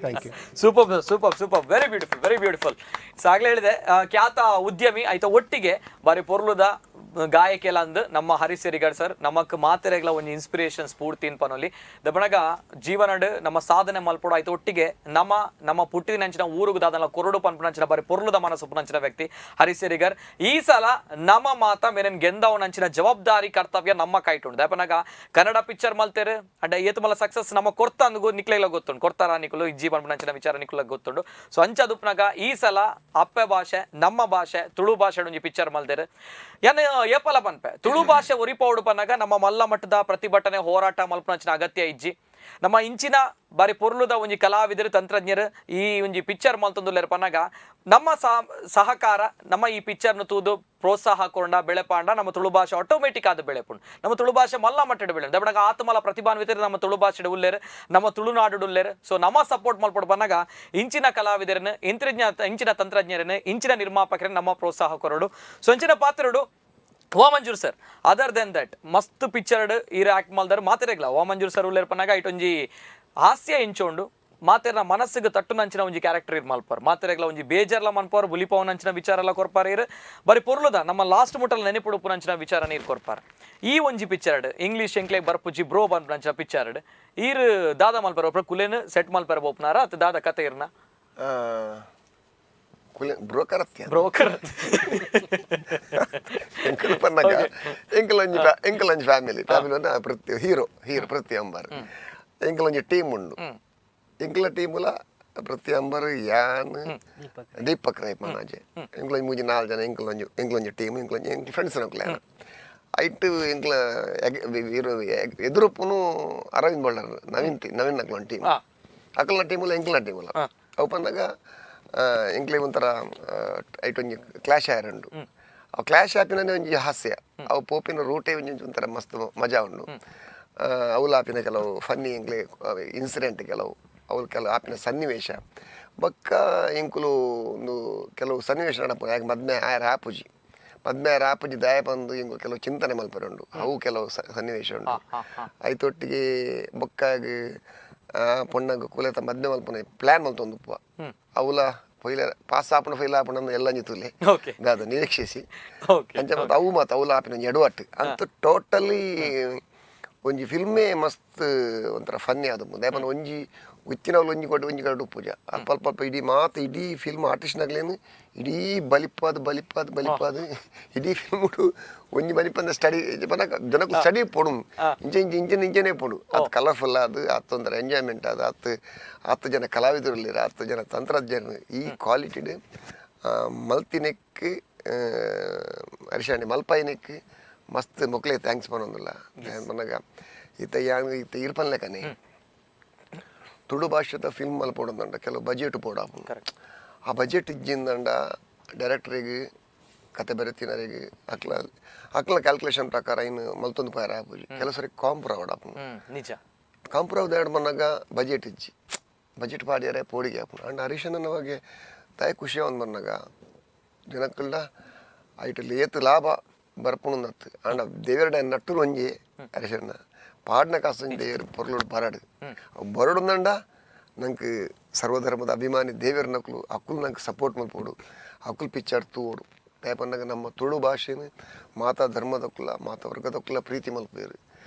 Thank you. Super super super very beautiful very beautiful. ಸಾಗಲೇ ಹೇಳಿದೆ ಖ್ಯಾತ ಉದ್ಯಮಿ ಆಯ್ತಾ ಒಟ್ಟಿಗೆ ಬಾರಿ ಪೊರ್ಲುದ ಗಾಯಕಿಯಲ್ಲ ಅಂದ್ ನಮ್ಮ ಹರೀಶ್ ಶೇರಿಗರ್ ಸರ್ ನಮಕ್ ಮಾತೆರೆಗ್ಲ ಒಂಜಿ ಇನ್ಸ್ಪಿರೇಷನ್ ಸ್ಫೂರ್ತಿ ಪನೊಲಿ ದಬಣಗ ಜೀವನಡ್ ನಮ್ಮ ಸಾಧನೆ ಮಲ್ಪೊಡು ಆಯ್ತು ಒಟ್ಟಿಗೆ ನಮ್ಮ ನಮ್ಮ ಪುಟ್ಟಿನಂಚಿನ ಊರುಗು ದಾದನ ಕೊರಡು ಪನ್ಪುನಂಚಿನ ಬಾರಿ ಪೊರ್ಲುದ ಮನಸ್ಸು ವ್ಯಕ್ತಿ ಹರೀಶ್ ಶೇರಿಗರ್. ಈ ಸಲ ನಮ್ಮ ಮಾತ ಮೇನೇನ್ ಗೆಂದವನಂಚಿನ ಜವಾಬ್ದಾರಿ ಕರ್ತವ್ಯ ನಮ್ಮ ಕೈಟುಂಡು. ದಪನಗ ಕನ್ನಡ ಪಿಕ್ಚರ್ ಮಲ್ತೇರು ಅಂಡ ಏತು ಮಲ್ಲ ಸಕ್ಸಸ್ ನಮ್ಮ ಕೊರ್ತ ಅಂದ್ಗು ನಿಕ್ಲೆಗ್ಲ ಗೊತ್ತುಂಡು ಕೊರ್ತಾರ ನಿಕುಲು ಇಜ್ಜಿ ಪನ್ಪುನಂಚಿನ ವಿಚಾರ ನಿಕುಲ ಗೊತ್ತುಂಡು. ಸೊ ಅಂಚದುಪ್ನಾಗ ಈ ಸಲ ಅಪ್ಪೆ ಭಾಷೆ ನಮ್ಮ ಭಾಷೆ ತುಳು ಭಾಷೆ ಒಂಜಿ ಪಿಕ್ಚರ್ ಮಲ್ತೇರು ಏನ್ ಏಪಲ ಪನ್ಪೆ ತುಳು ಭಾಷೆ ಒರಿಪೌಡು ಪನ್ನಾಗ ನಮ್ಮ ಮಲ್ಲ ಮಟ್ಟದ ಪ್ರತಿಭಟನೆ ಹೋರಾಟ ಮಲ್ಪುನಂಚಿನ ಅಗತ್ಯ ಇಜ್ಜಿ. ನಮ್ಮ ಇಂಚಿನ ಬಾರಿ ಪೊರ್ಲುದ ಒಂಜಿ ಕಲಾವಿದರು ತಂತ್ರಜ್ಞರು ಈ ಒಂಜಿ ಪಿಕ್ಚರ್ ಮಲ್ತೊಂದುಲ್ಲೆರ್ ಪನ್ನಾಗ ನಮ್ಮ ಸಹಕಾರ ನಮ್ಮ ಈ ಪಿಕ್ಚರ್ನ ತೂದು ಪ್ರೋತ್ಸಾಹ ಕೊಂಡ ಬೆಳೆಪಾಂಡ ನಮ್ಮ ತುಳು ಭಾಷೆ ಆಟೋಮೆಟಿಕ್ ಆದ ಬೆಳೆಪುಂಡು. ನಮ್ಮ ತುಳು ಭಾಷೆ ಮಲ್ಲ ಮಟ್ಟದ ಬೆಳೆ ದಬಡಗ ಆತ್ಮಲ ಪ್ರತಿಭಾನ್ವಿತರು ನಮ್ಮ ತುಳು ಭಾಷೆ ಉಲ್ಲೇರು ನಮ್ಮ ತುಳುನಾಡು ಉಲ್ಲೇರು. ಸೊ ನಮ್ಮ ಸಪೋರ್ಟ್ ಮಲ್ಪೊಡು ಪನ್ನಾಗ ಇಂಚಿನ ಕಲಾವಿದರನ್ನು ಇಂಚಿನ ತಂತ್ರಜ್ಞರನ್ನು ಇಂಚಿನ ನಿರ್ಮಾಪಕರನ್ನು ನಮ್ಮ ಪ್ರೋತ್ಸಾಹ ಕೊರಡು. ಸೊ ಇಂಚಿನ ಪಾತ್ರರು Vamanjoor sir other than that ಮಸ್ತ್ ಪಿಕ್ಚರ್ಡ್ ಈರ ಆಕ್ಟ್ ಮಲ್ದಾರ ಮಾತೆರೆಗ್ಲ ವಾಮಂಜೂರ್ ಸರ್ ಉಲ್ಲೇರ್ ಪನ್ನಾಗ ಇಟೊಂಜಿ ಹಾಸ್ಯ ಇಂಚೋಂಡು ಮಾತೆರ್ನ ಮನಸ್ಸಿಗೆ ತಟ್ಟುನಂಚಿನ ಒಂಜಿ ಕ್ಯಾರೆಕ್ಟರ್ ಇರ್ ಮಲ್ಪಾರ್ ಮಾತೆರೆಗ್ಲ ಒಂಜಿ ಬೇಜಾರ್ಲ ಮನ್ಪಾರ್ ಬುಲಿಪವನಂಚಿನ ವಿಚಾರ ಎಲ್ಲ ಕೊರ್ಪಾರ ಇರು ಬರಿ ಪೊರ್ಲುದ ನಮ್ಮ ಲಾಸ್ಟ್ ಮುಟ್ಟಲ್ ನೆನಪುಡುಪುನಂಚಿನ ವಿಚಾರ ನೀರು ಕೊರ್ಪಾರ. ಈ ಒಂಜಿ ಪಿಕ್ಚರ್ಡ್ ಇಂಗ್ಲೀಷ್ ಎಂಕ್ಲೆ ಬರ್ಪುಜಿ ಬ್ರೋ ಪನ್ಪುನಂಚಿನ ಪಿಕ್ಚರ್ಡ್ ಈರ್ ದಾದ ಮಲ್ಪಾರ ಒಬ್ಬ ಕುಲೇನು ಸೆಟ್ ಮಲ್ಪಾರ ಬೋಪ್ನಾರ ಅತ್ ದಾದ ಕತೆ ಇರ್ನ ಬ್ರೋಕರ್ ಬ್ರೋಕರ್ ಎಂಕಲ್ ಪನ್ನಗ ಎಂಕಲ್ ಒಂಜಿ ಎಂಕಲ್ ಒಂಜಿ ಫ್ಯಾಮಿಲಿ ಫ್ಯಾಮಿಲಿ ಪ್ರತಿ ಹೀರೋ ಹೀರೋ ಪ್ರತಿ ಅಂಬಾರ್ ಎಂಕಲ್ ಒಂಜಿ ಟೀಮ್ ಉಂಡು. ಎಂಕಲ ಟೀಮುಲ ಪ್ರತಿ ಅಂಬರ್ ಯಾನ್ ದೀಪಕ್ ರೈ ಪನಾಜೆ ಎಂಕ್ಲ ಮೂಜಿ ನಾಲ್ ಜನ ಎಂಕ್ಲೊಂಜಿ ಎಂಕ್ಲೊಂಜಿ ಟೀಮ್ ಎಂಕ್ಲೊಂಜಿ ಎಂಕ್ಲ ಫ್ರೆಂಡ್ಸ್ ನಕ್ಲೆ ಐಟ್ ಎಂಕ್ಲ ಎದುರುಪ್ಪುನು ಅರವಿಂದ್ ಬಳ್ಳಾರ್ ನವೀನ್ ನವೀನ್ ನಕ್ಲೊಂದು ಟೀಮ್ ಅಕ್ಲನ ಟೀಮುಲ ಎಂಕ್ಲನ ಟೀಮುಲ ಅವು ಪಂದಾಗ ಎಂಕ್ಲೆ ಒಂಥರ ಐಟ್ ಒಂಜಿ ಕ್ಲಾಶ್ ಆಯರುಂಡು ಅವು ಕ್ಲಾಶ್ ಆಪಿನ ಒಂಜಿ ಹಾಸ್ಯ ಅವು ಪೋಪಿನ ರೂಟೇ ಒಂಜಿ ಒಂಥರ ಮಸ್ತ್ ಮಜಾ ಉಂಡು ಅವುಲ ಆಪಿನ ಕೆಲವು ಫನ್ನಿ ಎಂಕ್ಲೆ ಇನ್ಸಿಡೆಂಟ್ ಕೆಲವು ಅವ್ರು ಕೆಲವು ಆಪಿನ ಸನ್ನಿವೇಶ ಬೊಕ್ಕ ಎಂಕುಲು ಒಂದು ಕೆಲವು ಸನ್ನಿವೇಶ ನಡಪ ಯಾಕೆ ಮದ್ಮೆ ಆಯರ ಆಪುಜಿ ಮದ್ಮೆ ಆಯರ ಆಪುಜಿ ದಾಯ ಬಂದು ಎಂಕುಲು ಕೆಲವು ಚಿಂತನೆ ಮಲ್ಪರೆ ಉಂಡು ಅವು ಕೆಲವು ಸನ್ನಿವೇಶ ಉಂಡು ಐತೊಟ್ಟಿಗೆ ಬೊಕ್ಕಾಗ ಪೊಣ್ಣಗ್ ಕುಲೆತ ಮದ್ಮೆ ಮಲ್ಪನೆ ಪ್ಲ್ಯಾನ್ ಮಲ್ತೊಂದು ಉಪ್ಪುವ ಅವುಲ ಫೈಲ ಪಾಸ್ ಆಪಣ ಫೈಲ್ ಆಪಣ ಎಲ್ಲ ತುಲೆ ದಾದ ನಿರೀಕ್ಷಿಸಿ ಅಂಚ ಮತ್ತೆ ಅವು ಮಾತು ಅವುಲ ಆಪಿನ ಎಡವಟ್ಟು ಅಂತ ಟೋಟಲಿ ಒಂಜಿ ಫಿಲ್ಮೇ ಮಸ್ತ್ ಒಂಥರ ಫನ್ನಿ ಅದು ದಾಯಪಂಡ ಒಂಜಿ ಉತ್ತಿನವ್ಲು ಒಂಜಿ ಕೊಟ್ಟು ಒಂಜಿ ಕಡೆ ಪೂಜೆ ಅಲ್ಪ ಅಲ್ಪ ಅಲ್ಪ ಇಡೀ ಮಾತು ಇಡೀ ಫಿಲ್ಮ್ ಆರ್ಟಿಸ್ಟ್ನಾಗ್ಲೇನು ಇಡೀ ಬಲಿಪಾದ ಬಲಿಪಾದ ಬಲಿಪಾದ ಇಡೀ ಫಿಲ್ಮ್ ಒಂಜಿ ಬಲಿಪಂದ ಸ್ಟಡಿ ಜನಕ್ಕೆ ಸ್ಟಡಿ ಪೋಡು ಇಂಚೆ ಇಂಚೆ ಇಂಚೆ ಇಂಚೆನೇ ಪೋಡು ಅದು ಕಲರ್ಫುಲ್ ಅದು ಅತ್ತೊಂದರ ಎಂಜಾಯ್ಮೆಂಟ್ ಅದು ಹತ್ತು ಹತ್ತು ಜನ ಕಲಾವಿದರು ಹತ್ತು ಜನ ತಂತ್ರಜ್ಞರು ಈ ಕ್ವಾಲಿಟಿಡ್ ಮಲ್ತಿನೆಕ್ ಅರಿಶಾಣಿ ಮಲ್ಪಾಯಿನೆಕ್ ಮಸ್ತ್ ಮೊಕ್ಲೆ thanks ಪನೊಂದುಲ್ಲ ಪನ್ನಗ ಈತ ಯಾನ್ ಈತ ಇರ್ಪನ್ಲೆಕನೆ ತುಳು ಭಾಷೆದ ಫಿಲ್ಮ್ ಮಲ್ಪೊಡೊಂದುಂಡ ಕೆಲವು ಬಜೆಟ್ ಪೋಡಾಪುಂಡು ಆ ಬಜೆಟ್ ಇಜ್ಜಿಂದಂಡ ಡೈರೆಕ್ಟ್ರಿಗೆ ಕತೆ ಬರೆತಿನರಿಗೆ ಅಕ್ಲ ಅಕ್ಲ ಕ್ಯಾಲ್ಕುಲೇಷನ್ ಪ್ರಕಾರ ಇನ್ನು ಮಲ್ತೊಂದು ಪೋಯರ ಆಪುಜಿ ಕೆಲವು ಸರಿ ಕಾಂಪ್ರೌಡ್ ಆಪುಂಡು ನಿಜ ಕಾಂಪ್ರೌಡ್ ಎರಡು ಮನ್ನಾಗ ಬಜೆಟ್ ಇಜ್ಜಿ ಬಜೆಟ್ ಪಾಡ್ಯಾರೆ ಪೋಡಿಗೆ ಆಪುಂಡು ಅಂಡ್ ಹರೀಶನ ಬಗ್ಗೆ ತಾಯಿ ಖುಷಿ ಒಂದು ಮನ್ನಾಗ ಜನಕ್ಕಲ್ಡ ಐಟಲ್ಲಿ ಏತ್ ಲಾಭ ಬರ್ಪುಣಂದತ್ತು ಅಂಡ ದೇವರಡ ನಟ್ಟುರು ಒಂಜಿ ಹರೀಶನ್ನ ಪಾಡ್ನ ಕಾಸು ದೇವರು ಪೊರ್ಲುಡು ಬರಡು ಬರಡುಂದಂಡ ನಂಗೆ ಸರ್ವಧರ್ಮದ ಅಭಿಮಾನಿ ದೇವರ ನಕಲು ಅಕ್ಕುಲು ನಂಗೆ ಸಪೋರ್ಟ್ ಮಲ್ಪೋಡು ಅಕ್ಕುಲು ಪಿಕ್ಚರ್ ತೂವೋಡು ದಯಪನ್ನಾಗ ನಮ್ಮ ತುಳು ಭಾಷೆನ ಮಾತಾ ಧರ್ಮದಕ್ಕುಲ ಮಾತಾ ವರ್ಗದಕ್ಕುಲ ಪ್ರೀತಿ ಮಲ್ಪೇರು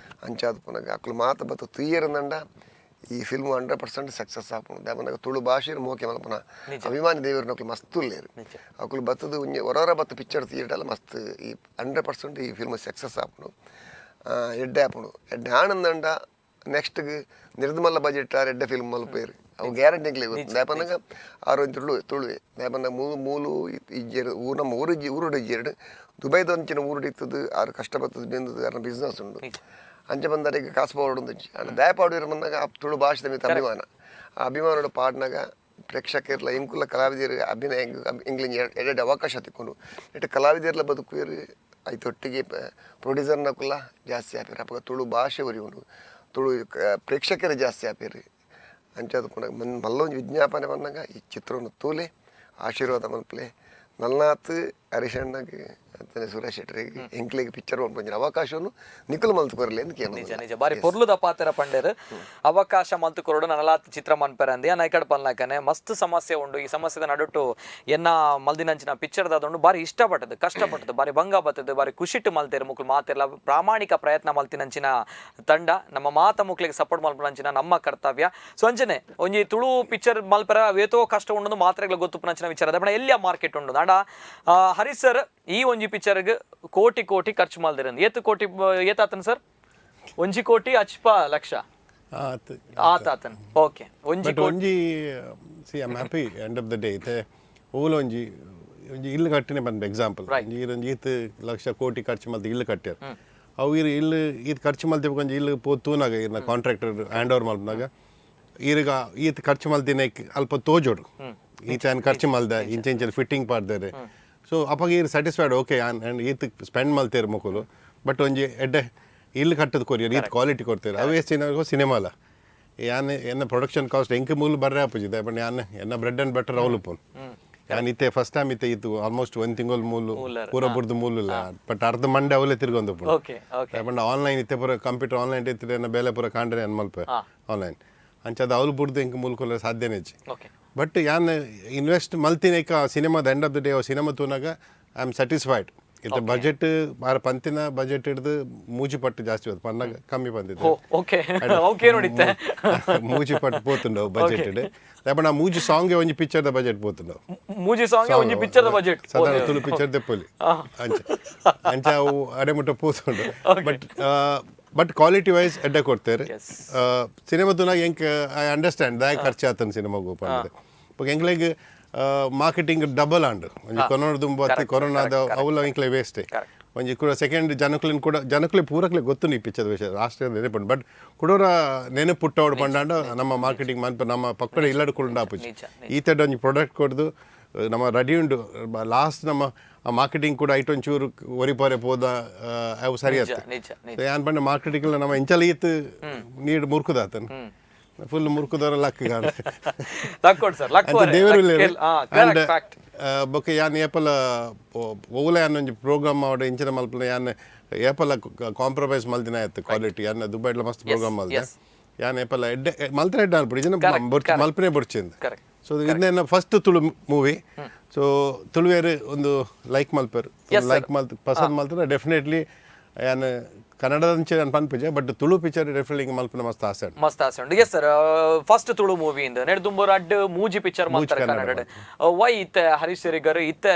ಅಂಚಾದ ಪುನಗ ಅಕ್ಕುಲು ಮಾತ ಬತ್ತ ತುಯ್ಯರಂದಂಡ ಈ ಫಿಲ್ಮ್ 100% ಸಕ್ಸಸ್ ಆಪುಂಡು ದಯಪನ್ನಾಗ ತುಳು ಭಾಷೆನ ಮೋಕೆ ಮಲ್ಪುನ ಅಭಿಮಾನಿ ದೇವರ ನಕಲು ಮಸ್ತ್ ಉಲ್ಲೇರು ಅಕ್ಕುಲು ಬತ್ತದು ಒಂಜಿ ಹೊರವರ ಬತ್ತ ಪಿಕ್ಚರ್ ಥಿಯೇಟರ್ ಮಸ್ತ್ ಈ 100% ಈ ಫಿಲ್ಮ್ ಸಕ್ಸಸ್ ಆಪುಂಡು ಎಡ್ಡೆ ಆಪುಂಡು ಎಡ್ಡೆ ಆನಂದಂಡ ನೆಕ್ಸ್ಟ್ಗೆ ನಿರ್ಮಲ ಬಜೆಟ್ ಆರ್ ಎಡ್ಡೆ ಫಿಲ್ಮ್ ಮಲ್ಪೇರು ಅವು ಗ್ಯಾರಂಟಿ ಗೊತ್ತು ದಾಯಪನ್ನಾಗ ಆರು ಒಂಜಿ ತುಳು ತುಳುವೆ ದಾಯಪನ್ನಾಗ ಮೂಲು ಮೂಲು ಇಜ್ಜೆರು ಊರು ನಮ್ಮ ಊರು ಊರುಡು ಇಜ್ಜೆರಡು ದುಬೈದ ಒಂಚಿನ ಊರುಡು ಇತ್ತದು ಆರು ಕಷ್ಟ ಬರ್ತದೆ ಬೆಂದದು ಆರ್ನ ಬಿಸ್ನೆಸ್ ಉಂಡು ಅಂಚೆ ಬಂದರಿಗೆ ಕಾಸು ಪಾವಡು ಒಂಜಿ ಅಂಡ ದಯಪಾಡು ಬಂದಾಗ ಆ ತುಳು ಭಾಷೆದ ಮಿತ್ತ ಅಭಿಮಾನ ಆ ಅಭಿಮಾನೋಡು ಪಾಡ್ನಾಗ ಪ್ರೇಕ್ಷಕರ್ಲ ಇಂಕುಲ ಕಲಾವಿದರು ಅಭಿನಯ ಇಂಗ್ಲಿಷ್ ಎರಡೆರಡು ಅವಕಾಶ ತಿಕ್ಕೊಂಡು ಇಟ್ಟು ಕಲಾವಿದರ್ಲ ಬದುಕುವೇರು ಐತೊಟ್ಟಿಗೆ ಪ್ರೊಡ್ಯೂಸರ್ನಕುಲ ಜಾಸ್ತಿ ಆಪೇರು ಅಪ್ಪಗ ತುಳು ಭಾಷೆ ಉರಿ ಉಂಡು ತುಳು ಪ್ರೇಕ್ಷಕರು ಜಾಸ್ತಿ ಆಪೇರು ಅಂಚಾದ ಪುನಃ ಮಲ್ಲೊಂದು ವಿಜ್ಞಾಪನೆ ಬಂದಾಗ ಈ ಚಿತ್ರವನ್ನು ತೂಲೆ ಆಶೀರ್ವಾದ ಮಲ್ಪಲೆ ನಲ್ನಾತ್ ಹರೀಶಣ್ಣಗೆ ಅಂತಾನೆ ಸುರೇಶ್ ಶೆಟ್ಟರಿಗೆ ಎಂಕ್ಲೆಗೆ ಪಿಕ್ಚರ್ ಮಲ್ಪೊಂಜಿನ ಅವಕಾಶವನ್ನು ನಿಖಲ್ ಮಲ್ತು ಕೊರಲಿ ಅಂತ ಕೇಳೋದು. ನಿಜ ನಿಜ ಬಾರಿ ಪೊರ್ಲುದ ಪಾತ್ರ ಪಂಡೇರು ಅವಕಾಶ ಮಲ್ತು ಕೊರಡು ನನಲಾತ್ ಚಿತ್ರ ಮನ್ಪೆರಂದಿ ಅನ್ನ ಪನ್ಲಾಕನೆ ಮಸ್ತ್ ಸಮಸ್ಯೆ ಉಂಡು. ಈ ಸಮಸ್ಯೆದ ನಡುಟು ಎನ್ನ ಮಲ್ದಿನಂಚಿನ ಪಿಕ್ಚರ್ ದಾದುಂಡು ಬಾರಿ ಇಷ್ಟಪಟ್ಟದು ಕಷ್ಟಪಟ್ಟದು ಬಾರಿ ಭಂಗ ಬತ್ತದು ಬಾರಿ ಖುಷಿಟ್ಟು ಮಲ್ತೇರು ಮುಕ್ಲು ಮಾತೆಲ್ಲ ಪ್ರಾಮಾಣಿಕ ಪ್ರಯತ್ನ ಮಲ್ತಿನಂಚಿನ ತಂಡ ನಮ್ಮ ಮಾತ ಮುಕ್ಲಿಗೆ ಸಪೋರ್ಟ್ ಮಲ್ಪನಂಚಿನ ನಮ್ಮ ಕರ್ತವ್ಯ. ಸೊ ಅಂಚನೆ ಒಂಜಿ ತುಳು ಪಿಕ್ಚರ್ ಮಲ್ಪರ ವೇತೋ ಕಷ್ಟ ಉಂಡು ಮಾತ್ರೆಗಳ ಗೊತ್ತುಪನಂಚಿನ ವಿಚಾರ ಅದ ಎಲ್ಲಿಯ ಮಾರ್ಕೆಟ್ ಉಂಡು ಅಂಡ ಹರೀಶ್ ಸರ್ ಈ ಒಂಜಿ ಪಿಕ್ಚರ್ಗೆ ಕೋಟಿ ಕೋಟಿ ಖರ್ಚು ಮಲ್ದಿರಂದು ಏತು ಕೋಟಿ ಏತಾತನ್ ಸರ್ ಒಂಜಿ ಕೋಟಿ ಅಚ್ಪ ಲಕ್ಷ ಆತಾತನ್ ಓಕೆ ಒಂಜಿ ಒಂಜಿ see I am happy end of the day ಇತ್ತೆ ಓಲ ಒಂಜಿ ಒಂಜಿ ಇಲ್ಲು ಕಟ್ಟಿನೇ ಬಂದ ಎಕ್ಸಾಂಪಲ್ ಒಂಜಿ ಒಂಜಿ ಈತ್ ಲಕ್ಷ ಕೋಟಿ ಖರ್ಚು ಮಲ್ತು ಇಲ್ಲು ಕಟ್ಟ್ಯಾರ ಅವು ಇರು ಇಲ್ಲು ಈತ್ ಖರ್ಚು ಮಲ್ತಿ ಒಂಜಿ ಇಲ್ಲು ಪೋ ತೂನಾಗ ಇರ್ನ contractor hand over ಮಲ್ಪನಾಗ ಈರುಗ ಈತ್ ಖರ್ಚು ಮಲ್ತಿನ ಅಲ್ಪ ತೋಜೋಡು ಈತ ಖರ್ಚು ಮಲ್ದ ಇಂಚೆ ಇಂಚೆ ಫಿಟ್ಟಿಂಗ್ ಪಾಡ್ದಾರೆ. ಸೊ ಅಪ್ಪಾಗ ಈರ್ satisfied okay and ಈತ್ ಸ್ಪೆಂಡ್ ಮಲ್ತೇರು ಮುಕುಲು ಬಟ್ ಒಂಜಿ ಎಡ್ಡೆ ಇಲ್ಲಿ ಕಟ್ಟದ ಕೊರಿಯರ್ ಈತ್ ಕ್ವಾಲಿಟಿ ಕೊಡ್ತೇವೆ ಅವೇ ಸಿನಿಮಾ ಸಿನಿಮಾಲ ಯಾನ್ ಎನ್ನ ಪ್ರೊಡಕ್ಷನ್ ಕಾಸ್ಟ್ ಎಂಕ್ ಮೂಲು ಬರ್ರೆ ಆಪುಜಿದೆ ಬಟ್ ಯಾನ್ ಎನ್ನ bread and butter ಅವಲು ಪೋನ್ ಯಾನ್ ಇತ್ತೆ ಫಸ್ಟ್ ಟೈಮ್ ಇತ್ತೆ ಇತ್ತು ಆಲ್ಮೋಸ್ಟ್ ಒಂದು ತಿಂಗಳು ಮೂಲು ಪೂರ ಬುರ್ದು ಮೂಲು ಬಟ್ ಅರ್ಧ ಮಂಡೆ ಅವಲೇ ತಿರ್ಗೊಂದು ಪೋನ್ ಬಟ್ ಆನ್ಲೈನ್ ಇತ್ತೆ ಪೂರ ಕಂಪ್ಯೂಟರ್ ಆನ್ಲೈನ್ ಇತ್ತು ಎನ್ನ ಬೇಲೆ ಪೂರ ಕಾಂಡ್ರೆ ಅನ್ ಮಲ್ಪ ಆನ್ಲೈನ್ ಅಂಚದ ಅವಲು ಬುರ್ದು ಎಂಕ್ ಮೂಲು ಸಾಧ್ಯನೇ ಇಜ್ಜಿ. ಬಟ್ ಯಾನ್ ಇನ್ವೆಸ್ಟ್ ಮಲ್ತಿನೇಕ ಸಿನಿಮಾದ end of the day cinema ತೂನಾಗ I am satisfied. ಇತ್ತ ಬಜೆಟ್ ಬಾರ ಪಂತಿನ ಬಜೆಟ್ ಹಿಡಿದು ಮೂಜಿ ಪಟ್ಟು ಜಾಸ್ತಿ ಹೋದ್ ಪನ್ನಾಗ ಕಮ್ಮಿ ಬಂದಿದೆ. ಮೂಜಿ ಪಟ್ಟು ಪೋತುಂಡು ಬಜೆಟ್ ಇಡು ಬಟ್ ಆ ಮೂಜಿ ಸಾಂಗ್ ಒಂಜಿ picture the budget ಪೋತುಂಡು ಮೂಜಿ ಸಾಂಗ್ ಒಂಜಿ picture the budget ಸಾಧಾರಣ ತುಳು ಪಿಕ್ಚರ್ ದೆಪ್ಪೊಲಿ ಅಂಚ ಅಂಚ ಅವು ಅಡೆ ಮುಟ್ಟ ಪೋತುಂಡು. ಬಟ್ ಬಟ್ ಕ್ವಾಲಿಟಿ ವೈಸ್ ಎಡ್ಡೆ ಕೊಡ್ತಾರೆ. ಸಿನಿಮಾ ತುನಾಗ ಎಂಕ್ I understand ದಾಯ ಖರ್ಚು ಆತನ ಸಿನಿಮಾಗೂ ಪಂಡದೆ. ಬೊಕ ಎಂಕ್ಲೆಗ್ ಮಾರ್ಕೆಟಿಂಗ್ ಡಬಲ್ ಆಂಡ್. ಒಂಜಿ ಕೊರೋನಾ ದುಂಬು ಅತ್ತೆ ಕೊರೋನಾದ ಅವುಲ ಎಂಕ್ಲೆ ವೇಸ್ಟ್. ಒಂಜಿ ಕೂಡ ಸೆಕೆಂಡ್ ಜನಕ್ಲೆನ್ ಕೂಡ ಜನಕ್ಲೆ ಪೂರಕ್ಲೆ ಗೊತ್ತು ಈ ಪಿಕ್ಚರ್ ವಿಷಯ ರಾಷ್ಟ್ರೀಯ ನೆನಪುಂಡು. ಬಟ್ ಕುಡೋರ ನೆನಪುಟ್ಟವಡು ಪಂಡಾಂಡ ನಮ್ಮ ಮಾರ್ಕೆಟಿಂಗ್ ಮನ್ಪ ನಮ್ಮ ಪಕ್ಕಡ ಇಲ್ಲಡು ಕುಂಡ ಆಪುಜಿ. ಈ ತಡ ಒಂಜಿ ಪ್ರಾಡಕ್ಟ್ ಕೊಡ್ದು ನಮ್ಮ ರೆಡಿ ಉಂಡು. ಲಾಸ್ಟ್ ನಮ್ಮ ಮಾರ್ಕೆಟಿಂಗ್ ಕೂಡ ಐಟ್ ಒಂಚೂರು ಒರಿಪೋರೆ ಪೋದ ಅವು ಸರಿ ಆಯ್ತು. ಯಾನ್ ಪಂಡ ಮಾರ್ಕೆಟಿಂಗ್ ನಮ್ಮ ಇಂಚಲ ಇತ್ತು ನೀರು ಮುರ್ಕುದಾತನ ಫುಲ್ ಮುರ್ಕುದವರ ಲಕ್ ದೇವರು ಬೊಕ್ಕ ಯಾನ್ ಏಪಲ ಓಲ ಯಾನ್ ಒಂಜಿ ಪ್ರೋಗ್ರಾಮ್ ಮಾಡ ಇಂಚಿನ ಮಲ್ಪನ ಯಾನ್ ಏಪಲ ಕಾಂಪ್ರಮೈಸ್ ಮಲ್ದಿನ ಆಯ್ತು ಕ್ವಾಲಿಟಿ. ಯಾನ್ ದುಬೈಡ್ಲ ಮಸ್ತ್ ಪ್ರೋಗ್ರಾಮ್ ಮಲ್ದೆ ಯಾನ್ ಏಪಲ ಎಡ್ಡೆ ಮಲ್ತ್ರ ಎಡ್ಡೆ ಅನ್ಪುಡಿ ಜನ ಮಲ್ಪನೆ ಬೊಡ್ಚಿಂದ. ಸೊ ಇದನ್ನ ಫಸ್ಟ್ ತುಳು ಮೂವಿ. ಸೊ ತುಳುವೇರು ಒಂದು ಲೈಕ್ ಮಲ್ಪರು, ಲೈಕ್ ಮಲ್ತ್ ಪಸಂದ್ ಮಲ್ತಾರೆ ಡೆಫಿನೆಟ್ಲಿ. ಯಾನ್ ಕನ್ನಡದಂಚೆ ನಾನು ಪನ್ಪುಜೆ, ಬಟ್ ತುಳು ಪಿಕ್ಚರ್ ಡೆಫಿನೆಟ್ಲಿ ಮಲ್ಪನ ಮಸ್ತ್ ಆಸೆ ಉಂಟು, ಮಸ್ತ್ ಆಸೆ ಉಂಟು. Yes sir, first Tulu movie ಇಂದ ನೆಡ್ದುಂಬೂರು ಅಡ್ಡು ಮೂಜಿ ಪಿಕ್ಚರ್ ಮಾಡ್ತಾರೆ ಕನ್ನಡ. ವೈ ಇತ್ತೆ ಹರೀಶ್ ಶೆರಿಗರ್ ಇತ್ತೆ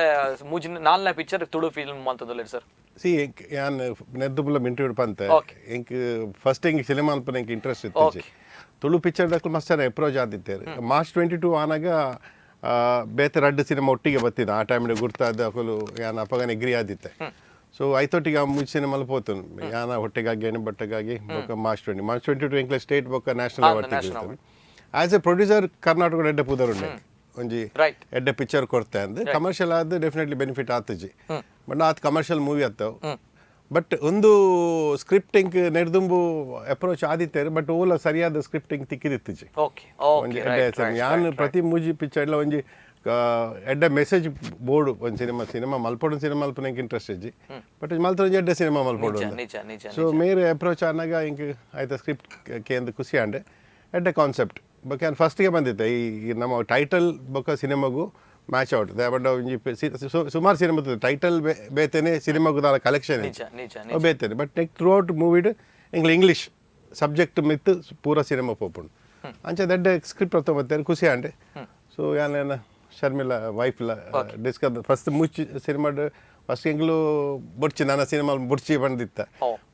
ಮೂಜಿ ನಾಲ್ನೇ ಪಿಕ್ಚರ್ ತುಳು ಫಿಲ್ಮ್ ಮಾಡ್ತದಲ್ಲ ಸರ್? ಸಿ ಯಾನ್ ನೆಡ್ದುಂಬುಲ ಇಂಟರ್ವ್ಯೂ ಪಂತೆ ಎಂಕ್ ಫಸ್ಟ್ ಎಂಕ್ ಸಿನಿಮಾ ಮಲ್ಪನ ಎಂಕ್ ಇಂಟ್ರೆಸ್ಟ್ ಇತ್ತು. ತುಳು ಪಿಕ್ಚರ್ ದಕ್ಕಲು ಮಸ್ತ್ ಜನ ಅಪ್ರೋಚ್ ಆದಿತ್ತೇರು. ಮಾರ್ಚ್ 22 ಆನಾಗ ಬೇತೆ ರಡ್ಡು ಸಿನಿಮಾ ಒಟ್ಟಿಗೆ ಬತ್ತಿದ್ದ ಆ ಟೈಮ್ ಗುರ್ತಾದ ಅಕಲು ಯಾನ್ ಅಪ್ಪಗನ ಎಗ್ರಿ ಆದಿತ್ತೆ. ಸೊ ಐತೊಟ್ಟಿಗೆ ಆ ಮೂಜಿ ಸಿನಿಮಾ ಪೋತು ಯಾನ ಹೊಟ್ಟೆಗಾಗಿ ಎಣ್ಣೆ ಬಟ್ಟೆಗಾಗಿ ಬೊಕ್ಕ ಮಾರ್ಚ್ 22 ಎಂಕ್ಲೆ ಸ್ಟೇಟ್ ಬೊಕ್ಕ ನ್ಯಾಷನಲ್ ಅವಾರ್ಡ್ ತಿಕ್ಕಿತ್ತು. ಆಸ್ ಎ ಪ್ರೊಡ್ಯೂಸರ್ ಕರ್ನಾಟಕದ ಎಡ್ಡೆ ಪುದರ್ ಉಂಡೆ ಒಂಜಿ ಎಡ್ಡೆ ಪಿಕ್ಚರ್ ಕೊರ್ತೆ ಅಂದ್ ಕಮರ್ಷಿಯಲ್ ಆದ ಡೆಫಿನೆಟ್ಲಿ ಬೆನಿಫಿಟ್ ಆತಜಿ. ಬಟ್ ಆತ್ ಕಮರ್ಷಿಯಲ್ ಮೂವಿ ಆತವು. ಬಟ್ ಒಂದು ಸ್ಕ್ರಿಪ್ಟಿಂಗ್ ನೆಡ್ದುಂಬು ಅಪ್ರೋಚ್ ಆದಿತ್ತೇರು, ಬಟ್ ಓಲ ಸರಿಯಾದ ಸ್ಕ್ರಿಪ್ಟಿಂಗ್ ತಿಕ್ಕಿದಿತ್ತುಜಿ. ಯಾನ್ ಪ್ರತಿ ಮೂಜಿ ಪಿಕ್ಚರ್ ಎಲ್ಲ ಒಂಜಿ ಎಡ್ಡೆ ಮೆಸೇಜ್ ಬೋರ್ಡ್ ಒಂದು ಸಿನಿಮಾ ಸಿನಿಮಾ ಮಲ್ಪೊಡು ಸಿನಿಮಾ ಮಲ್ಪನ ಎಂಕ್ ಇಂಟ್ರೆಸ್ಟ್ ಇಜ್ಜಿ. ಬಟ್ ಮಲ್ತ ಒಂಜಿ ಎಡ್ಡೆ ಸಿನಿಮಾ ಮಲ್ಪೊಡು. ಸೊ ಮೇರೆ ಅಪ್ರೋಚ್ ಆನಾಗ ಇಂಕ್ ಆಯ್ತಾ ಸ್ಕ್ರಿಪ್ಟ್ ಕೇಂದ್ರ ಖುಷಿ ಆಂಡೆ ಎಡ್ಡೆ ಕಾನ್ಸೆಪ್ಟ್ ಬೊಕ್ಕ ಯಾನ್ ಫಸ್ಟ್ಗೆ ಬಂದಿತ್ತೆ. ಈ ನಮ್ಮ ಟೈಟಲ್ ಬೊಕ್ಕ ಸಿನಿಮಾಗೂ ಮ್ಯಾಚ್ ಔಟ್. ಬಟ್ ಒಂಜಿ ಸುಮಾರು ಸಿನಿಮಾ ಟೈಟಲ್ ಬೇತೇನೆ ಸಿನಿಮಾಗೂ ದಾಲ ಕಲೆಕ್ಷನ್ ಬೇತೇನೆ. ಬಟ್ ನೆಕ್ ಥ್ರೂ ಔಟ್ ಮೂವಿಡ್ ಎಂಗ್ಲ ಇಂಗ್ಲೀಷ್ ಸಬ್ಜೆಕ್ಟ್ ಮಿತ್ತು ಪೂರ ಸಿನಿಮಾ ಪೋಪುಂಡು. ಅಂಚ ದಡ್ಡ ಸ್ಕ್ರಿಪ್ಟ್ ಅರ್ಥ ಖುಷಿ ಆಂಡೆ. ಸೊ ಯಾನ್ ಶರ್ಮಿಳಾ ವೈಫ್ ಡಿಸ್ಕಸ್ ಫಸ್ಟ್ ಮುಚ್ಚಿ ಸಿನಿಮಾ ಫಸ್ಟ್ ಎಂಗ್ಲು ಬುಡ್ಚಿ ನನ್ನ ಸಿನಿಮಾ ಬುಡ್ಚಿ ಬಂದಿತ್ತ.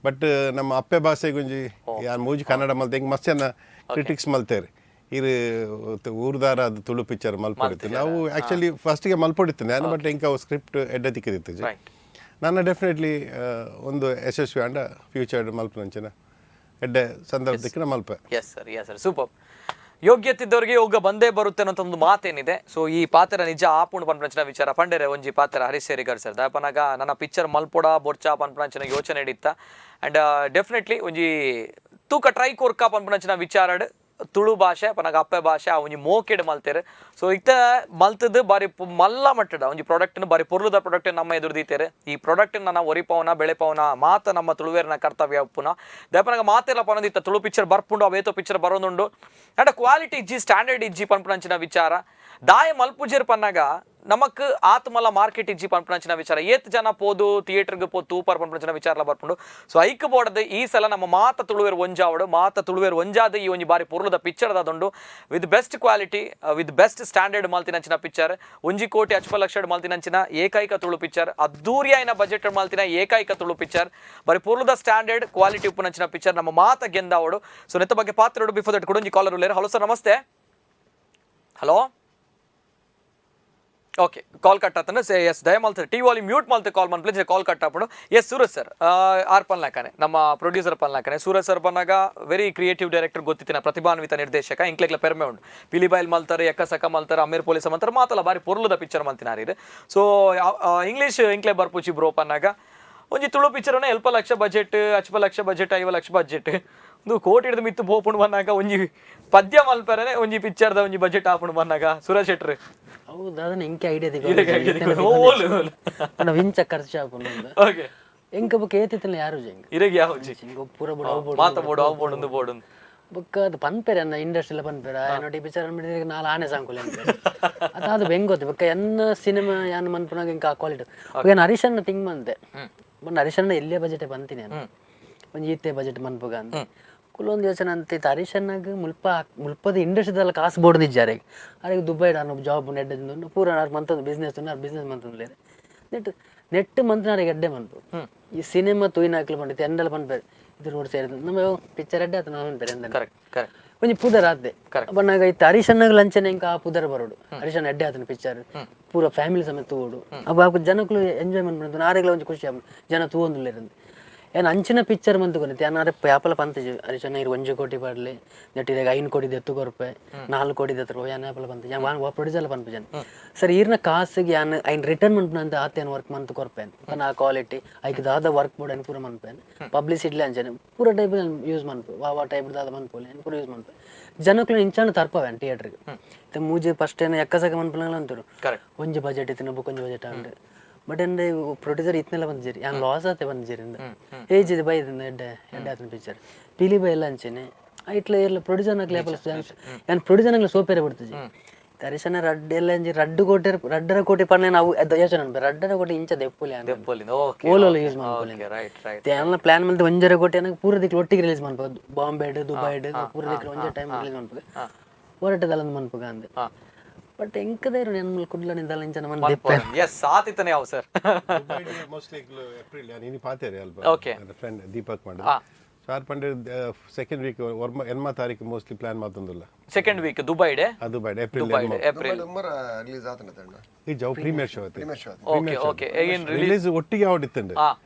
ಬಟ್ ನಮ್ಮ ಅಪ್ಪೆ ಭಾಷೆಗೊಂಜಿ ಯಾನ್ ಮೂಜಿ ಕನ್ನಡ ಮಲ್ತೆ ಹೆಂಗೆ ಮಸ್ತ್ ಜನ ಕ್ರಿಟಿಕ್ಸ್ ಮಲ್ತೇರಿ ಇರು ಊರ್ದಾರ ಅದು ತುಳು ಪಿಕ್ಚರ್ ಮಲ್ಪೊಡಿತ್ತು. ನಾವು ಆ್ಯಕ್ಚುಲಿ ಫಸ್ಟಿಗೆ ಮಲ್ಪೊಡಿತ್ತು ನಾನು, ಬಟ್ ಎಂಕ ಅವು ಸ್ಕ್ರಿಪ್ಟ್ ಎಡ್ಡೆ ತಿಕ್ಕಿದಿತ್ತು. ನಾನು ಡೆಫಿನೆಟ್ಲಿ ಒಂದು ಯಶಸ್ವಿ ಅಂಡ ಫ್ಯೂಚರ್ ಮಲ್ಪನಂಚಿನ ಎಡ್ಡೆ ಸಂದರ್ಭಕ್ಕೆ ಮಲ್ಪ. Yes sir, yes sir, super. ಯೋಗ್ಯತಿದ್ದವರಿಗೆ ಯೋಗ ಬಂದೇ ಬರುತ್ತೆ ಅನ್ನೋ ಒಂದು ಮಾತೇನಿದೆ. ಸೊ ಈ ಪಾತ್ರ ನಿಜ ಆಪುಂಡು ಪನ್ಪಂಚಿನ ವಿಚಾರ ಪಂಡೇರೆ ಒಂಜಿ ಪಾತ್ರ ಹರೀಶ್ ಶೆರಿಗರ್ ಸರ್ ದಾಪನಾಗ ನನ್ನ ಪಿಕ್ಚರ್ ಮಲ್ಪೊಡ ಬೊರ್ಚ ಪನ್ಪಂಚಿನ ಯೋಚನೆ ಇಡಿತ್ತ. ಆ್ಯಂಡ್ ಡೆಫಿನೆಟ್ಲಿ ಒಂಜಿ ತೂಕ ಟ್ರೈ ಕೊರ್ಕ ಪನ್ಪಂಚಿನ ವಿಚಾರಡ್ ತುಳು ಭಾಷೆ ಪನಗ ಅಪ್ಪೆ ಭಾಷೆ ಆ ಒಂಜಿ ಮೋಕೆಡ್ ಮಲ್ತೇರು. ಸೊ ಇತ್ತ ಮಲ್ತದ್ದು ಬಾರಿ ಮಲ್ಲ ಮಟ್ಟದ ಒಂಜಿ ಪ್ರಾಡಕ್ಟ್ನ ಬಾರಿ ಪೊರ್ಲುದ ಪ್ರಾಡಕ್ಟ್ ನಮ್ಮ ಎದುರು ದೀತೇರು. ಈ ಪ್ರಾಡಕ್ಟ್ ನಾವು ಒರಿಪವನ ಬೆಳೆಪವನ ಮಾತ ನಮ್ಮ ತುಳುವೇರಿನ ಕರ್ತವ್ಯ ಉಪ್ಪುನ ದಯಪನಗ ಮಾತೆಲ್ಲ ಪನೊಂದಿತ್ತ ತುಳು ಪಿಕ್ಚರ್ ಬರ್ಪುಂಡು ಅವೇತೋ ಪಿಕ್ಚರ್ ಬರೋದುಂಡು. ಆ್ಯಂಡ್ ಕ್ವಾಲಿಟಿ ಇಜ್ಜಿ ಸ್ಟ್ಯಾಂಡರ್ಡ್ ಇಜ್ಜಿ ಪನ್ಪುನಂಚಿನ ವಿಚಾರ ದಾಯ ಮಲ್ಪುಜೆರ್ ಪನ್ನಾಗ ನಮಕ್ ಆತ್ಮಲ ಮಾರ್ಕೆಟ್ ಇಜ್ಜಿ ಪನ್ಪುನಂಚಿನ ವಿಚಾರ ಏತ್ ಜನ ಪೋದು ಥಿಯೇಟರ್ಗೆ ಪೋ ತೂಪರ್ ಪನ್ಪುನಂಚಿನ ವಿಚಾರಲ ಬರ್ಪುಂಡು. ಸೊ ಐಕ್ ಬೋಡದ ಈ ಸಲ ನಮ್ಮ ಮಾತ ತುಳುವೇರು ಒಂಜಾವಡು ಮಾತ ತುಳುವೇರು ಒಂಜಾದ ಈ ಒಂಜಿ ಬಾರಿ ಪೊರ್ಲುದ ಪಿಕ್ಚರ್ ದಾದುಂಡು with best quality with best standard ಮಲ್ತಿನಂಚಿನ picture. 1 ಕೋಟಿ 50 ಲಕ್ಷ ಮಲ್ತಿನಂಚಿನ ಏಕೈಕ ತುಳು ಪಿಕ್ಚರ್, ಅದ್ದೂರಿಯಾಯಿನ ಬಜೆಟ್ ಮಲ್ತಿನ ಏಕೈಕ ತುಳು ಪಿಕ್ಚರ್, ಬಾರಿ ಪೊರ್ಲುದ ಸ್ಟ್ಯಾಂಡರ್ಡ್ ಕ್ವಾಲಿಟಿ ಉಪ್ಪುನಂಚಿನ ಪಿಕ್ಚರ್ ನಮ್ಮ ಮಾತ ಗೆಂದಾವಡು. ಸೊ ನೆತ್ತ ಬಗ್ಗೆ ಪಾತ್ರ ಬಿಫೋರ್ that ಕೂಡ ಒಂಜಿ ಕಾಲರ್ ಉಲ್ಲೇರು. ಹಲೋ ಸರ್, ನಮಸ್ತೆ. ಹಲೋ, ಓಕೆ, ಕಾಲ್ ಕಟ್ ಆತನ. ಎಸ್, ದಯ ಮಲ್ತ ಟಿ ವಾಲಿ ಮ್ಯೂಟ್ ಮಲ್ತ ಕಾಲ್ ಮನ್ಪ್ಲೆ ಕಾಲ್ ಕಟ್ ಆಪಡು. ಎಸ್ ಸೂರಜ್ ಸರ್, ಆರ್ ಪನ್ಲಾಕನೆ ನಮ್ಮ ಪ್ರೊಡ್ಯೂಸರ್ ಪನ್ಲಾಕನೆ. ಸೂರಜ್ ಸರ್ ಪನ್ನಾಗ ವೆರಿ ಕ್ರಿಯೇಟಿವ್ ಡೈರೆಕ್ಟರ್ ಗೊತ್ತಿತ್ತಿನ ಪ್ರತಿಭಾನ್ವಿತ ನಿರ್ದೇಶಕ, ಇಂಕ್ಲೆಕ್ಲ ಪೆರ್ಮೆ ಉಂಡು. ಪಿಲಿಬೈಲ್ ಮಲ್ತಾರೆ, ಎಕ್ಕಸಕ ಮಲ್ತಾರೆ, ಅಮೀರ್ ಪೊಲೀಸ ಮಲ್ತಾರೆ, ಮಾತಲ್ಲ ಬಾರಿ ಪೊರ್ಲುದ ಪಿಕ್ಚರ್ ಮಲ್ತಿನಾರೀರು. ಸೊ ಇಂಗ್ಲೀಷ್ ಇಂಕ್ಲೆ ಬರ್ಪುಚಿ ಬ್ರೋ ಪನ್ನಾಗ ಒಂಜಿ ತುಳು ಪಿಕ್ಚರ್ನ 7 ಲಕ್ಷ ಬಜೆಟ್, 50 ಲಕ್ಷ ಬಜೆಟ್, 50 ಲಕ್ಷ ಬಜೆಟ್, ಒಂದು ಕೋಟಿ ಹಿಡಿದು ಮಿತ್ತು ಪೋಪುಂಡು ಬಂದಾಗ ಒಂಜಿ ಪದ್ಯ ಮಲ್ಪರನೆ ಒಂಜಿ ಪಿಕ್ಚರ್ದ ಒಂಜಿ ಬಜೆಟ್ ಆಪುಂಡು ಬಂದಾಗ ಸೂರಜ್ ಶೆಟ್ರು. ಹೌದು, ಅದನ್ನ ಎಂಕೆ ಐಡಿಯಾ ವಿಂಚ ಖರ್ಚು ಆಪುಂಡು. ಓಕೆ, ಎಂಕ ಬೊಕ್ಕ ಏತಿತ್ತಲ್ಲ ಯಾರು ಜಂಗ್ ಇರಗೆ ಯಾವ ಪೂರ ಬೋಡು ಮಾತ ಬೋಡು ಅವು ಬೋಡು ಒಂದು ಬೋಡು ಬೊಕ್ಕ ಅದು ಪನ್ಪೆರೆ ಅನ್ನ ಇಂಡಸ್ಟ್ರಿ ಎಲ್ಲ ಪನ್ಪೆರ ನೋಡಿ ಪಿಕ್ಚರ್ ಅನ್ಬಿಟ್ಟಿದ್ರೆ ನಾಲ್ ಆನೆ ಸಾಂಕುಲ ಅದು ಬೆಂಗೋತು. ಬೊಕ್ಕ ಎನ್ನ ಸಿನಿಮಾ ಯಾನ್ ಮನ್ಪುನಾಗ ಎಂಕ ಆ ಕ್ವಾಲಿಟಿ ಏನು ಹರೀಶನ್ನ ತಿಂಗ್ ಮಂತೆ ಬಟ್ ಹರೀಶನ್ನ ಎಲ್ಲೇ ಬಜೆಟ್ ಬಂತೀನಿ ನಾನು ಒಂಜಿ ಈತೆ ಬಜೆಟ್ ಮನ್ಪುಗ ಅಂತ ಕುಲೊಂದು ಯೋಚನೆ ಅಂತ ಇತ್ತು. ಹರೀಶನ್ನಾಗ ಮುಲ್ಪ ಮುಲ್ಪದ ಇಂಡಸ್ಟ್ರಿದಲ್ಲ ಕಾಸು ಬೋರ್ಡ್ ನಿಜ್ಜಾರೆ ಅರೆಗೆ ದುಬೈ ನಾನು ಜಾಬ್ ನೆಡ್ ಪೂರ ಮಂತಂದು ಬಿಸ್ನೆಸ್ ಬಿಸ್ನೆಸ್ ಮಂತಂದು ನೆಟ್ ನೆಟ್ ಮಂತ್ನಾರಿಗೆ ಎಡ್ಡೆ ಮನ್ಪು. ಈ ಸಿನಿಮಾ ತೂಯಿನ ಹಾಕ್ಲು ಪಂಡಿತ್ತು ಎಂಡಲ ಪನ್ಪೇರು ಇದು ರೋಡ್ ಸೈಡ್ ನಮ್ಮ ಪಿಕ್ಚರ್ ಅಡ್ಡೆ ಆತ ನಾವು ಅಂತಾರೆ. ಕರೆಕ್ಟ್ ಕರೆಕ್ಟ್ ಒಂಜಿ ಪುದರ್ ಆತೆ ಬನ್ನಾಗ ಇತ್ತು ಹರೀಶಣ್ಣಗ್ ಲಂಚನೆ ಇಂಕ ಆ ಪುದರ್ ಬರೋಡು. ಹರೀಶಣ್ಣ ಎಡ್ಡೆ ಆತನ ಪಿಕ್ಚರ್ ಪೂರ ಫ್ಯಾಮಿಲಿ ಸಮೇತ ತೂವೊಡು. ಅಪ್ಪ ಜನಕ್ಕೂ ಎಂಜಾಯ್ಮೆಂಟ್ ಮಾಡ್ತಾರೆ, ಆರೆಗ್ಲ ಒಂಜಿ ಖುಷಿ ಆಪುಂಡು ಜನ ತೂವೊಂದುಲ್ಲೆರ್. ಏನ್ ಅಂಚಿನ ಪಿಕ್ಚರ್ ಮಂತು ಕೊನತ್ತೆ ಯಾನ್ ಆರೆ ಯಾಪಲ ಪಂತಿಜಿ ಹರೀಶಣ್ಣ ಇರು 1 ಕೋಟಿ ಪಾಡ್ಲೆ ನೆಟ್ಟಿದಾಗ 5 ಕೋಟಿ ದೆತ್ತು ಕೊರ್ಪೆ 4 ಕೋಟಿ ದೆತ್ತು ಯಾನ್ ಯಾಪಲ ಪಂತಿಜಿ ಯಾನ್ ಪ್ರೊಡ್ಯೂಸರ್ ಪನ್ಪುಜನ್ ಸರ್ ಈರ್ನ ಕಾಸಿಗೆ ಯಾನ್ ಐನ್ ರಿಟರ್ನ್ ಮನ್ಪುನ ಆತ ಏನ್ ವರ್ಕ್ ಮಂತ್ ಕೊರ್ಪೆ ಪನ ಆ ಕ್ವಾಲಿಟಿ ಐಕ್ ದಾದ ವರ್ಕ್ ಬೋರ್ಡ್ ಅನ್ ಪೂರ ಮನ್ಪೆ ಪಬ್ಲಿಸಿಟಿ ಅಂಚನೆ ಪೂರ ಟೈಪ್ ಯೂಸ್ ಮನ್ಪು ವಾ ಟೈಪ್ ದಾದ ಮನ್ಪೋಲೆ ಏನ್ ಪೂರ ಯೂಸ್ ಮನ್ಪೆ ಜನಕ್ಕೂ ಇಂಚಾನ ತರ್ಪವೆ ಥಿಯೇಟರ್ಗೆ. ಮೂಜಿ ಫಸ್ಟ್ ಏನ ಎಕ್ಕಸಕ ಮನ್ಪುನಂಗ್ಲ ಅಂತಾರೆ ಒಂಜಿ ಬಜೆಟ್ ಇತ್ತಿನ ಬೊಕ್ಕ ಒಂಜಿ ಬಜೆಟ್ ಆಂಡ್ ಬಟ್ ಎಂದೆ ಪ್ರೊಡ್ಯೂಸರ್ ಇತ್ನೆಲ್ಲ ಬಂದಿರಿ ಯಾನ್ ಲಾಸ್ ಆತೆ ಬಂದಿರಿ ಏಜ್ ಇದೆ ಬೈದಿಂದ ಎಡ್ಡೆ ಎಡ್ಡೆ ಆತನ ಪಿಕ್ಚರ್ ಪಿಲಿ ಬೈ ಎಲ್ಲ ಅಂಚೆನೆ ಐಟ್ಲ ಏರ್ಲ ಪ್ರೊಡ್ಯೂಸರ್ ನಕ್ಲೆ ಯಾಪಲ ಯಾನ್ ಪ್ರೊಡ್ಯೂಸರ್ ನಕ್ಲೆ ಸೋಪೇರೆ ಬಿಡ್ತಜಿ ತರಿಸನ ರಡ್ಡ್ ಎಲ್ಲ ಅಂಜಿ ರಡ್ಡು ಕೋಟಿ ರಡ್ಡರ ಕೋಟಿ ಪನ್ನೆ ನಾವು ಯೋಚನೆ ಅನ್ಪೆ ರಡ್ಡರ ಕೋಟಿ ಇಂಚ ದೆಪ್ಪುಲೆ ಓಲೋಲ ಯೂಸ್ ಮಾಡ್ಕೊಳ್ಳಿ ರೈಟ್ ರೈಟ್ ಎಲ್ಲ ಪ್ಲಾನ್ ಮಾಡಿದ್ರೆ 1.5 ಕೋಟಿ ಅನ್ನಕ್ಕೆ ಪೂರ ದಿಕ್ಕು ಒಟ್ಟಿಗೆ ರಿಲೀಸ್ ಮಾಡ್ಬೋದು ಬಾಂಬೆಡ್ ದುಬೈಡ್ ಪೂರ ದಿಕ್ಕು ಒಂದೇ ಟೈಮ್ ರಿಲೀಸ್ ಮಾಡ್ಬೋದು ಹೊರಟದಲ್ಲ ಮನ್ಪುಗ ಅಂದೆ. ಬಟ್ ಎಂಕದೇರು ನನ್ನ ಕುಡ್ಲ ನಿಂದಲ್ಲ ಇಂಚ ನಮ್ಮ ದೆಪ್ಪೆ. ಎಸ್ ಆತಿತ್ತನೆ ಯಾವ sir mostly April ಇನಿ ಪಾತೇರಿ ಅಲ್ಪ ಓಕೆ ಫ್ರೆಂಡ್ ದೀಪಕ್ ಮಾಡ ಸೊ ಆರ್ ಪಂಡೆ ಸೆಕೆಂಡ್ ವೀಕ್ ಎನ್ಮ ತಾರೀಕು ಮೋಸ್ಟ್ಲಿ ಪ್ಲಾನ್ ಮಾತೊಂದುಲ್ಲ ಸೆಕೆಂಡ್ ವೀಕ್ ದುಬೈಡೆ Dubai April April release ಆತನ ತಂಡ ಈ ಜೌ ಪ್ರೀಮಿಯರ್ ಶೋ ಆತೆ premier show okay okay ಏನ್ ರಿಲೀಸ್ ಒಟ್ಟಿಗೆ ಆಡಿತ್ತಂಡೆ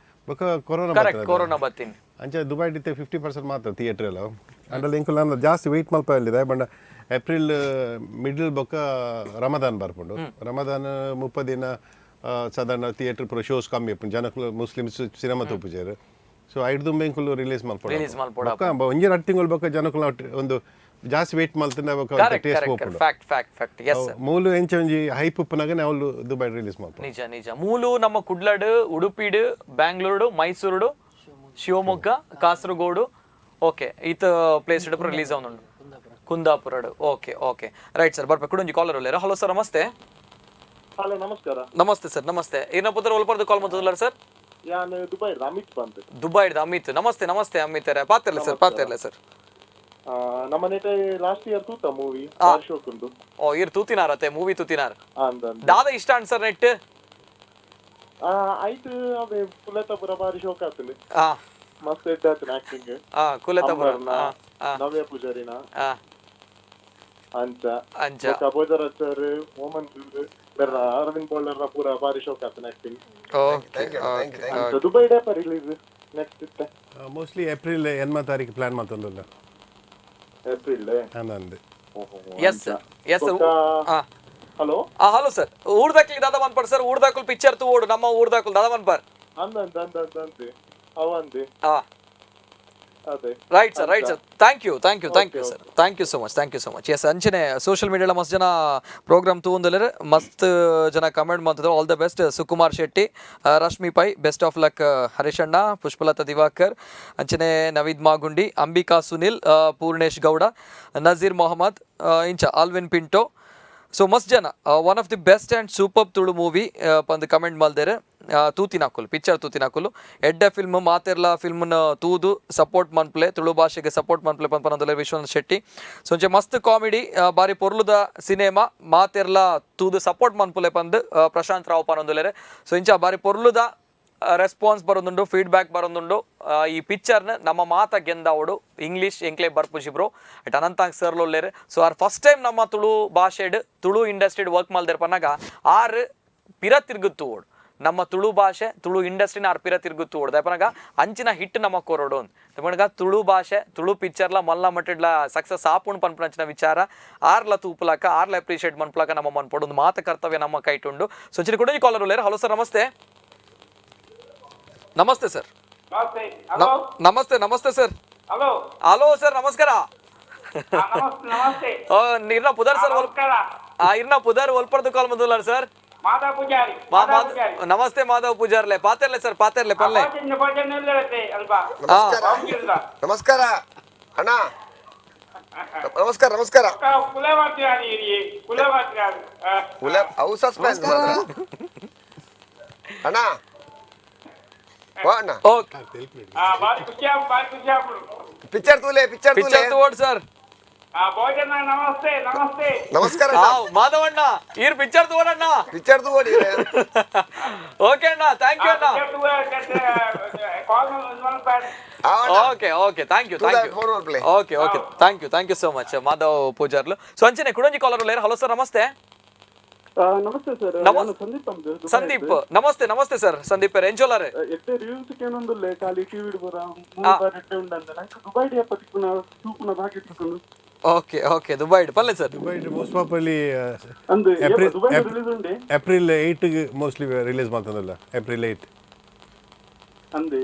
ಬೊಕ corona correct corona ಬತ್ತೀನಿ ಅಂಚೆ ದುಬೈ ಡಿತ್ತೆ 50% ಮಾತ್ರ ಥಿಯೇಟರ್ ಎಲ್ಲ ಅಂಡಲ್ಲಿ ಎಂಕುಲ್ ನಾನು ಜಾಸ್ತಿ ವೆಯ್ಟ್ ಮಲ್ಪ ಅಲ್ಲಿದೆ ಬಂಡ ಏಪ್ರಿಲ್ ಮಿಡ್ಲ್ ಬೊಕ್ಕ ರಮದಾನ್ ಬರ್ಪುಂಡು. ರಮದಾನ್ 30 ದಿನ ಸಾಧಾರಣ ಥಿಯೇಟರ್ ಪೂರ ಶೋಸ್ ಕಮ್ಮಿ ಇಪ್ಪುಂಡು ಜನಕ್ಕೂ ಮುಸ್ಲಿಮ್ಸ್ ಸಿನಿಮಾ ತೂಪುಜೆರ್. ಸೊ ಐಡ್ದುಂಬೆ ಎಂಕುಲು ರಿಲೀಸ್ ರಿಲೀಸ್ ಮಲ್ಪೊಡು ಬೊಕ್ಕ ಒಂಜಿ ರಡ್ಡ್ ತಿಂಗಳು ಬೊಕ್ಕ ಜನಕ್ಕುಲ ಒಂದು ಜಾಸ್ತಿ ವೆಯ್ಟ್ ಮಲ್ತಿನ ಬೊಕ್ಕ ಟೇಸ್ಟ್ ಪೋಪುಂಡು. Fact fact fact yes sir. ಮೂಲು ಎಂಚ ಒಂಜಿ ಹೈಪ್ ಉಪ್ಪುನಗನೆ ಅವ್ಲು ದುಬೈ ರಿಲೀಸ್ ಮಲ್ಪೊಡು. ನಿಜ ನಿಜ ಮೂಲು ನಮ್ಮ ಕುಡ್ಲಡ್ ಉಡುಪಿಡ್ ಬ್ಯಾಂಗ್ಳೂರುಡು ಮೈಸೂರುಡು ಶಿವಮೊಗ್ಗ ಕಾಸರಗೋಡು ಓಕೆ ಈತ ಪ್ಲೇಸ್ ರಿಲೀಸ್ ಅವನುಂಡು ಕುಂದಾಪುರಡು. Okay okay right sir ಬರ್ಬೇಕು ಕುಡೊಂಜಿ ಕಾಲರ್ ಉಲ್ಲೇರ. ಹಲೋ ಸರ್ ನಮಸ್ತೆ. ಹಲೋ ನಮಸ್ಕಾರ. ನಮಸ್ತೆ ಸರ್ ನಮಸ್ತೆ. ಏನ ಪುತ್ರ ಒಲ್ಪರ್ದು ಕಾಲ್ ಮಾಡ್ತಿದ್ರಲ್ಲ ಸರ್? ನಾನು ದುಬೈ ಅಮಿತ್ ಬಂದೆ. ದುಬೈ ಅಮಿತ್ ನಮಸ್ತೆ ನಮಸ್ತೆ ಅಮಿತ್ ರೇ ಪಾತಿರ್ಲೆ ಸರ್ ಪಾತಿರ್ಲೆ ಸರ್. ನಮ್ಮ ನೇಟೆ ಲಾಸ್ಟ್ ಇಯರ್ ತೂತ ಮೂವಿ ಶೋಕ್ ಉಂಟು. ಓ ಇರ್ ತೂತಿನಾರತೆ ಮೂವಿ ತೂತಿನಾರ್ ದಾದ ಇಷ್ಟ ಅನ್ ಸರ್ ನೆಟ್ ಆಯ್ತು ಅವೇ ಕುಲತಪುರ ಬಾರಿ ಶೋಕ್ ಆತನೆ ಮಸ್ತ್ ಎಡ್ಡೆ ಆಕ್ಟಿಂಗ್ ಕುಲತಪುರ ನವ್ಯ ಪೂಜಾರಿನ ಅಂಚ ಅಂಚ ಭೋಜರಾಜ್ ಸರ್ ಓಮನ್ ಅರವಿಂದ್ ಬೋಳರ್ ಪೂರ ಬಾರಿ ಶೋಕ್ ಆತನ acting. Okay Dubai day release next ಇತ್ತೆ ಮೋಸ್ಟ್ಲಿ ಏಪ್ರಿಲ್ ಎನ್ಮ ತಾರೀಕು ಪ್ಲಾನ್ ಮಾತೊಂದುಲ್ಲ ಏಪ್ರಿಲ್ ಅಂದಂದೆ. S S hello hello sir ಊರ್ದಾಕ್ಲಿ ದಾದಾ ಮನ್ಪರ್ ಸರ್ ಊರ್ದಾಕುಲ್ ಪಿಕ್ಚರ್ ತೂ ಓಡು ನಮ್ಮ ಊರ್ದಾಕುಲ್ ದಾದಾ ಮನ್ಪರ್ ಅಂದ ಅಂದ ಅಂದ ಅಂದೆ ಅವಂದೆ ಅದೇ right sir right sir thank you thank you thank you sir thank you so much thank you so much. Yes ಅಂಚನೆ ಸೋಷಿಯಲ್ ಮೀಡಿಯಾ ಮಸ್ತ್ ಜನ ಪ್ರೋಗ್ರಾಮ್ ತೂಂದಲರ್ ಮಸ್ತ್ ಜನ ಕಮೆಂಟ್ ಮಾಡ್ತಿದ್ರು. All the best Sukumar Shetty, Rashmi Pai, best of luck ಹರೀಶಣ್ಣ, Pushpalatha Diwakar, ಅಂಚನೆ ನವೀದ್ ಮಾಗುಂಡಿ, ಅಂಬಿಕಾ ಸುನಿಲ್, ಪೂರ್ಣೇಶ್ ಗೌಡ, ನಜೀರ್ ಮೊಹಮ್ಮದ್, ಇಂಚ Alvin Pinto. So ಮಸ್ತ್ ಜನ one of the best and super Tulu movie ಪಂದ್ ಕಮೆಂಟ್ ಮಲ್ದೇರೆ. ತೂತಿನಾಕುಲು ಪಿಕ್ಚರ್ ತೂತಿನಾಕುಲು ಎಡ್ಡೆ ಫಿಲ್ಮ್ ಮಾತೆರ್ಲ ಫಿಲ್ಮ್ನ ತೂದು ಸಪೋರ್ಟ್ ಮನ್ಪ್ಲೆ ತುಳು ಭಾಷೆಗೆ ಸಪೋರ್ಟ್ ಮನ್ಪ್ಲೆ ಪನ್ಪನಂದಲೆ ವಿಶ್ವನಾಥ್ ಶೆಟ್ಟಿ. ಸೊ ಒಂಚೆ ಮಸ್ತ್ ಕಾಮಿಡಿ ಬಾರಿ ಪೊರ್ಲುದ ಸಿನಿಮಾ ಮಾತೆರ್ಲ ತೂದು ಸಪೋರ್ಟ್ ಮನ್ಪುಲೆ ಪಂದ್ ಪ್ರಶಾಂತ್ ರಾವ್ ಪನೊಂದುಲೆರೆ. ಸೊ ಇಂಚ ಬಾರಿ ಪೊರ್ಲುದ ರೆಸ್ಪಾನ್ಸ್ ಬರೋದುಂಡು ಫೀಡ್ಬ್ಯಾಕ್ ಬರೋದುಂಡು. ಈ ಪಿಕ್ಚರ್ನ ನಮ್ಮ ಮಾತ ಗೆಂದಾವಡು ಇಂಗ್ಲೀಷ್ ಎಂಕ್ಲೆ ಬರ್ಪುಜಿಬ್ರು ಅಟ್ ಅನಂತಾಂಗ್ sir ಲೊಲ್ಲೇರು. So R first time ನಮ್ಮ ತುಳು ಭಾಷೆಡ್ ತುಳು ಇಂಡಸ್ಟ್ರಿಡ್ ವರ್ಕ್ ಮಲ್ದೇರ್ ಪನ್ನಾಗ ಆರ್ ಪಿರ ತಿರುಗುತ್ತು ಓಡು ನಮ್ಮ ತುಳು ಭಾಷೆ ತುಳು ಇಂಡಸ್ಟ್ರಿನ ಆರ್ ಪಿರ ತಿರುಗುತ್ತು ಓಡು ದಯಪನಾಗ ಅಂಚಿನ ಹಿಟ್ ನಮ್ಮ ಕೊರೋಡು ದಯಪನಾಗ ತುಳು ಭಾಷೆ ತುಳು ಪಿಕ್ಚರ್ಲ ಮಲ್ಲ ಮಟ್ಟಿಡ್ಲ ಸಕ್ಸಸ್ ಆಪುಂಡು ಪನ್ಪುನಂಚಿನ ವಿಚಾರ ಆರ್ಲ ತೂಪುಲಕ ಆರ್ಲ ಅಪ್ರಿಷಿಯೇಟ್ ಮನ್ಪುಲಕ ನಮ್ಮ ಮನ್ಪೊಡು ಒಂದು ಮಾತ ಕರ್ತವ್ಯ ನಮ್ಮ ಕೈಟುಂಡು. ಸೊ ಅಂಚಿನ ಕೂಡ ಕಾಲರ್ ಉಲ್ಲೇರು. ಹಲೋ ಸರ್ ನಮಸ್ತೆ. ನಮಸ್ತೆ ಸರ್. ನಮಸ್ತೆ ನಮಸ್ತೆ sir. Hello hello sir ನಮಸ್ಕಾರ. ಇರ್ನ ಪುದರ್ ಸರ್ ಇರ್ನ ಪುದರ್ ಒಲ್ಪರ್ದು ಕಾಲ್ ಬಂದಿಲ್ಲ ಸರ್. ಮಾಧವ್ ಪೂಜಾರಿ. ನಮಸ್ತೆ ಮಾಧವ್ ಪೂಜಾರ್ಲೆ ಪಾತೆರ್ಲೆ ಸರ್ ಪಾತೆರ್ಲೆ ಪಲ್ಲೆ. ನಮಸ್ಕಾರ ಅಣ್ಣ. ನಮಸ್ಕಾರ ನಮಸ್ಕಾರ. ಅಣ್ಣ ಪಿಕ್ಚರ್ ತೂಲೆ ಪಿಕ್ಚರ್ ಪಿಕ್ಚರ್ ತೂವಡ್ ಸರ್. ನಮಸ್ತೆ ನಮಸ್ತೆ. ನಮಸ್ಕಾರ ಮಾಧವಣ್ಣ, ಈರ್ ಪಿಕ್ಚರ್ ತಗೋಣ. ಪಿಕ್ಚರ್ ತಗೋಡಿ. ಓಕೆ ಅಣ್ಣ, thank you ಅಣ್ಣ. Okay okay, thank you thank you. Okay okay, thank you thank you so much Madhav Pujarlu. So ಅಂಚನೆ ಕುಡಂಜಿ ಕಾಲರ್ ಉಲ್ಲೇರು. ಹಲೋ ಸರ್, ನಮಸ್ತೆ. ನಮಸ್ತೆ ಸರ್, ಸಂದೀಪ್. ಸಂದೀಪ್ ನಮಸ್ತೆ. ನಮಸ್ತೆ ಸರ್, ಸಂದೀಪ್ ಎಂಜೋಲಾರೆ. ಎಟ್ಟೆ ರಿವ್ಯೂಸ್ ಕೇನೊಂದುಲ್ಲೆ ಖಾಲಿ ಟಿವಿ ಬರ ಮೂರು ಬಾರಿ ಎಟ್ಟೆ ಉಂಡಂದ ನಂಗೆ ದುಬೈ ಡಿ ಅಪ್ಪ ತಿಕ್ಕುನ ತೂಪುನ ಬಾಕಿ ತಿಕ್ಕುನು. ಓಕೆ ಓಕೆ, ದುಬೈ ಪಲ್ಲೆ sir. Dubai most probably ಅಂದು ಏಪ್ರಿಲ್ ದುಬೈ ರಿಲೀಸ್ ಉಂಡೆ. ಏಪ್ರಿಲ್ 8 ಮೋಸ್ಟ್ಲಿ ರಿಲೀಸ್ ಮಾಡ್ತದಲ್ಲ, ಏಪ್ರಿಲ್ 8 ಅಂದೆ.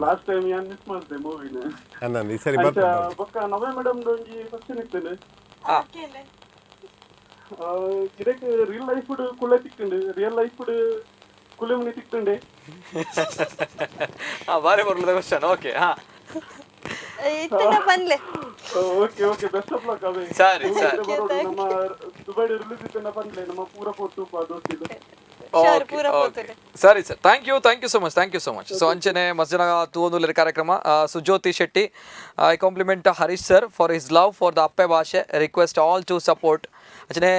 ಲಾಸ್ಟ್ ಟೈಮ್ ಯಾನ್ ಮಿಸ್ ಮಾಡ್ದೆ ಮೂವಿನ. ಅಂದ ಈ ಸರಿ ಬರ್ತದೆ. ಬೊಕ್ಕ ನವೇ ಮೇಡಮ್ ಒಂಜಿ ಕ್ವಶನ್ ಇತ್ತನೆ. ಇದಕ್ಕೆ ರಿಯಲ್ ಲೈಫ್ ಕುಳೆ ತಿಕ್ಕುಂಡು, ರಿಯಲ್ ಲೈಫ್ ಕುಲೆ ಮುನಿ ತಿಕ್ಕುಂಡೆ. ಬಾರಿ ಬರಲದ question. Okay ha, ಇತ್ತನ ಪನ್ಲೆ. Okay okay, best of luck ಅವೇ. ಸರಿ ಸರಿ, ನಮ್ಮ ದುಬೈ ರಿಲೀಸ್ ಇತ್ತನ ಪನ್ಲೆ, ನಮ್ಮ ಪೂರ ಪೋತು ದೋಸ್ತಿಲು. ಸರಿ sir, thank you thank you so much, thank you so much. So ಅಂಚನೆ ಮಸ್ಜನ ತೂವೊಂದುಲ್ಲೆರ್ ಕಾರ್ಯಕ್ರಮ. Sujyothi Shetty, I compliment Harish sir for his love for the ಅಪ್ಪೆ ಭಾಷೆ, ರಿಕ್ವೆಸ್ಟ್ ಆಲ್ ಟು ಸಪೋರ್ಟ್. ಅಂಚನೆ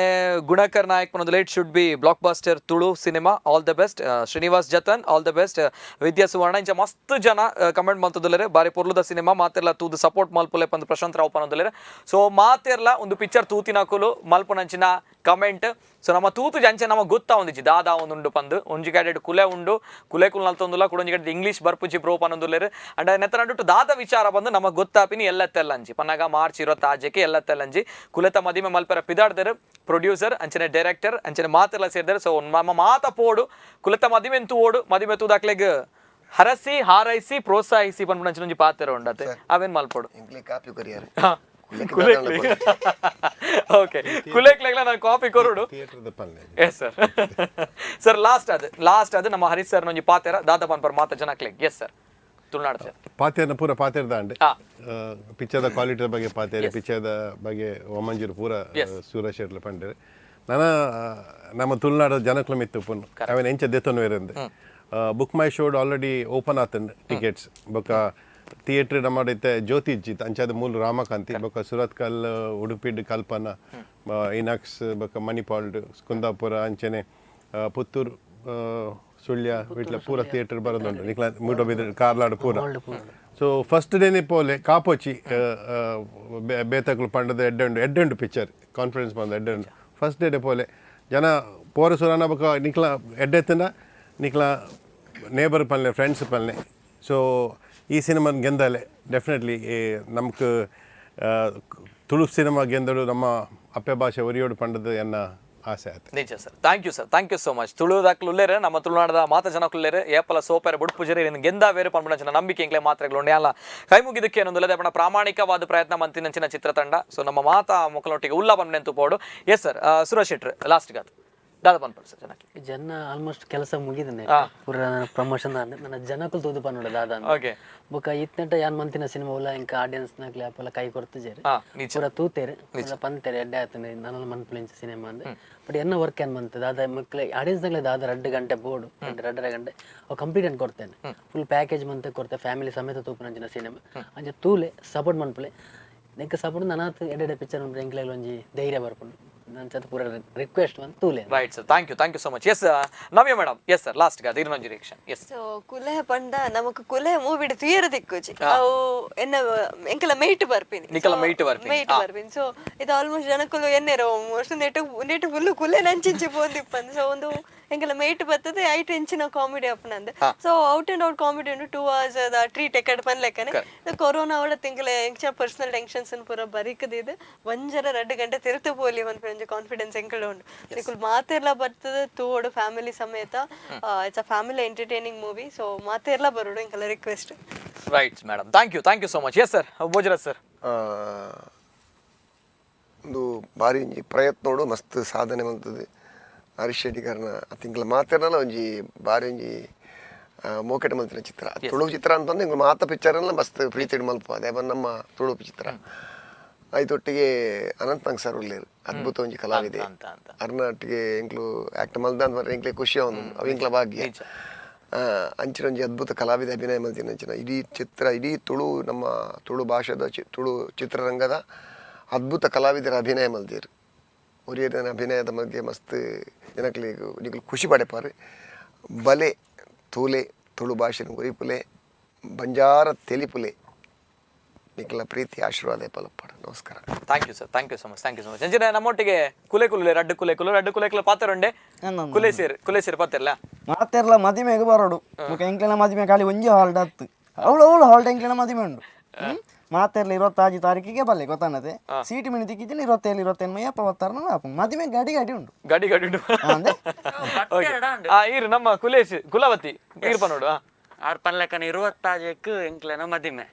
Gunakar Nayak ಪನೊಂದುಲ್ಲೆ, it should be blockbuster Tulu cinema, all the best. Srinivas Jatan, all the best. Vidya Suvarna, ಇಂಚ ಮಸ್ತ್ ಜನ comment ಮಲ್ತೊಂದುಲ್ಲೆರ್, ಬಾರಿ ಪೊರ್ಲುದ ಸಿನಿಮಾ, ಮಾತೆರ್ಲ ತೂದು ಸಪೋರ್ಟ್ ಮಲ್ಪುಲೆ ಪಂದ್ ಪ್ರಶಾಂತ್ ರಾವ್ ಪನೊಂದುಲ್ಲೆರ್. ಸೊ ಮಾತೆರ್ಲ ಒಂದು ಪಿಕ್ಚರ್ ತೂತಿನಕುಲು ಮಲ್ಪುನಂಚಿನ ಕಮೆಂಟ್. ಸೊ ನಮ್ಮ ತೂತು ಅಂಚೆ ನಮ ಗೊತ್ತಾ ಒಂದಿಜ್ಜಿ ದಾದಾ ಒಂದುಂಡು ಪಂದು. ಒಂಜಿ ಕ್ಯಾಡೆಟ್ ಕುಲೆ ಉಂಡು, ಕುಲೆ ಕುಲ್ ನಲ್ತೊಂದುಲ್ಲ, ಕುಡೊಂಜಿ ಕ್ಯಾಡೆಟ್ ಇಂಗ್ಲೀಷ್ ಬರ್ಪುಜಿ ಬ್ರೋ ಪನೊಂದುಲ್ಲೆರ್. ಅಂಡ್ ನೆತ್ತ ನಡುಟು ದಾದ ವಿಚಾರ ಬಂದು ನಮಗ್ ಗೊತ್ತಾಪಿನಿ ಎಲ್ಲತ್ತೆಲ್ಲಂಜಿ ಪನ್ನಾಗ ಮಾರ್ಚ್ 26ಕ್ಕೆ ಎಲ್ಲತ್ತೆಲ್ಲಂಜಿ ಕುಲೆತ ಮದಿಮೆ ಮಲ್ಪೆರ ಪಿದಾಡ್ದರು ಪ್ರೊಡ್ಯೂಸರ್ ಅಂಚನೆ ಡೈರೆಕ್ಟರ್ ಅಂಚನೆ ಮಾತೆಲ್ಲ ಸೇರಿದರು. ಸೊ ನಮ್ಮ ಮಾತ ಪೋಡು ಕುಲೆತ ಮದಿಮೆ ತೂವೋಡು, ಮದಿಮೆ ತೂದಾಕ್ಲೆಗ್ ಹರಸಿ ಹಾರೈಸಿ ಪ್ರೋತ್ಸಾಹಿಸಿ ಪನ್ಪುನ ಅಂಚಿನ ಒಂಜಿ ಪಾತೆರ ಉಂಡತೆ, ಅವೇನ್ ಮಲ್ಪೋಡು. ಕಾಪಿ ಕೊರಿಯರ್ ಓಕೆ, ಕುಲೇಕ್ಲೆಗ್ಲ ನಾನು ಕಾಪಿ ಕೊರಡು. Yes sir. ಸರ್ ಲಾಸ್ಟ್ ಅದು, ಲಾಸ್ಟ್ ಅದು ನಮ್ಮ ಹರೀಶ್ ಸರ್ ಒಂಜಿ ಪಾತೆರ ದಾದ ಪನ್ಪರ್ ಮಾತ ಜನಕ್ಲೆಗ್. Yes sir, Tulunadu sir. ಪಾತೆರ್ನ ಪೂರ ಪಾತೆರ್ದಾಂಡ್ ಪಿಕ್ಚರ್ದ ಕ್ವಾಲಿಟಿದ ಬಗ್ಗೆ ಪಾತೆರೆ, ಪಿಕ್ಚರ್ದ ಬಗ್ಗೆ ಒಮಂಜೂರು ಪೂರ ಸೂರಜ್ ಶೆಟ್ಲ ಪಂಡೇರು. ನನ್ನ ನಮ್ಮ ತುಳುನಾಡ ಜನಕ್ಲ ಮಿತ್ತು ಪುನ್ ಅವೇನು ಎಂಚ ದೆತ್ತೊನು ಬೇರೆ. ಬುಕ್ ಮೈ ಶೋಡ್ ಆಲ್ರೆಡಿ ಓಪನ್ ಆತಂಡ್ ಟಿಕೆಟ್ಸ್. ಬೊಕ್ಕ ಥಿಯೇಟ್ರ್ ನಮ್ಮಡೈತೆ ಜ್ಯೋತಿ ಇಜ್ಜಿತ್ ಅಂಚಾದ ಮೂಲ ರಾಮಕಾಂತಿ, ಬೊಕ್ಕ ಸುರತ್ಕಲ್ ಉಡುಪಿಡ್ ಕಲ್ಪನಾ ಇನಾಕ್ಸ್, ಬೊಕ್ಕ ಮಣಿಪಾಲ್ಡ್ ಕುಂದಾಪುರ ಅಂಚನೆ ಪುತ್ತೂರು ಸುಳ್ಯ ವಿಟ್ಲ ಪೂರ ಥಿಯೇಟರ್ ಬರೋದುಂಟು. ನಿಕ್ಲ ಮೂಟಬಿದ್ರೆ ಕಾರ್ಲಾಡು ಪೂರ. ಸೊ ಫಸ್ಟ್ ಡೇನೆ ಪೋಲೆ ಕಾಪೋಚಿ ಬೇತಕ್ಲು ಪಂಡದ ಎಡ್ಡೆ ಎಡ್ಡೆ ಪಿಕ್ಚರ್ ಕಾನ್ಫಿಡೆನ್ಸ್ ಬಂದ ಎಡ್ಡೆ ಫಸ್ಟ್ ಡೇನೆ ಪೋಲೆ ಜನ ಪೋರ ಸುರಾನ ಬೊಕ್ಕ ನಿಕ್ಲ ಎಡ್ಡೆತ್ತನ ನಿಕ್ಲ ನೇಬರ್ ಪನ್ಲೆ ಫ್ರೆಂಡ್ಸ್ ಪನ್ಲೆ. ಸೊ ಈ ಸಿನಿಮಾ ಗೆಂದಲೆ ಡೆಫಿನೆಟ್ಲಿ ನಮ್ಗೆ ತುಳು ಸಿನಿಮಾ ಗೆಂದಡು ನಮ್ಮ ಅಪ್ಪೆ ಭಾಷೆ ಒರಿಯೋಡು ಪಂಡದು ಎನ್ನ ಆಸೆ ಆಯ್ತು. ನಿಜ sir, thank you sir, thank you so much. ತುಳುದಾಕ್ಲು ಉಲ್ಲೇರು, ನಮ್ಮ ತುಳುನಾಡದ ಮಾತ ಜನಕ್ಕುಲ್ಲೇರು, ಏಪಲ ಸೋಪೆರ ಬುಡ್ಪುಜರಿ ಗೆಂದ ಬೇರೆ ಪನ್ಪುನಂಚಿನ ನಂಬಿಕೆ ಎಂಕ್ಲೆ ಮಾತ್ರೆಗಳು ಉಂಡು. ಕೈ ಮುಗಿದಕ್ಕೆ ಏನೊಂದುಲ್ಲದೆ ಪಂಡ ಪ್ರಾಮಾಣಿಕವಾದ ಪ್ರಯತ್ನ ಮಂತಿನಂಚಿನ ಚಿತ್ರತಂಡ. ಸೊ ನಮ್ಮ ಮಾತಾ ಮುಖಲೊಟ್ಟಿಗೆ ಉಲ್ಲ ಪನ್ಪುನೆಂತು ಪೋಡು. ಎಸ್ ಸರ್, ಸುರೇಶ್ ಶೆಟ್ರು ಲಾಸ್ಟ್ ಗಾತ್ ದಾದ ಪನ್ಪರ್ ಸರ್ ಜನಕ್ಕೆ. ಜನ ಆಲ್ಮೋಸ್ಟ್ ಕೆಲಸ ಮುಗಿದನೆ ಪೂರ ಪ್ರಮೋಷನ್ ನನ್ನ ಜನಕ್ಕೂ ತೂದು ಪನ್ನೋಡ ದಾದ. ಓಕೆ, ಬೊಕ್ಕ ಇತ್ನೆಟ ಯಾನ್ ಮಂತಿನ ಸಿನಿಮಾ ಉಲ್ಲ ಇಂಕ ಆಡಿಯನ್ಸ್ ನಕ್ಲೆ ಅಪಲ ಕೈ ಕೊಡ್ತಿಜೇರು ಪೂರ ತೂತೇರು ಪೂರ ಪಂತೇರು ಎಡ್ಡೆ ಆತನೆ ನನ್ನ ಮನ್ಪುಲಿಂಚ ಸಿನಿಮಾ ಅಂದೆ. ಬಟ್ ಎನ್ನ ವರ್ಕ್ ಏನ್ ಮಂತೆ ದಾದ ಮಕ್ಳೆ ಆಡಿಯನ್ಸ್ ನಕ್ಲೆ ದಾದ 2 ಗಂಟೆ ಬೋರ್ಡು 2.5 ಗಂಟೆ ಅವು ಕಂಪ್ಲೀಟ್ ಅನ್ ಕೊಡ್ತೇನೆ, ಫುಲ್ ಪ್ಯಾಕೇಜ್ ಮಂತೆ ಕೊಡ್ತೆ, ಫ್ಯಾಮಿಲಿ ಸಮೇತ ತೂಪುನಂಚಿನ ಸಿನಿಮಾ ಅಂಚೆ ತೂಲೆ ಸಪೋರ್ಟ್ ಮನ್ಪುಲೆ. ಎಂಕ ಸಪೋರ್ಟ್ ನನಾತ್ ಎಡೆ ಪಿಕ್ಚರ್ ಎಂಕ್ಲೆ ಒಂಜಿ ಧೈರ್ಯ ಬರ್ಪುಂಡು ನನ್ನ ಪೂರ ರಿಕ್ವೆಸ್ಟ್ ಬಂದು ತೂಲೆ. Right sir, thank you thank you so much. Yes Navya madam, yes sir, last ಗೆ ಇನ್ನೊಂದು ರಿಯಾಕ್ಷನ್. ಎಸ್ ಸೊ ಕುಲೆ ಪಂಡ ನಮಕ್ ಕುಲೆ ಮೂವಿಡ್ ತುಯರ ದಿಕ್ಕುಜಿ ಅವು ಎನ್ನ ಎಂಕಲ ಮೇಟ್ ಬರ್ಪಿನಿ, ನಿಕಲ ಮೇಟ್ ಬರ್ಪಿನಿ, ಮೇಟ್ ಬರ್ಪಿನಿ. ಸೊ ಇದು ಆಲ್ಮೋಸ್ಟ್ ಜನಕುಲು ಎನ್ನೆರೋ ಮೋಸ್ಟ್ ನೆಟ್ ನೆಟ್ ಫುಲ್ ಕುಲೆ ನಂಚಿಂಚಿ ಪೋಂದಿಪ್ಪಂದು. ಸೊ ಒಂದು ಎಂಕಲ ಮೇಟ್ ಬರ್ತದೆ ಐಟ್ ಇಂಚಿನ comedy ಅಪ್ಪನಂದೆ. So out and out comedy ಉಂಡು, 2 hours the treat ಎಕಡೆ ಪನ್ಲೆಕ್ಕನೆ. ಕೊರೋನಾ ಅವಳ ತಿಂಗಳ ಎಂಚ ಪರ್ಸನಲ್ ಟೆನ್ಷನ್ಸ್ ಪೂರ ಬರಿಕದಿದ್ದು ಒಂಜರ 2 ಗಂಟೆ ತಿರುತು ಪೋಲಿ ಒಂದು ಕಾನ್ಫಿಡೆನ್ಸ್ ಎಂಕಲ ಉಂಡು. ನಿಕುಲ್ ಮಾತೆರ್ಲ ಬರ್ತದೆ ತೂವೋಡು ಫ್ಯಾಮಿಲಿ ಸಮೇತ. It's a family entertaining movie. So ಮಾತೆರ್ಲ ಬರೋಡು ಎಂಕಲ request. Right madam, thank you thank you so much. Yes sir, Bhojaraj sir. ಒಂದು ಭಾರಿ ಒಂಜಿ ಪ್ರಯತ್ನೋಡು ಮಸ್ತ್ ಸಾಧನೆ ಮಂತದೆ ಹರೀಶ್ ಶೆಟ್ಟಿಗಾರನ ತಿಂಗಳ ಮಾತೆರ್ನಲ ಒಂಜಿ ಭಾರಿ ಒಂಜಿ ಮೋಕೆಟ್ ಮಲ್ತಿನ ಚಿತ್ರ ತುಳು ಚಿತ್ರ ಅಂತಂದ್ರೆ ಇಂಗ್ಲ ಮಾತ ಪಿಕ್ಚರ್ನ ಮಸ್ತ್ ಪ್ರೀತಿ ಮಲ್ಪ ಅದೇ ನಮ್ಮ ತುಳು ಚಿತ್ರ. ಐತೊಟ್ಟಿಗೆ ಅನಂತ್ ಸರ್ ಉಲ್ಲೇರು ಅದ್ಭುತ ಒಂಜಿ ಕಲಾವಿದೆ ಅರ್ನಾಟಿಗೆ ಎಂಕ್ಲು ಆಕ್ಟ್ ಮಲ್ದ ಅಂತ ಎಂಕ್ಲೆ ಖುಷಿ ಅವನು ಅವು ಎಂಕ್ಲ ಭಾಗ್ಯ. ಅಂಚಿನ ಒಂಜಿ ಅದ್ಭುತ ಕಲಾವಿದ ಅಭಿನಯ ಮಲ್ತಿನ ಅಂಚಿನ ಇಡೀ ಚಿತ್ರ ಇಡೀ ತುಳು ನಮ್ಮ ತುಳು ಭಾಷೆದ ತುಳು ಚಿತ್ರರಂಗದ ಅದ್ಭುತ ಕಲಾವಿದರ ಅಭಿನಯ ಮಲ್ದೇರು ಒರಿಯನ ಅಭಿನಯದ ಬಗ್ಗೆ ಮಸ್ತ್ ಜನಕ್ಲೆಗ್ ನಿಕುಲು ಖುಷಿ ಪಡೆಪಾರು ಬಲೆ ತೂಲೆ ತುಳು ಭಾಷೆನ ಒರಿಪುಲೆ ಬಂಜಾರ ತೆಲಿಪುಲೆ ನಿಖಲ ಪ್ರೀತಿ ಆಶೀರ್ವಾದ ಪಲಪ್ಪಾಡ ನಮಸ್ಕಾರ. Thank you sir, thank you so much, thank you so much. ಅಂಚಿನ ನಮ್ಮೊಟ್ಟಿಗೆ ಕುಲೆ ಕುಲೆ ರಡ್ಡು ಕುಲೆ ಕುಲು ರಡ್ಡು ಕುಲೆ ಕುಲು ಪಾತ್ರೊಂಡೆ ಕುಲೆ ಸೇರ್ ಕುಲೆ ಸೇರ್ ಪಾತಿರ್ಲ ಮಾತೆರ್ಲ ಮದಿಮೆಗೆ ಬರೋಡು ಬೊಕ ಎಂಕ್ಲೆನ ಮದಿಮೆ ಖಾಲಿ ಒಂಜಿ ಹಾಲ್ಡ್ ಹತ್ತು ಅವಳು ಅವಳು ಹಾಲ್ಡ್ ಎಂಕ್ಲೆನ ಮದಿಮೆ ಉಂಡು. ಮಾತೆರ್ಲ 25 ತಾರೀಕಿಗೆ ಬಲ್ಲೆ ಗೊತ್ತಾನತೆ ಸೀಟ್ ಮಿನಿ ತಿಕ್ಕಿದ್ದೀನಿ 27 28 ಮಯ್ಯಪ್ಪ ಬತ್ತಾರನ ಮದಿಮೆ ಗಡಿ ಗಡಿ ಉಂಡು ಗಡಿ ಗಡಿ ಉಂಡು. ಈರು ನಮ್ಮ ಕುಲೇಶ್ ಕುಲವತಿ ಈರ್ಪ ನೋಡು. ಆರ್ ಪನ್ಲೆಕ್ಕನ 26ಕ್ಕೆ ಎಂಕ್ಲೆನ ಮದಿಮೆ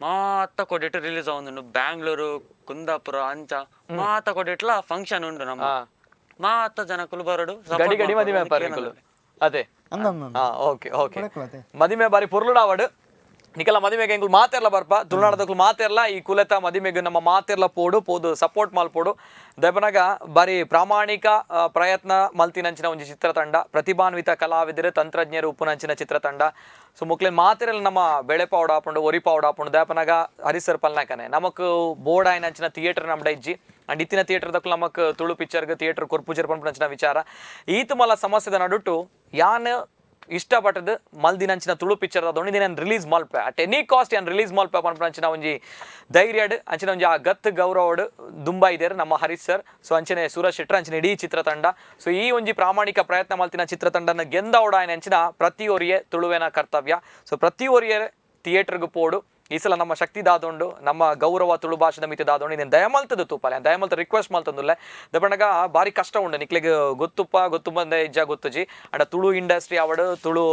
ಮಾತ ಕೊಡಿಟ್ಟು ರಿಲೀಸ್ ಆವೊಂದುಂಡು ಬ್ಯಾಂಗ್ಳೂರು ಕುಂದಾಪುರ ಅಂಚ ಮಾತ ಕೊಡಿಟ್ಲ ಫಂಕ್ಷನ್ ಉಂಡು ನಮ್ಮ ಮಾತ ಜನಕುಲು ಬರಡು ಗಡಿ ಗಡಿ ಮದಿಮೆ ಅದೇ. ಓಕೆ ಓಕೆ ಮದಿಮೆ ಬಾರಿ ಪೊರ್ಲುಡಾವಡು ನಿಕಲ ಮದಿಮೆಗೆ ಎಂಕುಲು ಮಾತೆರ್ಲ ಬರ್ಪ ತುಳುನಾಡದಕ್ಲು ಮಾತೆರ್ಲ ಈ ಕುಲೆತ ಮದಿಮೆಗೆ ನಮ್ಮ ಮಾತೆರ್ಲ ಪೋಡು ಪೋದು ಸಪೋರ್ಟ್ ಮಲ್ಪೋಡು ದಯಪನಗ ಬಾರಿ ಪ್ರಾಮಾಣಿಕ ಪ್ರಯತ್ನ ಮಲ್ತಿನಂಚಿನ ಒಂಜಿ ಚಿತ್ರತಂಡ ಪ್ರತಿಭಾನ್ವಿತ ಕಲಾವಿದರು ತಂತ್ರಜ್ಞರು ಉಪ್ಪುನಂಚಿನ ಚಿತ್ರತಂಡ. ಸೊ ಮುಕ್ಲೇನ್ ಮಾತೆರ್ಲ ನಮ್ಮ ಬೆಳೆ ಪಾವಡ ಆಪುಂಡು ಒರಿ ಪಾವಡ ಆಪುಂಡು ದಯಪನಗ ಹರಿಸರ್ ಪಲ್ನಾಕನೆ ನಮಕ್ ಬೋರ್ಡ್ ಆಯ್ನಂಚಿನ ಥಿಯೇಟರ್ ನಮ್ಡ ಇಜ್ಜಿ ಅಂಡ್ ಇತ್ತಿನ ಥಿಯೇಟರ್ ದಕ್ಲು ನಮಕ್ ತುಳು ಪಿಕ್ಚರ್ಗೆ ಥಿಯೇಟರ್ ಕೊರ್ಪುಜರ್ ಪನ್ಪುನಂಚಿನ ವಿಚಾರ ಈತ ಮಲ್ಲ ಸಮಸ್ಯೆದ ನಡುಟು ಯಾನ್ ಇಷ್ಟಪಟ್ಟದು ಮಲ್ದಿನಂಚಿನ ತುಳು ಪಿಕ್ಚರ್ ಅದೊಂದು ದಿನ ರಿಲೀಸ್ ಮಲ್ಪೆ ಅಟ್ ಎನಿ ಕಾಸ್ಟ್ ಯಾನ್ ರಿಲೀಸ್ ಮಲ್ಪೆ ಪನ್ಪುನಂಚಿನ ಒಂಜಿ ಧೈರ್ಯಡ್ ಅಂಚಿನ ಒಂಜಿ ಆ ಗತ್ ಗೌರವಡ್ ದುಂಬಾ ಇದ್ದಾರೆ ನಮ್ಮ ಹರೀಶ್ ಸರ್. ಸೊ ಅಂಚನೆ ಸೂರಜ್ ಶೆಟ್ಟರ್ ಅಂಚಿನ ಇಡೀ ಚಿತ್ರತಂಡ. ಸೊ ಈ ಒಂಜಿ ಪ್ರಾಮಾಣಿಕ ಪ್ರಯತ್ನ ಮಲ್ತಿನ ಚಿತ್ರತಂಡನ ಗೆಂದವಡ ಅಂಚಿನ ಪ್ರತಿಯೊರಿಯೇ ತುಳುವೆನ ಕರ್ತವ್ಯ. ಸೊ ಪ್ರತಿಯೊರಿಯೇ ಥಿಯೇಟರ್ಗೆ ಪೋಡು ಈ ಸಲ ನಮ್ಮ ಶಕ್ತಿ ದಾದೊಂಡು ನಮ್ಮ ಗೌರವ ತುಳು ಭಾಷೆದ ಮಿತಿ ದಾದೊಂಡು ಇನ್ನೇನು ದಯಮಲ್ತದ ತೂಪಾಲೆ ದಯಮಲ್ತ ರಿಕ್ವೆಸ್ಟ್ ಮಲ್ತಂದುಲ್ಲೆ ದಪಣಗ ಭಾರಿ ಕಷ್ಟ ಉಂಡು ನಿಕ್ಲೆಗ್ ಗೊತ್ತುಪ್ಪ ಗೊತ್ತು ಬಂದ ಇಜ್ಜ ಗೊತ್ತುಜಿ ಅಂಡ ತುಳು ಇಂಡಸ್ಟ್ರಿ ಅವಡು ತುಳು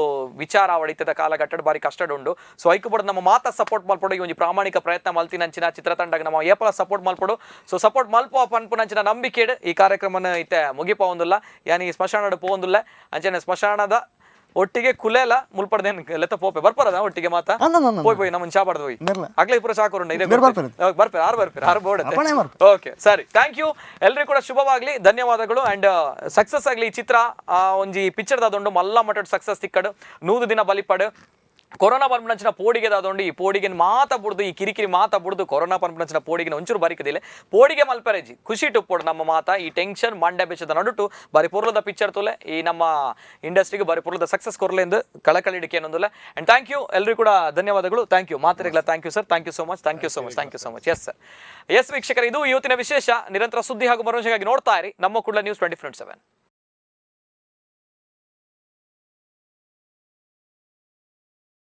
ವಿಚಾರ ಅವಡು ಇತ್ತದ ಕಾಲಘಟ್ಟಡ್ ಭಾರಿ ಕಷ್ಟ ಉಂಡು. ಸೊ ಐಕು ಪಡ ನಮ್ಮ ಮಾತ ಸಪೋರ್ಟ್ ಮಲ್ಪಡು ಈ ಒಂಜಿ ಪ್ರಾಮಾಣಿಕ ಪ್ರಯತ್ನ ಮಲ್ತಿನಂಚಿನ ಚಿತ್ರತಂಡಗ ನಮ್ಮ ಏಪಲ ಸಪೋರ್ಟ್ ಮಲ್ಪಡು. ಸೊ ಸಪೋರ್ಟ್ ಮಲ್ಪ ಪನ್ಪುನಂಚಿನ ನಂಬಿಕೆಡ್ ಈ ಕಾರ್ಯಕ್ರಮನ ಇತ್ತೆ ಮುಗಿಪ ಒಂದುಲ್ಲ ಯಾನಿ ಸ್ಮಶಾನಡ್ ಪೋವೊಂದುಲ್ಲ ಅಂಚನೆ ಸ್ಮಶಾನದ ಒಟ್ಟಿಗೆ ಕುಲೆಲ ಮುಲ್ಪಡ್ದೇನ್ ಲೆತ್ತ ಪೋಪೆ ಬರ್ಪರದ ಒಟ್ಟಿಗೆ ಮಾತಾ ಪೋಯ್ ಪೋಯ್ ನಮ್ಮ ಚಾ ಪಡ್ದು ಹೋಯ್ ಆಗ್ಲೇ ಪೂರ ಚಾ ಕೊರುಂಡ ಇದೆ ಬರ್ಪೇರು ಆರು ಬರ್ಪೇರು ಆರು ಬೋರ್ಡ್. ಓಕೆ ಸರಿ, thank you ಎಲ್ರಿಗೂ ಕೂಡ ಶುಭವಾಗ್ಲಿ, ಧನ್ಯವಾದಗಳು ಅಂಡ್ ಸಕ್ಸಸ್ ಆಗ್ಲಿ ಈ ಚಿತ್ರ. ಒಂಜಿ ಪಿಕ್ಚರ್ ದಾದೊಂಡು ಮಲ್ಲ ಮಟ್ಟದ ಸಕ್ಸಸ್ ತಿಕ್ಕಡು 100 ದಿನ ಬಲಿಪಡು ಕೊರೋನಾ ಪನ್ಪುನಂಚಿನ ಪೋಡಿಗೆ ದಾದೊಂಡು ಈ ಪೋಡಿಗೆ ಮಾತ ಬುಡ್ದು ಈ ಕಿರಿಕಿರಿ ಮಾತ ಬುಡ್ದು ಕೊರೋನಾ ಪನ್ಪುನಂಚಿನ ಪೋಡಿಗೆ ಒಂಚೂರು ಬಾರಿಕದಿಲ್ಲ ಪೋಡಿಗೆ ಮಲ್ಪರೆಜಿ ಖುಷಿ ಟುಪ್ಪೋಡು ನಮ್ಮ ಮಾತ ಈ ಟೆನ್ಷನ್ ಮಂಡ್ಯ ಬೆಚ್ಚದ ನಡುಟು ಬಾರಿ ಪೊರ್ಲದ ಪಿಕ್ಚರ್ ತುಲೆ ಈ ನಮ್ಮ ಇಂಡಸ್ಟ್ರಿಗೆ ಬಾರಿ ಪೊರ್ಲದ ಸಕ್ಸಸ್ ಕೊರಲೆಂದು ಕಳಕಳಿಡಿಕೆ ಅನ್ನೊಂದುಲ್ಲ. ಅಂಡ್ thank you ಎಲ್ಲರಿಗೂ ಕೂಡ ಧನ್ಯವಾದಗಳು. Thank you ಮಾತ್ರೆಗಳ thank you sir, thank you so much, thank you so much, thank you so much. Yes sir, yes ವೀಕ್ಷಕರೇ, ಇದು ಇವತ್ತಿನ ವಿಶೇಷ. ನಿರಂತರ ಸುದ್ದಿ ಹಾಗೂ ಮನೋರಂಜನೆಗಾಗಿ ನೋಡ್ತಾ ಇರಿ ನಮ್ಮ ಕುಡ್ಲ ನ್ಯೂಸ್ 24/7.